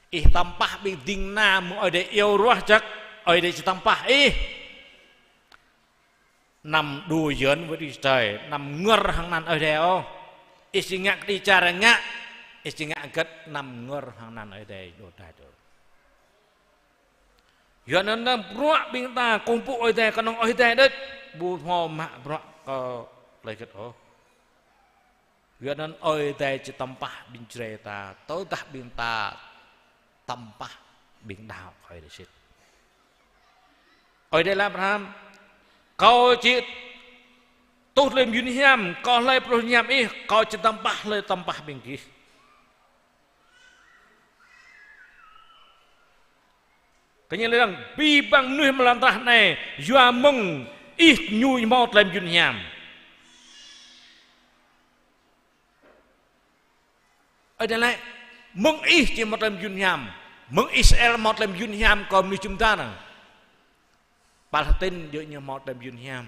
Ih tơmpah ƀing ding kơna mơ̆ng Ơi Adai iâu ruah jăk, Ơi Adai či tơmpah ih. Anăm đùa giỡn với Đức Chúa Trời, anăm ngơ̆r hăng anăn Ơi Adai ôh. Ih či ngă kơđi čar ngă, ih či ngă hơget anăm ngơ̆r hăng anăn Ơi Adai đôč đač ôh. Yua anŭn anăm bruă ƀing ta kơkuh pơpŭ Ơi Adai, kơnơ̆ng Ơi Adai đôč, ƀu hmâo mă bruă kơ tơlơi hơget ôh. Yua anŭn Ơi Adai či tơmpah ƀing Jrai ta, tơdah ƀing ta tơmpah ƀing đaŏ Ơi Adai sĭt. Ơi Adai laĭ Abraham: Kâo či tuh tơlơi mơyun hiam, kâo hlơi pơtruh hiam ih, kâo či tơmpah hlơi tơmpah ƀing gih. Kơ ñu laĭ rằng, abih bang mơnuih amăng lŏn tơnah anai, yua mơ̆ng ih ñu hmâo tơlơi mơyun hiam. Ơi Adai laĭ, mơ̆ng ih či hmâo tơlơi mơyun hiam, mơ̆ng Israel hmâo tơlơi mơyun hiam kơ mơnuih jum dar. Palestin djơ̆ ñu hmâo tơlơi mơyun hiam.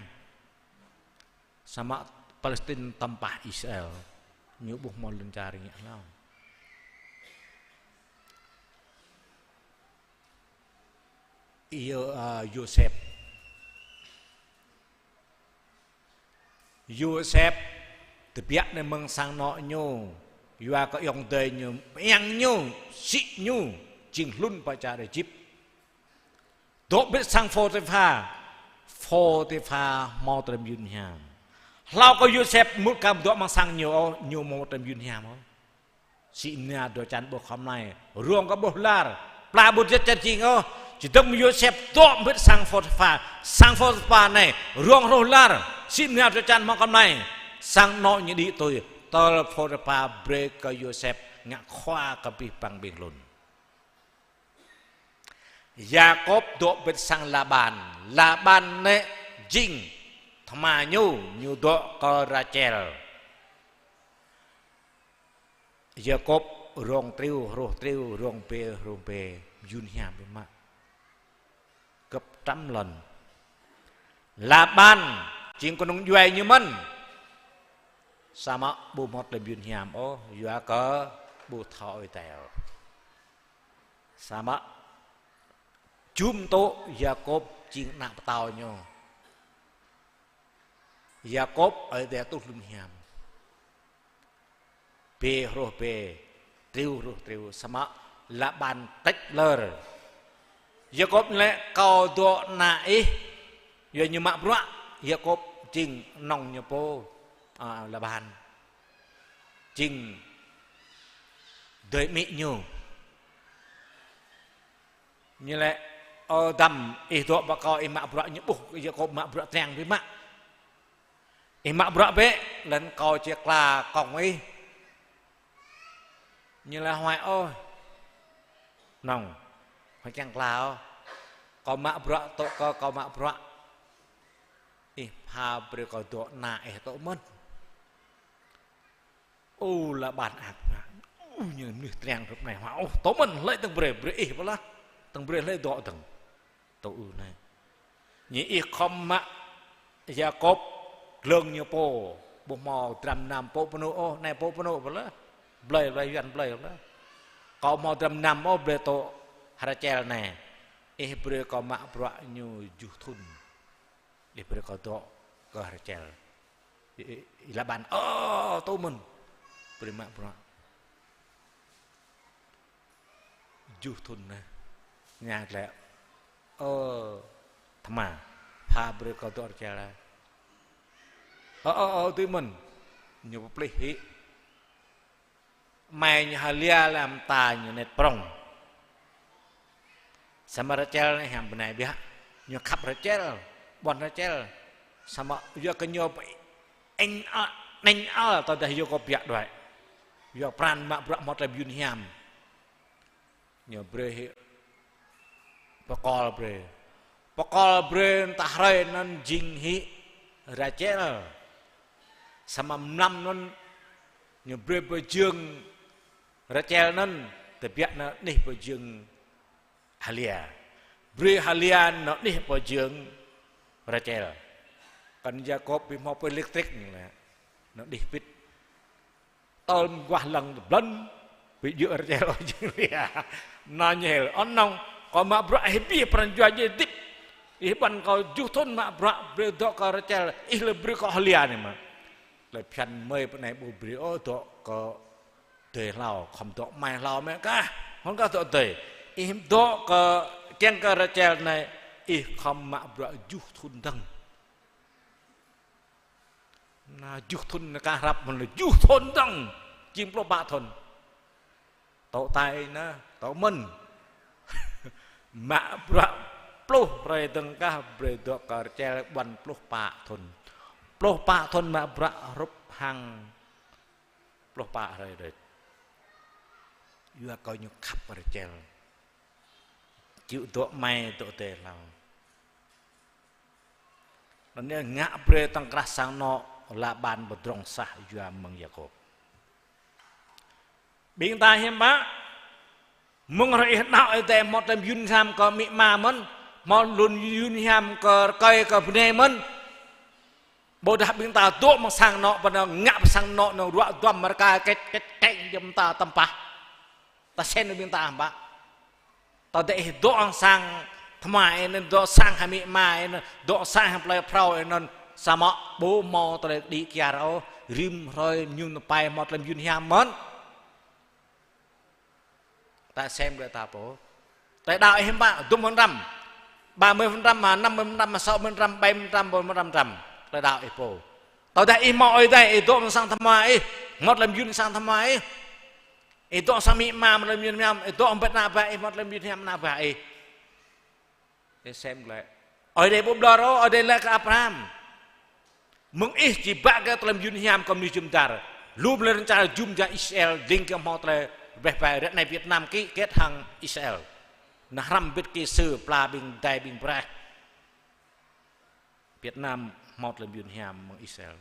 Samơ̆ Palestin tơmpah Israel, ñu ƀu hmâo lŏn čar ngă hlâo. Yô-, a, Yôsep. Yôsep tơbiă anai mơ̆ng sang anŏ ñu, yua kơ ayŏng adơi ñu mơyang ñu, sĭ ñu, jing hlŭn pơ čar Êjip. Dŏ ƀơi sang Phôtipha, Phôtipha hmâo tơlơi mơyun hiam. Hlâo kơ Yôsep mŭt kơ dŏ amăng sang ñu ôh, ñu hmâo tơlơi mơyun hiam ôh. Sĭ mơnia dua čan ƀuh khŏm anai, rông kơ ƀuh lar, pla ƀu djơ̆ čar jing ôh. Čơdơ̆ng Yôsep dŏ ƀơi sang Phôtipha, sang Phôtipha anai, rông hruh lar, sĭ mơnia dua čan hmâo khŏm anai, sang anŏ ñu đĭ tui, tơl Phôtipha brơi kơ Yôsep ngă khua kơ abih bang ƀing hlŭn. Yakôb dŏ ƀơi sang Laban, Laban anai jing tơma ñu, ñu dŏ kơ Račel. Yakôb rông triu, hruh triu, rông bê, hruh bê, mơyun hiam biă mă. Gơ̆p trăm lŏn. Laban, jing kơnung djuai ñu mơ̆n. Samơ̆ ƀu hmâo tơlơi mơyun hiam ôh, yua kơ ƀu thâo Ơi Adai ôh. Samơ̆ jum tŭ Yakôb jing ană pơtao ñu. Yakôb Ơi Adai tuh tơlơi mơyun hiam. Bê hruh bê, triu hruh triu, samơ̆ Laban tĕč lơr. Yakôb laĭ: Kâo dŏ ană ih. Yua ñu mă bruă, Yakôb jing nŏng ñu pô, a, Laban. Jing adơi amĭ ñu. Ñu laĭ: Ơ dăm, ih dŏ pơ kâo, ih mă bruă, ñu ƀuh Yakôb mă bruă triang biă mă. Ih mă bruă bĕ, laih anŭn kâo či kla kông ih. Ñu laĭ: Huai ôh, nŏng, huai kiăng kla ôh. Kâo mă bruă, tŭ kơ kâo mă bruă. Ih pha brơi kâo dŏ ană ih tŭ mơ̆n. Ơ, Laban ăt mă. Ơ, ñu mơnuih triang hrup anai, huai ôh, tŭ mơ̆n, hlơi tơ̆ng brơi, brơi ih pơlah. Tơ̆ng brơi hlơi dŏ tơ̆ng. Tŭ ư anai. Ñu ih khŏm mă Yakôb glông ñu pô, ƀu hmâo dram năm pô pơnŭ ôh, anai pô pơnŭ pơlah. Blơi, blơi, Yuan blơi pơlah. Kâo hmâo dram năm ôh, blơi tŭ Račel anai. Ih brơi kâo mă bruă ñu tơjuh thŭn. Ih brơi kâo dŏ kơ Račel. Ih, ih, ih Laban, ơ, tŭ mơ̆n. Brơi mă bruă. Tơjuh thŭn anai. Ñu laĭ: Ơ, tơma, pha brơi kâo dŏ Račel. Ơ, ơ, ơ, tŭ mơ̆n. Ñu pơplih hĭ. Amai ñu Lia, laĭ mơta ñu anet prŏng. Samơ̆ Račel anai hiam bơnai biă. Ñu khăp Račel, ƀuăn Račel. Samơ̆ yua kơ ñu pơ-, Añ a-, añ al tơdah yua kơ biă đuaĭ. Yua pran mă bruă hmâo tơlơi mơyun hiam. Ñu brơi hĭ pơkol brơi. Pơkol brơi ta hrơi anŭn jing hĭ Rachel. Samơ̆ mlam anŭn ñu brơi pơjing Rachel anŭn, tơbiă anŭn anih pơjing H'Lia. Brơi H'Lia anŭn anih pơjing Rachel. Kăn Yakôb ƀu hmâo pơ elektrik anŭn lĕ. Anŭn anih pĭt. Tơl mơguah lăng tơblŏn, ƀu djơ̆ Rachel ôh jing Lia. Anŭn ñu hil, anŭn kâo mă bruă hĭ biă pran jua djai hơdip. Ih ƀuăn kâo tơjuh thŭn mă bruă brơi dŏ kơ Rachel, ih lĕ brơi kơ Lia anai mơ̆n. Lĕ phiăn mơi pơ anai ƀu brơi ôh dŏ kơ adơi hlâo, khŏm dŏ amai hlâo mơ̆ kah, hŏn kah dŏ adơi. Ih dŏ kơ, kiăng kơ Rachel anai, ih khŏm mă bruă tơjuh thŭn dơ̆ng. Anai tơjuh thŭn anai kah hrăp mơ̆n lĕ tơjuh thŭn dơ̆ng, jing pluh pă thŭn. Tŏ tai anai, tŏ mơ̆n. Mă bruă pluh hrơi dơ̆ng kah brơi dŏ kơ Rachel ƀuăn pluh pă thŭn. Pluh pă thŭn mă bruă hrup hăng pluh pă hrơi đôč. Yua kơ ñu khăp Rachel. Či dŏ amai dŏ adơi hlâo. Anŭn yơh ngă brơi tŏng krah sang anŏ Laban pơdrŏng sah yua mơ̆ng Yakôb. Ƀing ta hiam mă, mơ̆ng hrơi ih đaŏ Ơi Adai hmâo tơlơi mơyun hiam kơ amĭ ama mơ̆n, hmâo tơlơi mơyun hiam kơ rơkơi kơ bơnai mơ̆n. Ƀôdah ƀing ta dŏ amăng sang anŏ, pơ anai ngă pơ sang anŏ anŭn ruă duăm rơka kĕč kĕč kĕč jăm ta tơmpah. Ta sem ƀing ta hiam mă. Tơdah ih dŏ amăng sang tơma ih anŭn, dŏ sang hăng amĭ ama ih anŭn, dŏ sang hăng plơi phrâo ih anŭn, samơ̆ ƀu hmâo tơlơi đĭ kyar ôh, rĭm hrơi mơñum tơpai hmâo tơlơi mơyun hiam mơ̆n. Ta sem glaĭ ta pô. Tơlơi đaŏ ih hiam mă, dŭm phần trăm, ba mươi phần trăm, năm mươi phần trăm, sáu mươi phần trăm, bảy mươi phần trăm, bốn mươi phần trăm. Tơlơi đaŏ ih pô. Tơdah ih hmâo Ơi Adai, ih dŏ amăng sang tơma ih, hmâo tơlơi mơyun sang tơma ih. Ih dŏ sang amĭ ama hmâo tơlơi mơyun hiam, ih dŏ ƀơi ană bă ih hmâo tơlơi mơyun hiam ană bă ih. Ih sem glaĭ. Ơi Adai ƀu ƀlŏr ôh, Ơi Adai laĭ kơ Abraham: Mơ̆ng ih či bă kơ tơlơi mơyun hiam kơ mơnuih jum dar. Lu mơlơi rơnča jum dar Israel, ding kơ hmâo tơlơi rơbeh bai, ră anai Việt Nam ký kết hăng Israel. Anŭn hrăm bit ký sự pla ƀing adai ƀing braih. Việt Nam hmâo tơlơi mơyun hiam mơ̆ng Israel.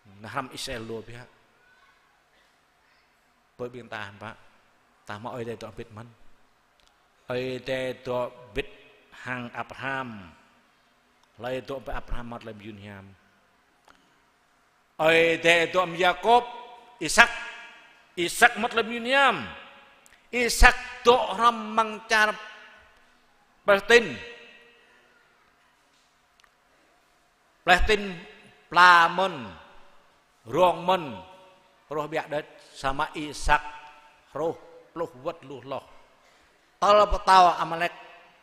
Anŭn hrăm Israel lu biă. Pơ ƀing ta hiam mă, ta hmâo Ơi Adai dŏ bit mơ̆n. Ơi Adai dŏ bit hăng Abraham. Hlơi dŏ bit Abraham hmâo tơlơi mơyun hiam. Ơi Adai dŏ mơ̆ng Yakôb, Isak. Isak hmâo tơlơi mơyun hiam. Isak dŏ hrŏm amăng čar Palestin. Palestin pla mơ̆n, rông mơ̆n, truh biă đôč, samơ̆ Isak truh pluh wơ̆t lu hloh. Tơl pơtao Amalek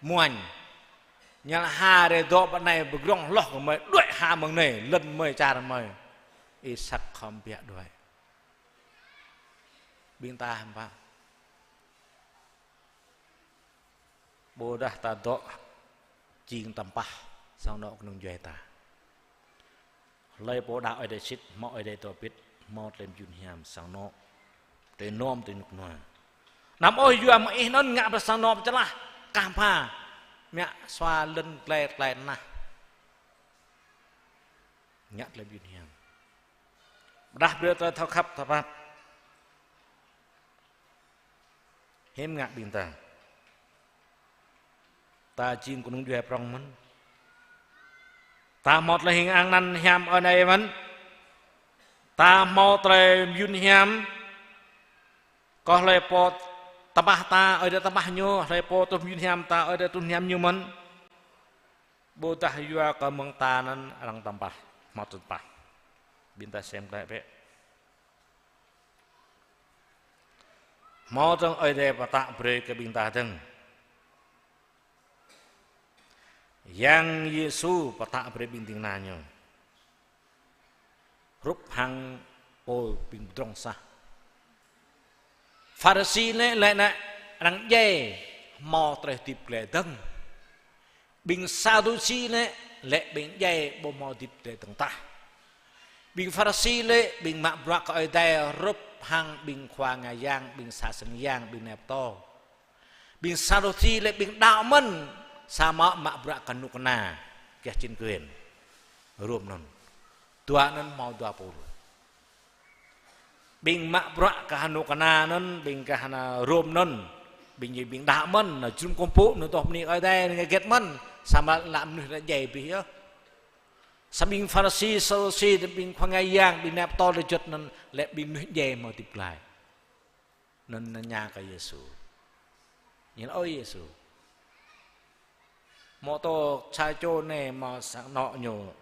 muañ. Ñu laĭ: Ha rai dŏ pơ anai pơdrŏng hloh kơ mơi, đuaĭ ha mơ̆ng anai, lŏn mơi čar mơi. Isak khŏm biă đuaĭ. Ƀing ta hiam mă. Ƀôdah ta dŏ jing tơmpah sang anŏ kơnung djuai ta. Hlơi pô đaŏ Ơi Adai sĭt, hmâo Ơi Adai dŏ bit, hmâo tơlơi mơyun hiam sang anŏ. Tơlơi nom tơlơi rơnŭk rơnua. Anăm ôh yua mơ̆ng ih anŭn ngă pơ sang anŏ pơčơlah, kah pha, mă sua lŏn glai glai nah. Ngă tơlơi mơyun hiam. Pơdah brơi tơlơi thâo khăp thâo pap. Hiam ngă ƀing ta. Ta jing kơnung djuai prŏng mơ̆n. Ta hmâo tơlơi hing ang anăn hiam Ơi Adai mơ̆n. Ta hmâo tơlơi mơyun hiam. Kơ hlơi pô tơpă ta, Ơi Adai tơpă ñu, hlơi pô truh mơyun hiam ta, Ơi Adai truh hiam ñu mơ̆n. Ƀôdah yua kơ mơ̆ng ta anăn arăng tơpă, hmâo tơpă. Ƀing ta sem glaĭ bĕ. Hmâo dơ̆ng Ơi Adai pơtă brơi kơ ƀing ta dơ̆ng. Yang Yêsu pơtă brơi ƀing ding kơna ñu. Hrup hăng pô ƀing pơdrŏng sah. Pharisi anai laĭ anai, arăng djai hmâo tơlơi hơdip glaĭ dơ̆ng. Ƀing Sadusi anai laĭ ƀing djai ƀu hmâo hơdip glaĭ dơ̆ng tah. Ƀing Pharisi lĕ ƀing mă bruă kơ Ơi Adai hrup hăng ƀing khua ngă yang, ƀing sa sang yang, ƀing nai pơtô. Ƀing Sadusi lĕ ƀing đaŏ mơ̆n, samơ̆ mă bruă kơ kơnuk kơna, gah chính quyền Rôm anŭn. Dua anŭn hmâo dua pôl. Ƀing mă bruă kơ kơnuk kơna anŭn, ƀing kơ kơnuk kơna Rôm anŭn, ƀing ñu ƀing đaŏ mơ̆n, nao jơnum kơkuh pơpŭ, nao dŏ bơni Ơi Adai, nao hơget mơ̆n, samơ̆ lăi mơnuih ră djai abih yơh. Samơ̆ ƀing Pharisi, Sadusi, ƀing khua ngă yang, ƀing nai pơtô tơlơi juăt anŭn, lĕ ƀing mơnuih djai hmâo hơdip glaĭ. Anŭn tơña kơ Yêsu. Ñu laĭ: Ơ Yêsu, hmâo tơlơi sa čô anai hmâo sang anŏ ñu.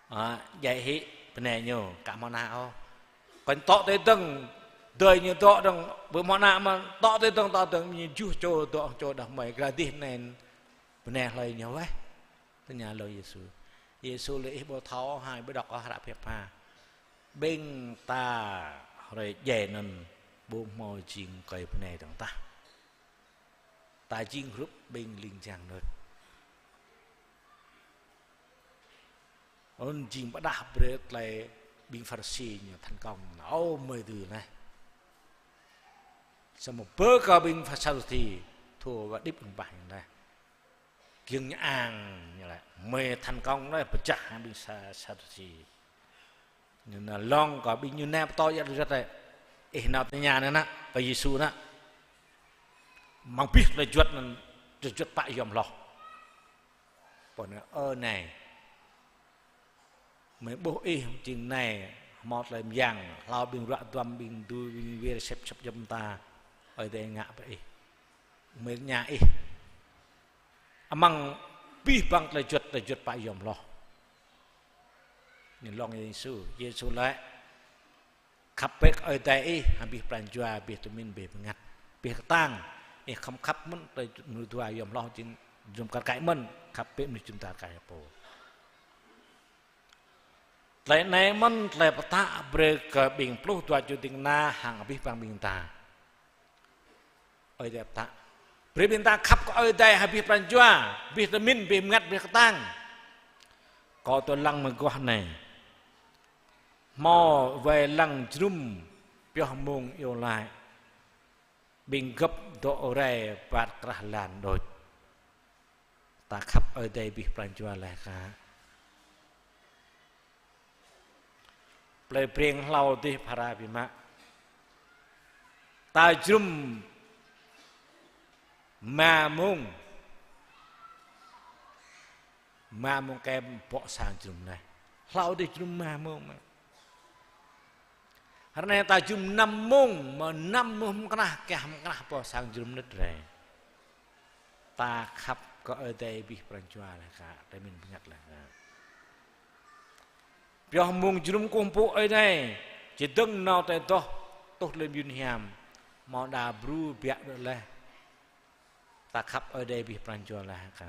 Ă, djai hĭ bơnai ñu, aka hmâo ană ôh. Kơnh tŏ tơdơ̆ng, adơi ñu dŏ dơ̆ng, ƀu hmâo ană mơ̆n, tŏ tơdơ̆ng, tŏ tơdơ̆ng, ñu juh čô dŏ, čô đah kơmơi, gah dih anai bơnai hlơi ñu weh. Tơña lăng Yêsu. Yêsu laĭ: Ih ƀu thâo hă, ƀu đŏk ôh hră pơhiăp hă? Ƀing ta hrơi djai anŭn ƀu hmâo jing kơi bơnai dơ̆ng tah. Ta jing hrup ƀing ling jang đôč. Anŭn jing pơdah brơi tơlơi ƀing Pharisi ñu thành công. Ơ, mơi tui anai. Samơ̆ bơ kơ ƀing Pha-, Sadusi, thâo wơ̆t hơdip ƀơ̆ng bah ñu anai. Kiăng ñu ang ñu laĭ: Mơi thành công anai, pơčah hăng ƀing Sa-, Sadusi. Ñu nao lông kơ ƀing ñu nai pơtô djă tơlơi juăt anai. Ih nao tơña anai nă, kơ Yêsu nă. Mơ̆ng abih tơlơi juăt anŭn, tơlơi juăt pă yom hloh. Pô anai: Ơ nai, mơi ƀuh ih jing nai, hmâo tơlơi mơyang, hlâo ƀing ruă duăm, ƀing du, ƀing wir sĕp sĕp jăm ta, Ơi Adai ngă brơi ih. Mơi tơña ih. Amăng abih bang tơlơi juăt, tơlơi juăt pă yom hloh. Ñu lông Yêsu, Yêsu laĭ: Khăp bĕ kơ Ơi Adai ih, hăng abih pran jua, abih tơmin, abih bơngăt, abih kơtang. Ih khŏm khăp mơ̆n tơlơi mơnuih dua yom hloh, jing jơnum kar kaĭ mơ̆n, khăp bĕ mơnuih jơnum kar kaĭ pô. Tơlơi anai mơ̆n tơlơi pơtă brơi kơ ƀing pluh dua čô ding kơna hăng abih bang ƀing ta. Ơi Adai pơtă brơi ƀing ta khăp kơ Ơi Adai hăng abih pran jua, abih tơmin, abih bơngăt, abih kơtang. Kâo tui lăng mơguah anai. Hmâo wai lăng jơnum pioh mông iâu laĭ. Ƀing gơ̆p dŏ rai wơ̆t krah lan đôč. Ta khăp Ơi Adai abih pran jua laih hă? Plei Breng hlâo dih phara biă mă. Ta jơnum rơma mông. Rơma mông kơm bŏ sang jơnum anai. Hlâo dih jơnum rơma mông mă. Ră anai ta jơnum năm mông, mơ̆ năm mông hăm krah, kơ hăm krah bŏ sang jơnum anŭn rai. Ta khăp kơ Ơi Adai abih pran jua laih hă, tơmin bơngăt laih hă? Pioh mông jơnum kơkuh pơpŭ Ơi Adai, čơdơ̆ng nao tơlơi adoh, tuh tơlơi mơyun hiam, hmâo đa bru biă đôč laih. Ta khăp Ơi Adai abih pran jua laih hă?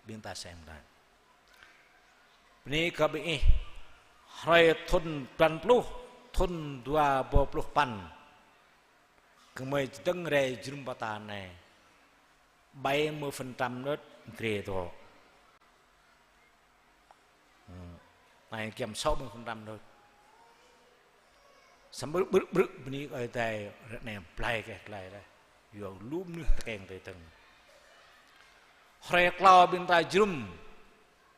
Ƀing ta sem đôč. Bơni kơ ƀing ih, hrơi thun pran pluh, thun dua rơbâo pluh păn. Gơmơi čơdơ̆ng rai jơnum pơtă anai. Bảy mươi phần trăm đôč grê dŏ. Hmm. Anai giăm sáu mươi phần trăm đôč. Samơ̆ ƀrư̆, ƀrư̆, ƀrư̆, bơni Ơi Adai, ră anai blai kơ glai laih. Yua lu mơnuih tơkeng tơtơ̆ng. Hrơi klâo ƀing ta jơnum,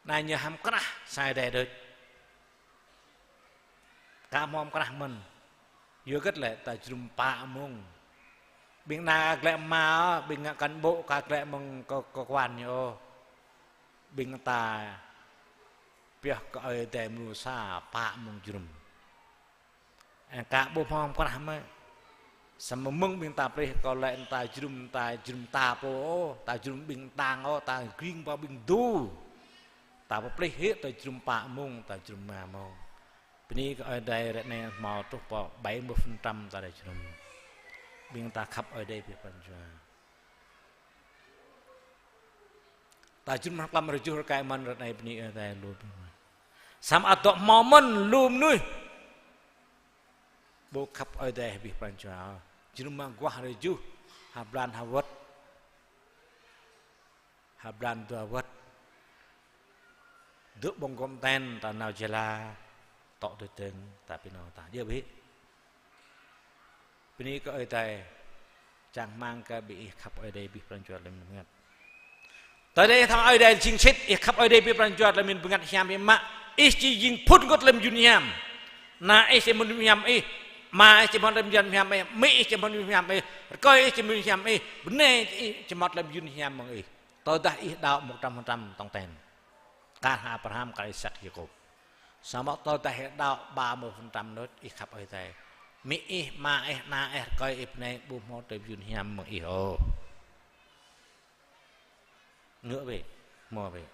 anai ñu hăm krah sa Ơi Adai đôč. Aka hmâo hăm krah mơ̆n. Yua hơget lĕ ta jơnum pă mông. Ƀing anai aka glaĭ rơma, ƀing ngă cán bộ aka glaĭ mơ̆ng cơ, cơ quan ñu ôh. Ƀing ta pioh kơ Ơi Adai mrô sa pă mông jơnum. Aka ƀu hmâo hăm krah mơ̆. Samơ̆ mơ̆ng ƀing ta plih kơ lĕ ta jơnum, ta jơnum ta pô ôh, ta jơnum ƀing tang ôh, ta gring pơ ƀing du. Ta pơplih hĭ ta jơnum pă mông, ta jơnum rơma mông. Bơni kơ Ơi Adai ră anai hmâo truh pơ bảy mươi phần trăm ta đa jơnum. Ƀing ta khăp Ơi Adai abih pran jua. Ta jơnum hăng tlam rơjuh rơkơi mơ̆n ră anai bơni Ơi Adai lu ƀing mơ̆n. Samơ̆ ăt dŏ hmâo mơ̆n lu mơnuih ƀu khăp Ơi Adai abih pran jua. Jơnum mơguah rơjuh, ha blan ha wơ̆t. Ha blan dua wơ̆t. Dŏ ƀơ̆ng gŏm ten ta nao jơla, tŏ tui tơ̆ng ta pi nao ta. Djơ̆ ƀĭ. Bơni kơ Ơi Adai, čang rơmang kơ ƀing ih khăp Ơi Adai abih pran jua tơlơi bơngăt. Tơdah ih thâo Ơi Adai jing sĭt, ih khăp Ơi Adai abih pran jua tơlơi bơngăt hiam ih mă, ih či jing phŭn kơ tơlơi mơyun hiam. Ană ih či mơyun hiam ih, ama ih či mơyun hiam ih, amĭ ih či mơyun hiam ih, rơkơi ih či mơyun hiam ih, bơnai ih či mơyun hiam mơ̆ng ih. Tơdah ih đaŏ một trăm phần trăm tong ten. Kar hăng Abraham, kar Isak, Yakôb. Samơ̆ tơdah ih đaŏ ba mươi phần trăm đôč, ih khăp Ơi Adai. Amĭ ih, ama ih, ană ih, rơkơi ih, bơnai ih ƀu hmâo tơlơi mơyun hiam mơ̆ng ih ôh. Ngă ƀĭ, hmâo ƀĭ.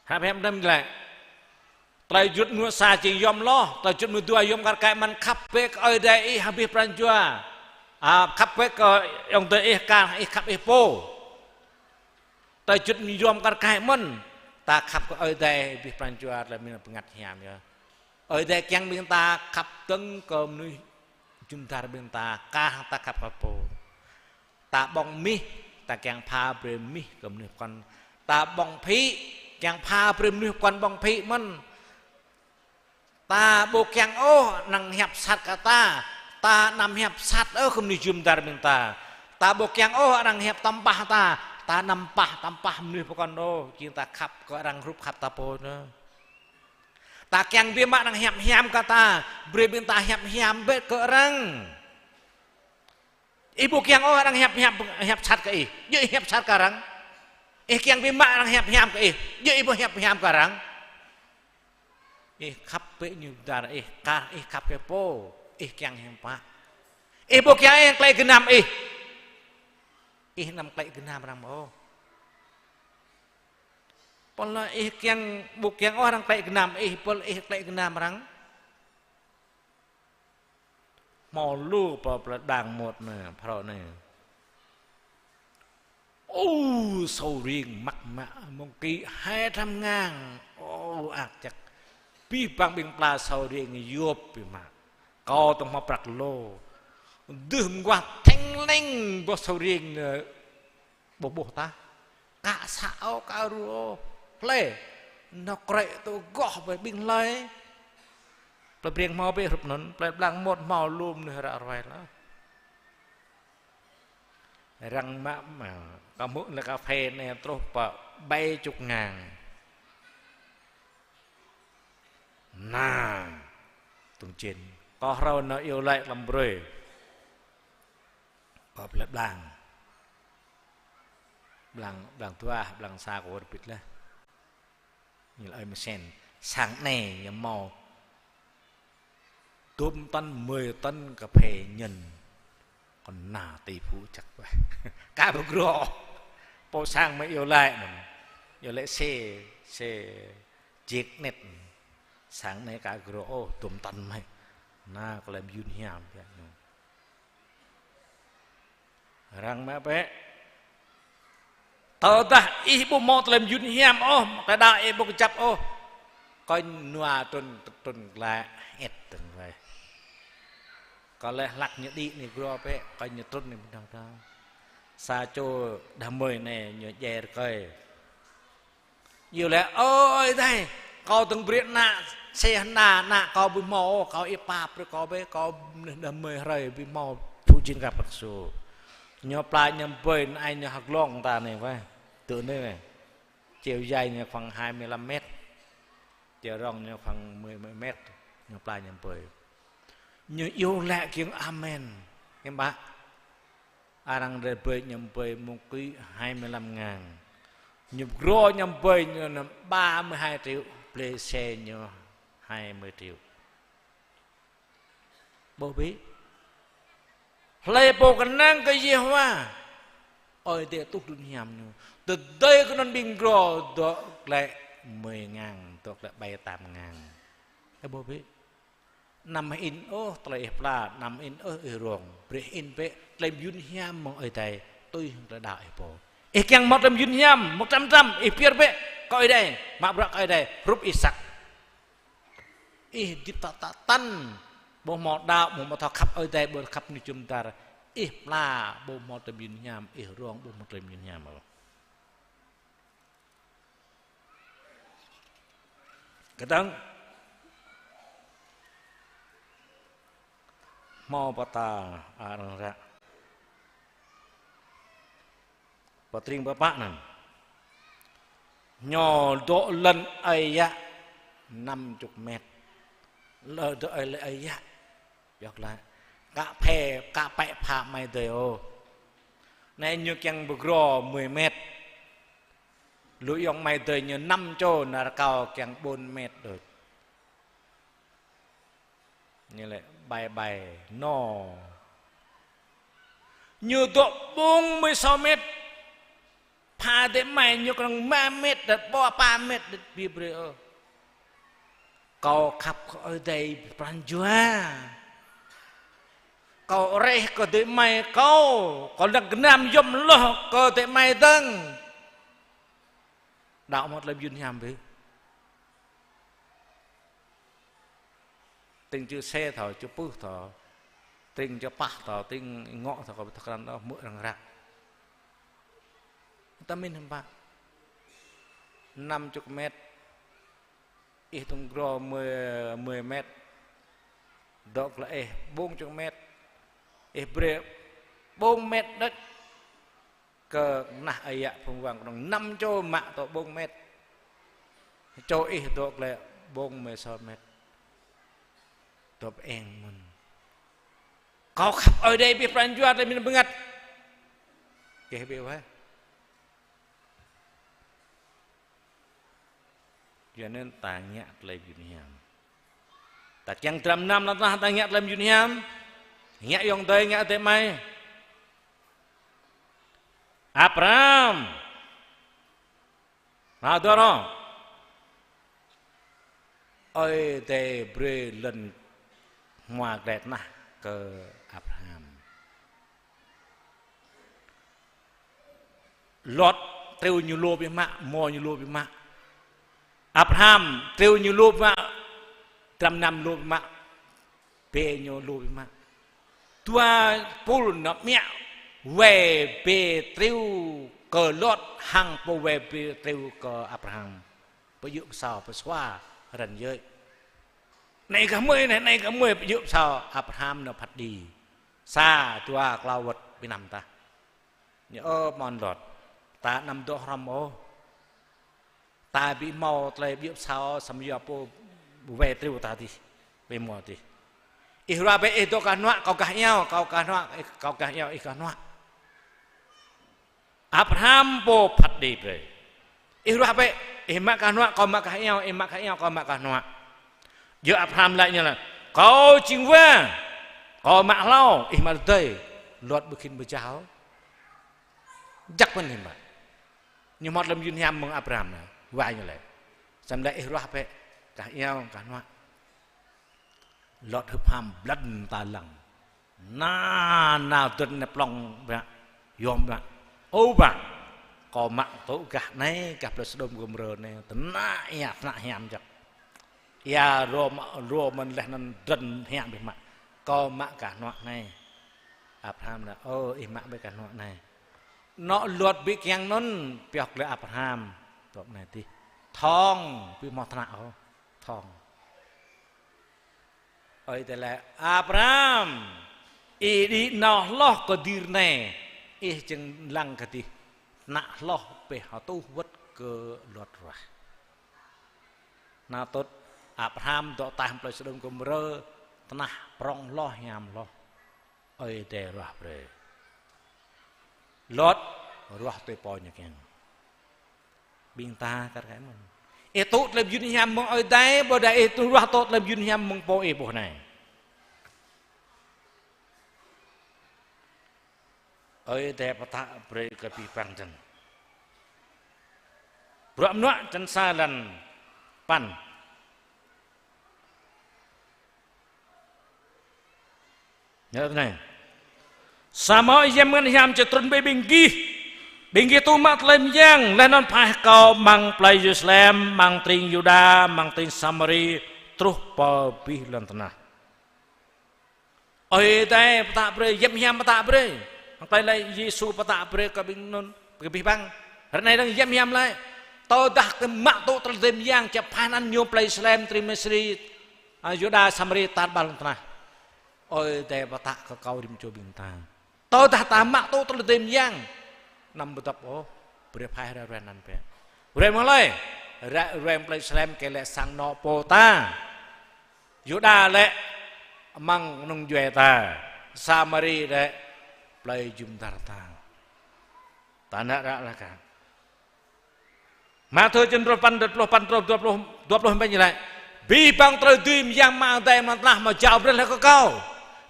Hră hiăp năm glaĭ. Tơlơi juăt mơnuă sa jing yom hloh, tơlơi juăt mơnuă dua yom kar kaĭ mơ̆n khăp bĕ kơ Ơi Adai ih abih pran jua. A, khăp bĕ kơ ayŏng adơi ih kar ih khăp ih pô. Tơlơi juăt yom kar kaĭ mơ̆n, ta khăp kơ Ơi Adai abih pran jua tơlơi mơ̆n bơngăt hiam yơh. Ơi Adai kiăng ƀing ta khăp dơ̆ng kơ mơnuih jum dar ƀing ta, kar hăng ta khăp kơ pô. Ta ƀơ̆ng mih, ta kiăng pha brơi mih kơ mơnuih pơkŏn. Ta ƀơ̆ng phĭ, kiăng pha brơi mơnuih pơkŏn ƀơ̆ng phĭ mơ̆n. Ta ƀu kiăng ôh arăng hiăp sat kơ ta, ta anăm hiăp sat ôh kơ mơnuih jum dar ƀing ta. Ta ƀu kiăng ôh arăng hiăp tơmpah ta, ta anăm pah tơmpah mơnuih pơkŏn ôh, jing ta khăp kơ arăng hrup khăp ta pô anŭn. Ta kiăng biă mă arăng hiăp hiam kơ ta, brơi ƀing ta hiăp hiam bĕ kơ arăng. Ih ƀu kiăng ôh arăng hiăp, hiăp, hiăp sat kơ ih. Djơ̆ ih hiăp sat kơ arăng. Ih kiăng biă mă arăng hiăp hiam kơ ih. Djơ̆ ih ƀu hiăp hiam kơ arăng. Ih khăp bĕ ñu dar ih, kar ih khăp kơ pô, ih kiăng hiam pă. Ih ƀu kiăng ih klĕ gơnam ih. Ih anăm klĕ gơnam arăng ôh. Pơl ih kiăng, ƀu kiăng ôh arăng klĕ gơnam ih, pơl ih klĕ gơnam arăng. Hmâo lu pơ plei Blang mơ̆t anai, phrâo anai. Ô, sầu riêng măk mă, mơ̆ng ký hai trăm ngàn. Ô, ăt čăk. Abih bang ƀing pla sầu riêng yôp biă mă. Kâo tơ̆ng hmâo prăk lô. Dưh mơguah theng leng boh sầu riêng anai. Ƀuh ƀuh tah. Kă să ôh, kă ruă ôh. Hlơi. Nao krĕ tŭ goh ƀơi ƀing hlơi. Plei Breng hmâo bĕ hrup anŭn, plei Blang mơ̆t hmâo lu mơnuih ră ruai lah. Arăng mă, mă, kâo hmư̆ lĕ cà phê anai truh pơ bảy chục ngàn. Anai, tơ̆ng čen. Kâo hrâu nao iâu laĭ lăm brơi. Pơ plei Blang. Blang, Blang dua, Blang sa kâo ƀu hơbĭt lah. Ñu laĭ ơi mơsen. Sang anai ñu hmâo dôm tấn, mười tấn cà phê nhân. Kâo nao tui phu čăk ƀă. Kâo ƀu grô. Pô sang mơ̆ iâu laĭ anŭn. Iâu laĭ xe, xe jet anet. Sang anai kâo ƀu grô ôh, dôm tấn mơ̆n. Anai kơ lĕ mơyun hiam biă ñu. Arăng mă bĕ. Tơdah ih ƀu hmâo tơlơi mơyun hiam ôh, tơdah ih ƀu kơjăp ôh. Kơnh nua trŭn, trŭn glaĭ, ĕt tơ̆ng wai. Kơ lĕ hlăk ñu đĭ anai grô bĕ, kơnh ñu trŭn anai ƀu dŏng dŏng. Sa čô đah kơmơi anai ñu djai rơkơi. Ñu laĭ: Ơ Ơi Adai, kâo tơ̆ng brơi ană, sĕh ană, ană kâo ƀu hmâo, kâo ih pap brơi kâo bĕ, kâo mơnuih đah kơmơi hrơi ƀu hmâo phu jing kơ Pơksu. Ñu pla ñu ƀơi, anai ñu hơglông ta anai wai. Tui anai wai. Chiều dài ñu khoảng hai mươi lăm mét. Chiều rộng ñu khoảng mười mét. Ñu pla ñu ƀơi. Ñu iâu laĭ kiăng amen. Kiăng ƀă. Arăng rai ƀơi ñu ƀơi mơ̆ng ký hai mươi lăm ngàn. Ñu grô ñu ƀơi ñu năm ba mươi hai triệu, blơi xe ñu hai mươi triệu. Ƀuh ƀĭ. Hlơi pô kơnang kơ Yêhôwa, Ơi Adai tuh trŭn hiam ñu. Tơdơi kơnơ̆ng ƀing grô dŏ glaĭ mười ngàn, dŏ glaĭ bảy tám ngàn. Ơ ƀuh ƀĭ. Anăm hơĭn ôh tơlơi ih pla, anăm hơĭn ôh ih rông. Brơi hơĭn bĕ tơlơi mơyun hiam mơ̆ng Ơi Adai, tui hăng tơlơi đaŏ ih pô. Ih kiăng hmâo tơlơi mơyun hiam, một trăm trăm, ih pơyơr bĕ kơ Ơi Adai, mă bruă kơ Ơi Adai, hrup Isak. Ih hơdip tŏ tơtăn, ƀu hmâo đaŏ, ƀu hmâo thâo khăp Ơi Adai, ƀu khăp mơnuih jum dar, ih pla, ƀu hmâo tơlơi mơyun hiam, ih rông, ƀu hmâo tơlơi mơyun hiam ôh. Kơdơ̆ng hmâo pơtă arăng ră. Pơtring pơpă anŭn. Ñu dŏ lŏn ơi yă năm chục mét. Lŏn dŏ ơi, lŏn ơi yă. Yŏk lă. Kă phe, kă pĕ pha amai adơi ôh. Anai ñu kiăng pơgrô mười mét. Lu ayŏng amai adơi ñu năm čô, nao rơkâo kiăng bốn mét đôč. Ñu lĕ bai bai, no. Ñu dŏ bốn mươi sáu mét. Pha adơi amai ñu kơnơ̆ng rơma mét đôč, ƀô̆ pă mét đôč, ƀu brơi ôh. Kâo khăp kơ Ơi Adai pran jua. Kâo reh kơ adơi amai kâo, kâo lăng gơnam yom hloh kơ adơi amai dơ̆ng. Đaŏ mơ̆ tơlơi mơyun hiam ƀu? Tring čư̆ se thâo, čư̆ pưh thâo, tring čư̆ pah thâo, tring ngŏ thâo, kâo ƀu thâo krăn ôh, hmư̆ arăng ră. Ta mĭn hiư̆m pă? Năm chục mét, ih tŭng grô mười, mười mét, dŏ glaĭ ih bốn chục mét, ih brơi bốn mét đôč. Kơ nah ơi yă phung wang kơnơ̆ng năm čô mă tŏ bốn mét. Čô ih dŏ glaĭ bốn mươi sáu mét. Dŏ pơeng mơ̆n. Kâo khăp Ơi Adai abih pran jua tơlơi mĭn bơngăt. Kơ ƀu wơ̆t. Yua anŭn ta ngă tơlơi mơyun hiam. Ta kiăng dram năm lŏn tơnah ta ngă tơlơi mơyun hiam. Ngă ayŏng adơi, ngă adơi amai. Abraham. Nao dơ̆ rŏ. Ơi Adai brơi lŏn hmua glai tơnah kơ Abraham. Lot triu ñu lu biă mă, hmua ñu lu biă mă. Abraham triu ñu lu biă mă, dram năm lu biă mă, bê ñu lu biă mă. Dua pul nao mă wai bê triu kơ Lot hăng pô wai bê triu kơ Abraham. Pơyơ̆ pơsao pơsua răn yơ̆i. Anai gah mơi anai, anai gah mơi, pơyơ̆ pơsao Abraham nao phat đĭ. Sa dua klâo wơ̆t ƀu năm tah. Ñu ơ mơ̆n Lot, ta anăm dŏ hrŏm ôh. Ta ƀu hmâo tơlơi pơyơ̆ pơsao samơ̆ yua pô wai triu ta adih, wai hmua adih. Ih ruah bĕ, ih dŏ gah hnuă, kâo gah iâu, kâo gah hnuă, ih, kâo gah iâu, ih gah hnuă. Abraham pô phat đĭ brơi. Ih ruah bĕ, ih mă gah hnuă, kâo mă gah iâu, ih mă gah iâu, kâo mă gah hnuă. Yua Abraham laĭ ñu laĭ: Kâo jing wa, kâo mă hlâo, ih mă rơdơi. Lot ƀu khĭn pơjao. Jăk mơ̆n hiư̆m pă. Ñu hmâo tơlơi mơyun hiam mơ̆ng Abraham anai, wa ñu laĭ. Samơ̆ laĭ ih ruah bĕ, gah iâu, gah hnuă. Lot hưp ham blăn ta lăng. Na, na dơ̆n anai plŏng biă, yom biă. Ơ biă, kâo mă tŭ gah anai, gah plơi Sôđôm Gômôrơ anai, tơnă ia, tơnă hiam jăk. Ia rô mă, rô mơ̆n laih anŭn dơ̆n hiam biă mă. Kâo mă gah hnuă anai. Abraham laĭ: Ơ, ih mă bĕ gah hnuă anai. Anŏ Lot ƀu kiăng anŭn, pioh glaĭ Abraham. Tŏ anai adih. Thŏng, ƀu hmâo tơnă ôh. Thŏng. Ơi Adai laĭ: Abraham, ih đĭ nao hloh kơdir anai, ih jing lăng kơdih, tơnă hloh pĕh hơtuh wơ̆t kơ Lot ruah. Anŭn tŭ Abraham dŏ taih plơi Sôđôm Gômôrơ, tơnah prŏng hloh, hiam hloh. Ơi Adai ruah brơi. Lot ruah tui pô ñu kiăng. Ƀing ta kar kaĭ mơ̆n. Ih tŭ tơlơi mơyun hiam mơ̆ng Ơi Adai, ƀôdah ih tŭ ruah tŭ tơlơi mơyun hiam mơ̆ng pô ih ƀuh anai. Ơi Adai pơtă brơi kơ abih bang čăn. Bruă Mơnuă čăn sa lăn păn. Ñu laĭ anai: Samơ̆ Yang Bơngăt Hiam či trŭn bĕ ƀing gih. Ƀing gih tŭ mă tơlơi mơyang, laih anŭn phaih Kâo amăng plei Yêrusalem, amăng tring Yuđa, amăng tring Samari, truh pơ abih lŏn tơnah. Ơi Adai pơtă brơi, Yang Hiam pơtă brơi. Hăng tơlơi laĭ Yêsu pơtă brơi kơ ƀing anŭn, kơ abih bang. Ră anai dơ̆ng Yang Hiam laĭ: Tơdah ta mă tŭ tơlơi mơyang, či phăn anăn ñu plei Salem, Tri Misri, a, Yuđa, Samari, tar ƀar lŏn tơnah. Ơi Adai pơtă kơ kâo rĭm čô ƀing ta. Tơdah ta mă tŭ tơlơi mơyang, anăm pơdŏp ôh, brơi phai rai ruai anăn bĕ. Ruai mơ̆ng hlơi? Rai ruai mơ̆ng plei Salem, kơ lĕ sang anŏ pô ta. Yuđa lĕ amăng kơnung djuai ta. Samari lĕ plei jum dar ta. Ta nă ră lă kah. Mathiơ črăn pluh păn, pluh păn truh dua pluh, dua pluh păn ñu laĭ: Abih bang tơlơi dưi mơyang mơak adai amăng lŏn tơnah hmâo jao brơi laih kơ kâo.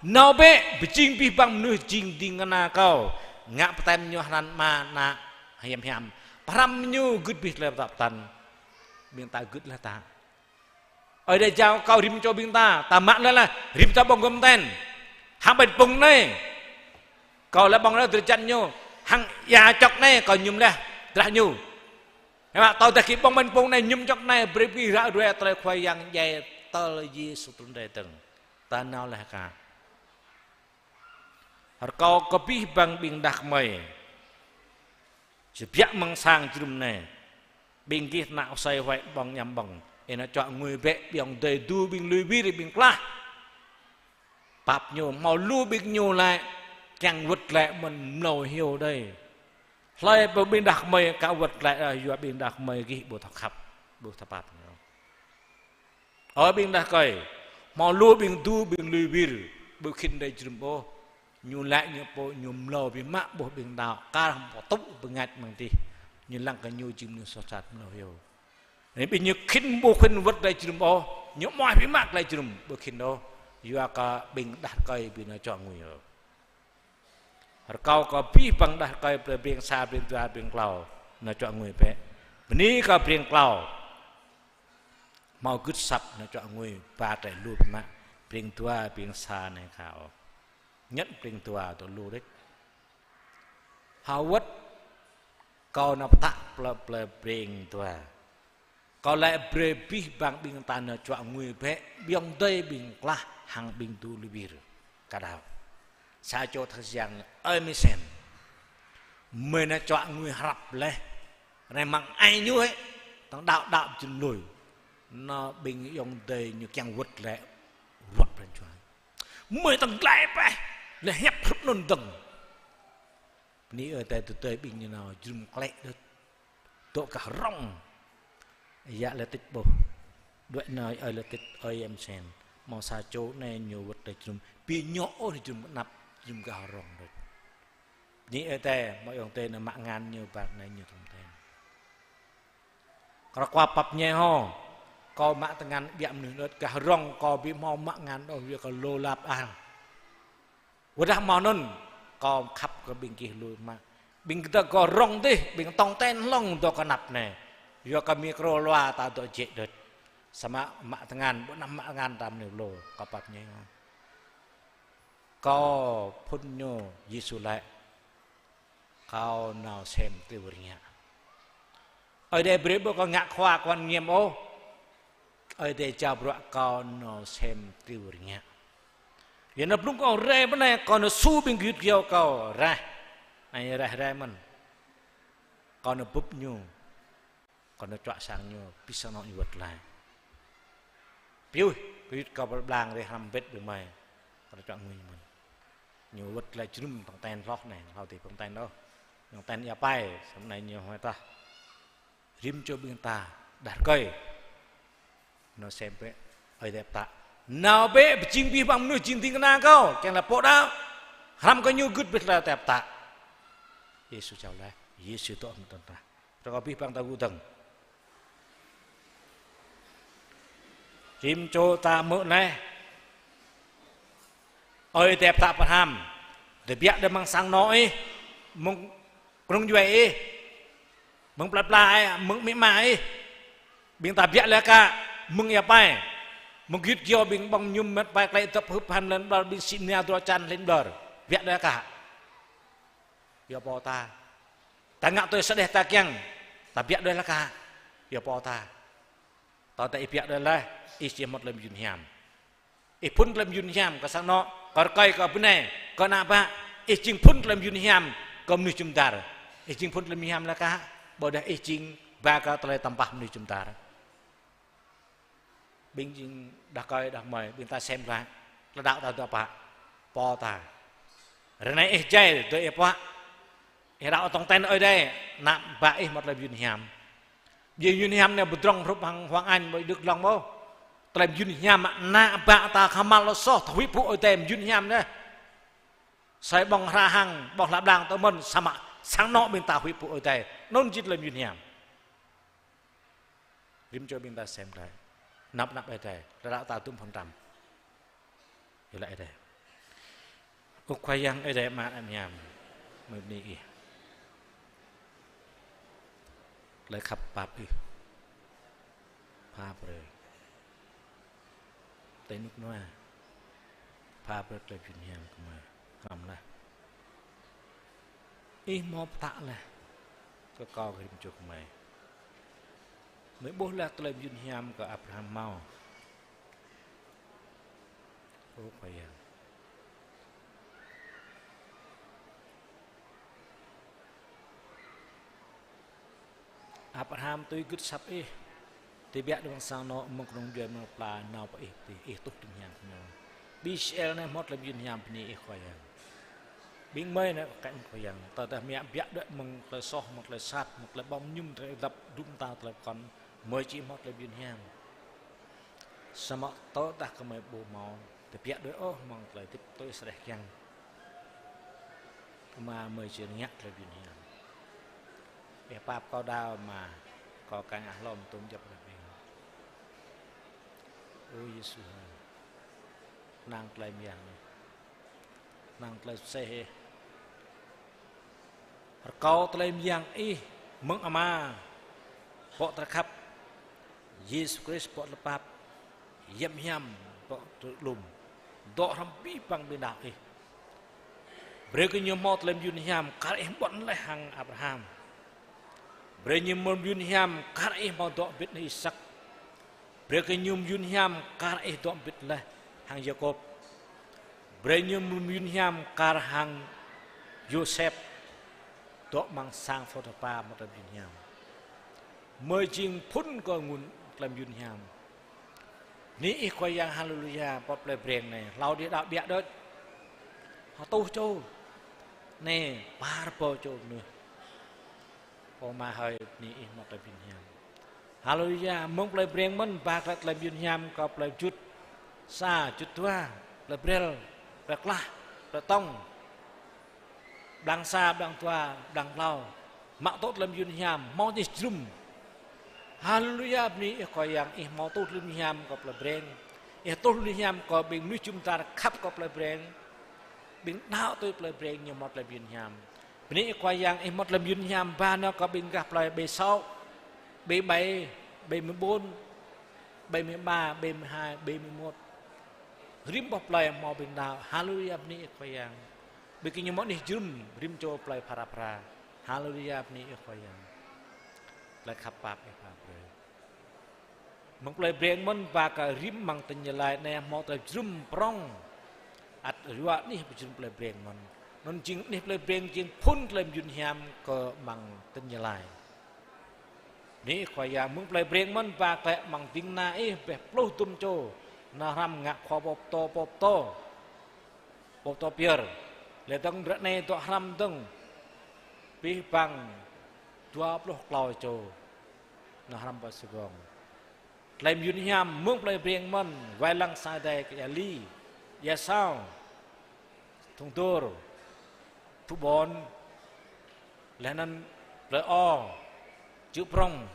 Nao bĕ, pơjing abih bang mơnuih jing ding kơna kâo. Ngă baptem ñu hrŏm Ama, Ană, Hiam Hiam. Pơhrăm ñu gưt abih tơlơi pơtăn. Ƀing ta gưt laih ta. Ơi Adai jao kơ kâo rĭm čô ƀing ta, ta mă laih laih, rĭm ta ƀơ̆ng gŏm ten. Hăng ƀơi pŭng anai, kâo laĭ ƀơ̆ng laih drơi jăn ñu, hăng ia čŏk anai, kâo mơñum laih drah ñu. Hăng mă tơdah gih ƀơ̆ng ƀơi pŭng anai, mơñum čŏk anai, brơi gih ră ruai tơlơi Khua Yang djai tơl Yêsu trŭn rai dơ̆ng. Ta nao laih kah. Rơkâo kơ abih bang ƀing đah kơmơi. Či biă amăng sang jơnum anai. Ƀing gih ană asơi huai ƀơ̆ng añăm ƀơ̆ng. Ih nao čuă ngui bĕ, ƀing dơi dŭ, ƀing lui wir, ƀing klah. Pap ñu, hmâo lu ƀing ñu laĭ, kiăng wơ̆t glaĭ mơ̆n mlâo hyu đơi. Hlơi pô ƀing đah kơmơi ka wơ̆t glaĭ, a, yua ƀing đah kơmơi gih ƀu thâo khăp, ƀu thâo pap ñu. Ơ ƀing đah rơkơi, hmâo lu ƀing dŭ, ƀing lui wir, ƀu khĭn rai jơnum ôh. Ñu laĭ ñu pô, ñu mlâo biă mă ƀuh ƀing đaŏ, kar hăng pơtŭ bơngač amăng adih. Ñu lăng kơ ñu jing mơnuih soh sat mlâo hyu. Anai ƀing ñu khĭn ƀu khĭn wơ̆t rai jơnum ôh, ñu mơai biă mă glaĭ jơnum, ƀu khĭn ôh. Yua kơ ƀing đah rơkơi ƀu nao čuă ngui ôh. Rơkâo kơ abih bang đah rơkơi plei Breng sa, Breng dua, Breng klâo, nao čuă ngui bĕ. Bơni kơ Breng klâo. Hmâo gưt asăp nao čuă ngui, ba tơlơi lu biă mă, Breng dua, Breng sa anai kâo. Ñĕt Breng dua tơ lu đôč. Hơwơ̆t kâo nao pơtă plei, plei Breng dua. Kâo laĭ brơi abih bang ƀing ta nao čuă ngui bĕ, ƀing dơi, ƀing klah, hăng ƀing dŭ lui wir. Kơ đaŏ. Sa čô tha jiăng ơi Misen. Mơi nao čuă ngui hrăp laih. Anai mơ̆ng ai ñu hĕ. Tơ̆ng đaŏ đaŏ jơnum lui. Nao ƀing ayŏng adơi ñu kiăng wơ̆t glaĭ. Ruă pran jua. Mơi tơ̆ng glaĭ bĕ. Laih hiăp hrŭp anŭn dơ̆ng. Bơni Ơi Adai tơdơi ƀing ñu nao jơnum klĕ đôč. Dŏ gah rŏng. Yă lĕ tĭt ƀuh. Đuaĭ nao ơi lĕ tĭt ơi Misen. Hmâo sa čô anai ñu wơ̆t rai jơnum. Ƀu ñu ôh jơnum kơnăp, jơnum gah rŏng đôč. Bơni Ơi Adai, hmâo ayŏng adơi nao mă tơngan ñu ƀar anai ñu tơm ten. Kơ rơkâo pap ñe hŏ. Kâo mă tơngan biă mơnuih đôč gah rŏng kâo ƀu hmâo mă tơngan ôh yua kơ lu lap ang. Wơ̆t dah hmâo anŭn, kâo khăp kơ ƀing gih lu mă. Ƀing gơdă gah rŏng dih, ƀing tơm ten hlŏng dŏ kơnăp anai. Yua kơ micro loa ta dŏ jĕ đôč. Samơ̆ mă tơngan, ƀu anăm mă tơngan ta mơnuih lu, kâo pap ñe hŏ. Kâo phŭn ñu Yêsu laĭ. Kâo nao sem triu rơngiă. Ơi Adai brơi ƀu kâo ngă khua kơ wăn ngiăm ôh. Ơi Adai jao bruă kâo nao sem triu rơngiă. Yua anŭn blung kâo rai pơ anai kâo nao su ƀing gơyut gơyâo kâo raih. Anai raih rai mơ̆n. Kâo nao bưp ñu. Kâo nao čuă sang ñu, abih sang anŏ ñu wơ̆t glaĭ. Piuh, gơyut kâo pơblang rai hrăm bĕt ƀing mơi. Kâo nao čuă ngui ñu mơ̆n. Ñu wơ̆t glaĭ jơnum tơm ten hloh anai, hlâo dih tơm ten ôh. Tơm ten ia pai, samơ̆ anai ñu huai tah. Rĭm čô ƀing ta, đah rơkơi. Nao sem bĕ, Ơi Adai pơtă. Nao bĕ, pơjing abih bang mơnuih jing ding kơna kâo, kiăng laĭ pô đaŏ. Hrăm kơ ñu gưt abih tơlơi Ơi Adai pơtă. Yêsu jao laih, Yêsu dŏ amăng lŏn tơnah. Rơkâo abih bang ta gŭ dơ̆ng. Rĭm čô ta hmư̆ laih. Ơi Adai pơtă pơhrăm. Tơbiă đơi amăng sang anŏ ih. Mơ̆ng kơnung djuai ih. Mơ̆ng plơi pla ih. Mơ̆ng amĭ ama ih. Ƀing ta biă laih kah. Mơ̆ng ia pai. Mơ̆ng gơyut gơyâo ƀing ƀơ̆ng mơñum mĕt wa klĕ dŏp hưp han lŏn ƀlŏr ƀing sĭ nia dua čan lŏn ƀlŏr. Biă laih kah. Yua pô ta. Ta ngă tui sa đeh ta kiăng. Ta biă đơi laih kah. Yua pô ta. Tơdah ih biă đơi laih, ih či hmâo tơlơi mơyun hiam. Ih phŭn tơlơi mơyun hiam kơ sang anŏ, kơ rơkơi, kơ bơnai, kơ ană bă, ih jing phŭn tơlơi mơyun hiam kơ mơnuih jum dar. Ih jing phŭn tơlơi mơyun hiam laih kah, ƀôdah ih jing ba kơ tơlơi tơmpah mơnuih jum dar. Ƀing jing đah rơkơi đah rơmơi, ƀing ta sem glaĭ, tơlơi đaŏ ta dŏ pă, pô ta. Ră anai ih jai, dŏ ih pă. Ih đaŏ tong ten Ơi Adai, ană bă ih hmâo tơlơi mơyun hiam. Ƀing mơyun hiam anai pơdrŏng hrup hăng Hoàng Anh, ƀơi Đức Long ƀô̆. Tơlơi mơyun hiam, ană bă ta kơhma̱l lŏ soh, ta huĭ pơpŭ Ơi Adai mơyun hiam anai. Soi ƀơ̆ng hra hăng, ƀơ̆ng hla blang tơ mơ̆n, samơ̆ sang anŏ ƀing ta huĭ pơpŭ Ơi Adai. Anŭn jing tơlơi mơyun hiam. Rĭm čô ƀing ta sem glaĭ. Anăp anăp Ơi Adai, tơlơi đaŏ ta dŭm phŏn tăm. Ih laĭ Ơi Adai. Ơ Khua Yang Ơi Adai Ama hiam, mơ̆ng bơni Ih. Tơlơi khăp pap Ih. Pha brơi. Tơlơi rơnŭk rơnua. Pha brơi tơlơi mơyun hiam kơ gơmơi. Hrŏm laih. Ih hmâo pơtă laih kơ kâo kơ rĭm čô gơmơi. Gơmơi ƀuh laih tơlơi mơyun hiam kơ Abraham hmâo. Ơ Khua Yang. Abraham tui gưt asăp Ih. Tơbiă đơ̆ng sang anŏ mơ̆ng kơnung djuai mơ̆ng pla nao pơ Ih pơ adih, Ih tuh tơlơi hiam kơ ñu. Ƀing Israel anai hmâo tơlơi mơyun hiam bơni Ih Khua Yang. Ƀing gơmơi anai kơ Ih Khua Yang. Tơdah mă biă đuaĭ mơ̆ng tơlơi soh, mơ̆ng tơlơi sat, mơ̆ng tơlơi ƀơ̆ng mơñum, tơlơi dăp dŭm ta, tơlơi pơkŏn, gơmơi či hmâo tơlơi mơyun hiam. Samơ̆ tơdah gơmơi ƀu hmâo tơbiă đuaĭ ôh mơ̆ng tơlơi hơdip tui sơreh kiăng, Ama gơmơi či ngă tơlơi mơyun hiam. Ih pap kâo đaŏ Ama, kâo kiăng ah lŏm tŭm djŏp rơbing. Ơ Yêsu, năng tơlơi mơyang Ih. Năng tơlơi sơseh Ih. Rơkâo tơlơi mơyang Ih mơ̆ng Ama, Pô tơlơi khăp, Yêsu Krist Pô tơlơi pap, Yang Hiam Pô tơlơi lŏm, dŏ hrŏm abih bang ƀing đaŏ Ih. Brơi kơ ñu hmâo tơlơi mơyun hiam kar Ih ƀuăn laih hăng Abraham. Brơi ñu hmâo mơyun hiam kar Ih hmâo dŏ hơbĭt hăng Isak. Brơi kơ ñu mơyun hiam kar Ih dŏ hơbĭt laih hăng Yakôb. Brơi ñu mơyun hiam kar hăng Yôsep dŏ amăng sang Phôtipha hmâo tơlơi mơyun hiam. Gơmơi jing phŭn kơ ngŭn tơlơi mơyun hiam. Bơni Ih Khua Yang, haleluya, pơ̆t plơi Breng anai. Hlâo dih đaŏ biă đôč. Hơtuh čô. Anai, pă rơbâo čô mơnuih. Ơ Ama hơi, bơni Ih hmâo tơlơi mơyun hiam. Haleluya, mơ̆ng plơi Breng mơ̆n ba glaĭ tơlơi mơyun hiam kơ plơi Jut, sa, Jut dua, plơi Brel, plơi Klah, plơi Tŏng, blang sa, blang dua, blang klâo. Mă tŭ tơlơi mơyun hiam, hmâo anih jơnum. Haleluya, bơni Ih Khua Yang, Ih hmâo tŭ tơlơi mơyun hiam kơ plơi Breng. Ih tŭ tơlơi mơyun hiam kơ ƀing mơnuih jum dar khăp kơ plơi Breng. Ƀing đaŏ tui plơi Breng ñu hmâo tơlơi mơyun hiam. Bơni Ih Khua Yang, Ih hmâo tơlơi mơyun hiam ba nao kơ ƀing gah plơi B sáu, B bảy, B mười bốn, B mười ba, B mười hai, B mười một. Rĭm boh plơi hmâo ƀing đaŏ. Haleluya, bơni Ih Khua Yang. Ƀing gơñu hmâo anih jơnum, rĭm čô plơi phara phara. Haleluya, bơni Ih Khua Yang. Tơlơi khăp pap Ih pap brơi. Mơ̆ng plơi Breng mơ̆n ba kơ rĭm amăng tỉnh Gia Lai anai hmâo tơlơi jơnum prŏng. Ăt yua anih pơjơnum plơi Breng mơ̆n. Anŭn jing anih plơi Breng jing phŭn tơlơi mơyun hiam kơ amăng tỉnh Gia Lai. Bơni Ih Khua Yang, mơ̆ng plơi Breng mơ̆n ba kơ amăng ding kơna Ih ƀĕ pluh dŭm čô. Nao hrăm ngă khua pô pơtô, pô pơtô, pô pơtô pơyơr. Lĕ dơ̆ng ră anai dŏ hrăm dơ̆ng abih bang dua pluh klâo čô. Nao hrăm pơ Sài Gòn. Tơlơi mơyun hiam mơ̆ng plơi Breng mơ̆n, wai lăng sa đe kơ Ia Li, Ia Sao, Thung Dôr, Thu Bôn, laih anŭn plơi O, Chư Prông,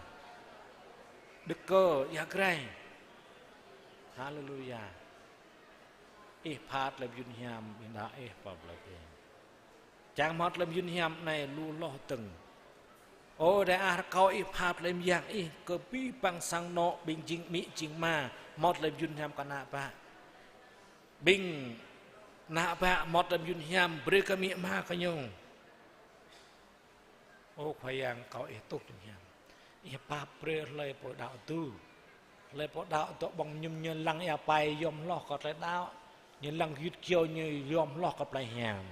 Đức Cơ, Ia Grai. Haleluya. Ih pha tơlơi mơyun hiam, ƀing đaŏ Ih pơ plơi Breng. Čang hmâo tơlơi mơyun hiam anai lu hloh dơ̆ng. Ơ Ơi Adai ah, rơkâo Ih pha tơlơi mơyang Ih kơ abih bang sang anŏ ƀing jing amĭ jing ama hmâo tơlơi mơyun hiam kơ ană bă. Ƀing ană bă hmâo tơlơi mơyun hiam brơi kơ amĭ ama gơñu. Ơ Khua Yang, rơkâo Ih tuh tơlơi hiam. Ih pap brơi hlơi pô đaŏ tui. Hlơi pô đaŏ dŏ ƀơ̆ng mơñum ñu lăng ia pai yom hloh kơ tơlơi đaŏ. Ñu lăng gơyut kơyâo ñu yom hloh kơ plei hiam.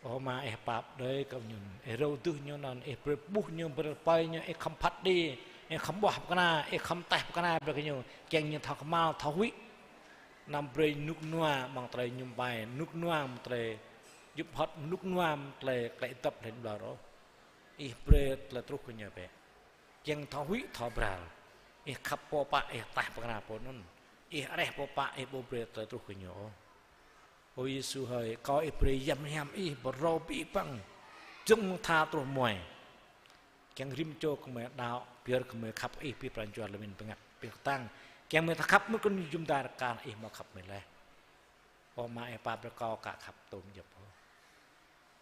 Ơ Ama, ih pap đơi kơ ñu. Ih rơ̆u tơ̆ ñu anŭn, ih brơi ƀuh ñu, brơi tơpai ñu, ih khŏm phat đĭ, ih khŏm ƀuah pơkra, ih khŏm taih pơkra brơi kơ ñu. Kiăng ñu thâo kơhma̱l, thâo huĭ. Anăm brơi rơnŭk rơnua mơ̆ng tơlơi mơñum tơpai, rơnŭk rơnua mơ̆ng tơlơi djŭp hŏt, rơnŭk rơnua mơ̆ng tơlơi klĕ dăp hlen ƀlŏr ôh. Ih brơi tơlơi truh kơ ñu bĕ. Kiăng thâo huĭ thâo bral. Ih khăp pô pă, ih taih pơkra pô anŭn. Ih reh pô pă, ih ƀu brơi tơlơi truh kơ ñu ôh. Ơ Yêsu hơi, kâo ih brơi Yang Hiam ih pơrâo abih bang jơnum tha truh muai. Kiăng rĭm čô gơmơi đaŏ, pơyơr gơmơi khăp ih abih pran jua lơmin bơngăt, abih kơtang. Kiăng gơmơi thâo khăp mŭt kơ ñu jum dar kar ih hmâo khăp gơmơi laih. Ơ Ama, ih pap brơi kâo ka khăp tôm djŏp ôh.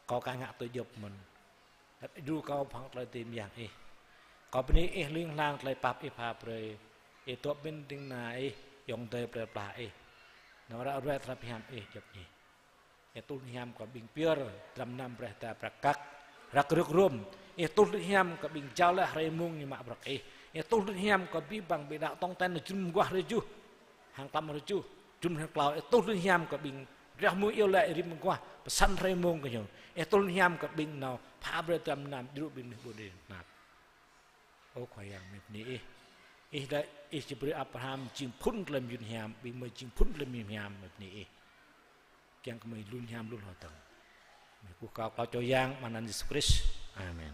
Kâo ka ngă tui djŏp mơ̆n. Đru kâo phăng tơlơi tĭ mơyang ih. Kâo bơni ih lĭng hlang tơlơi pap ih pha brơi. Ih dŏ ƀing ding kơna ih, ayŏng adơi plơi pla ih. Nao ră ruai tơlơi hiam ih djŏp anih. Ih tuh hiam kơ ƀing pơyơr, dram nam brơi ta prăk kăk, răk rơ̆k rôm. Ih tuh hiam kơ ƀing jao laih hrơi mông ñu mă bruă ih. Ih tuh hiam kơ abih bang ƀing đaŏ tong ten jơnum mơguah rơjuh. Hăng tlam rơjuh, jơnum hăng klâo, ih tuh lŏn hiam kơ ƀing rơmô iâu laĭ rĭm mơguah, pơsăn hrơi mông kơ ñu. Ih tuh lŏn hiam kơ ƀing nao pha brơi tram nam djru ƀing mơnuih ƀu đĭ tơnap. Ơ Khua Yang, mơi bơni ih. Ih laĭ, ih či brơi Abraham jing phŭn tơlơi mơyun hiam, ƀing mơi jing phŭn tơlơi mơyun hiam, mơi bơni ih. Kiăng kơ mơi lŏn hiam lŏn hơdơ̆ng. Mơi kơkuh kâo, kâo čô Yang, mơ̆ng anăn Yêsu Krist. Amen.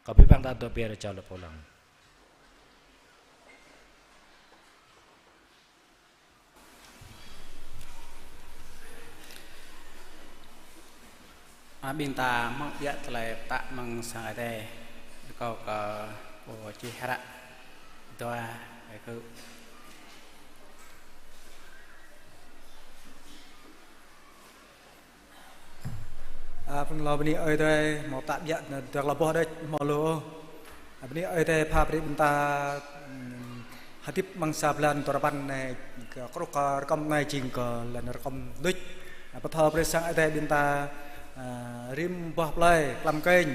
Kâo abih bang ta dŏ ber čar lŏ pô lăng. A, ƀing ta mơ̆ng biă tơlơi pơtă mơ̆ng sang Ơi Adai. Kâo kơ pô čih hră dua, kơ A, phung hlâo bơni Ơi Adai, hmâo pơtă biă, dua klâo boh đôč hmâo lu. A, bơni Ơi Adai pha brơi ƀing ta, ừm, hơdip amăng sa blan dua rơpăn anai, kơ kơnuk kơ rơkŏm anai jing kơ lŏn rơkŏm đôč. A, pơthâo brơi sang Ơi Adai ƀing ta, a, rĭm boh plơi, klăm kênh,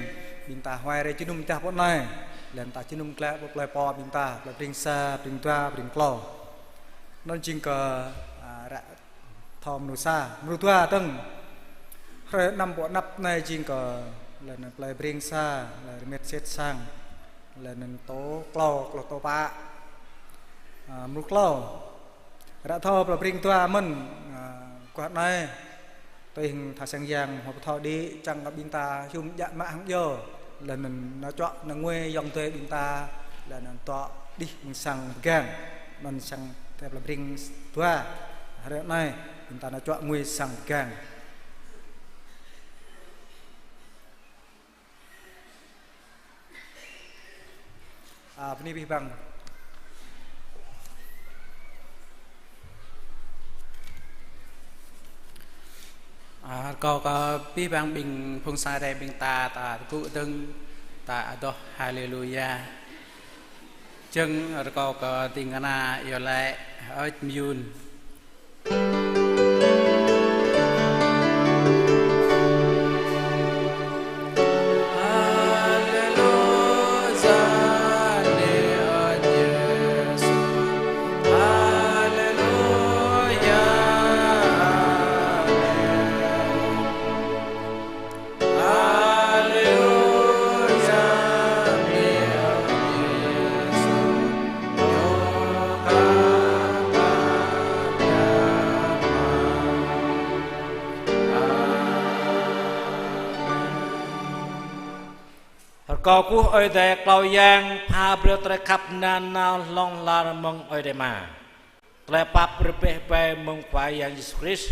ƀing ta huai rai jơnum tah pơ anai, lŏn ta jơnum glaĭ pơ plơi pô ƀing ta, plơi Breng Sa, Breng Dua, Breng Klâo. Anŭn jing kơ, a, ră thâo mrô sa, mrô dua dơ̆ng. Hrơi năm pơ anăp anai jing kơ lŏn plơi Breng Sa, lŏn rơmet set sang, lŏn anŭn tô klâo, klâo tô pă. A, mrô klâo. Ră thâo plơi Breng Dua mơ̆n, a, guah anai. Tui hăng tha sang yang hmâo pơthâo đĭ, čang kơ ƀing ta hiư̆m djă mă hăng yơh. Lŏn anŭn nao čuă nao ngui ayŏng adơi ƀing ta, lŏn anŭn dŏ đih mơ̆ng sang pơgang, anŭn sang tơlơi plơi Breng Dua. Hrơi anai, ƀing ta nao čuă ngui sang pơgang. A, bơni abih bang. A, rơkâo kơ abih bang ƀing phung sang Ơi Adai ƀing ta, ta tơgŭ dơ̆ng, ta adoh Haleluya. Jơ̆ng rơkâo kơ ding kơna iâu laĭ hơơč mơyun. Rơkâo kơ Ơi Adai klâo yang pha brơi tơlơi khăp nanao hlŏng lar mơ̆ng Ơi Adai Ama, tơlơi pap rơbeh bai mơ̆ng Khua Yang Yêsu Krist,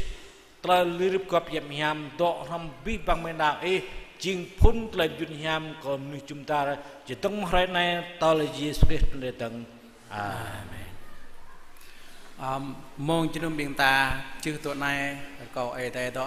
tơlơi lui rĭp gŏp yap hiam dŏ hrŏm abih bang mơi đaŏ ih, jing phŭn tơlơi mơyun hiam kơ mơnuih jum dar, čơdơ̆ng mơ̆ng hrơi anai tơl Yêsu Krist pơđar dơ̆ng. Amen. Ăm, mơ̆ng jơnum ƀing ta, čư̆ tui anai, rơkâo Ơi Adai dŏ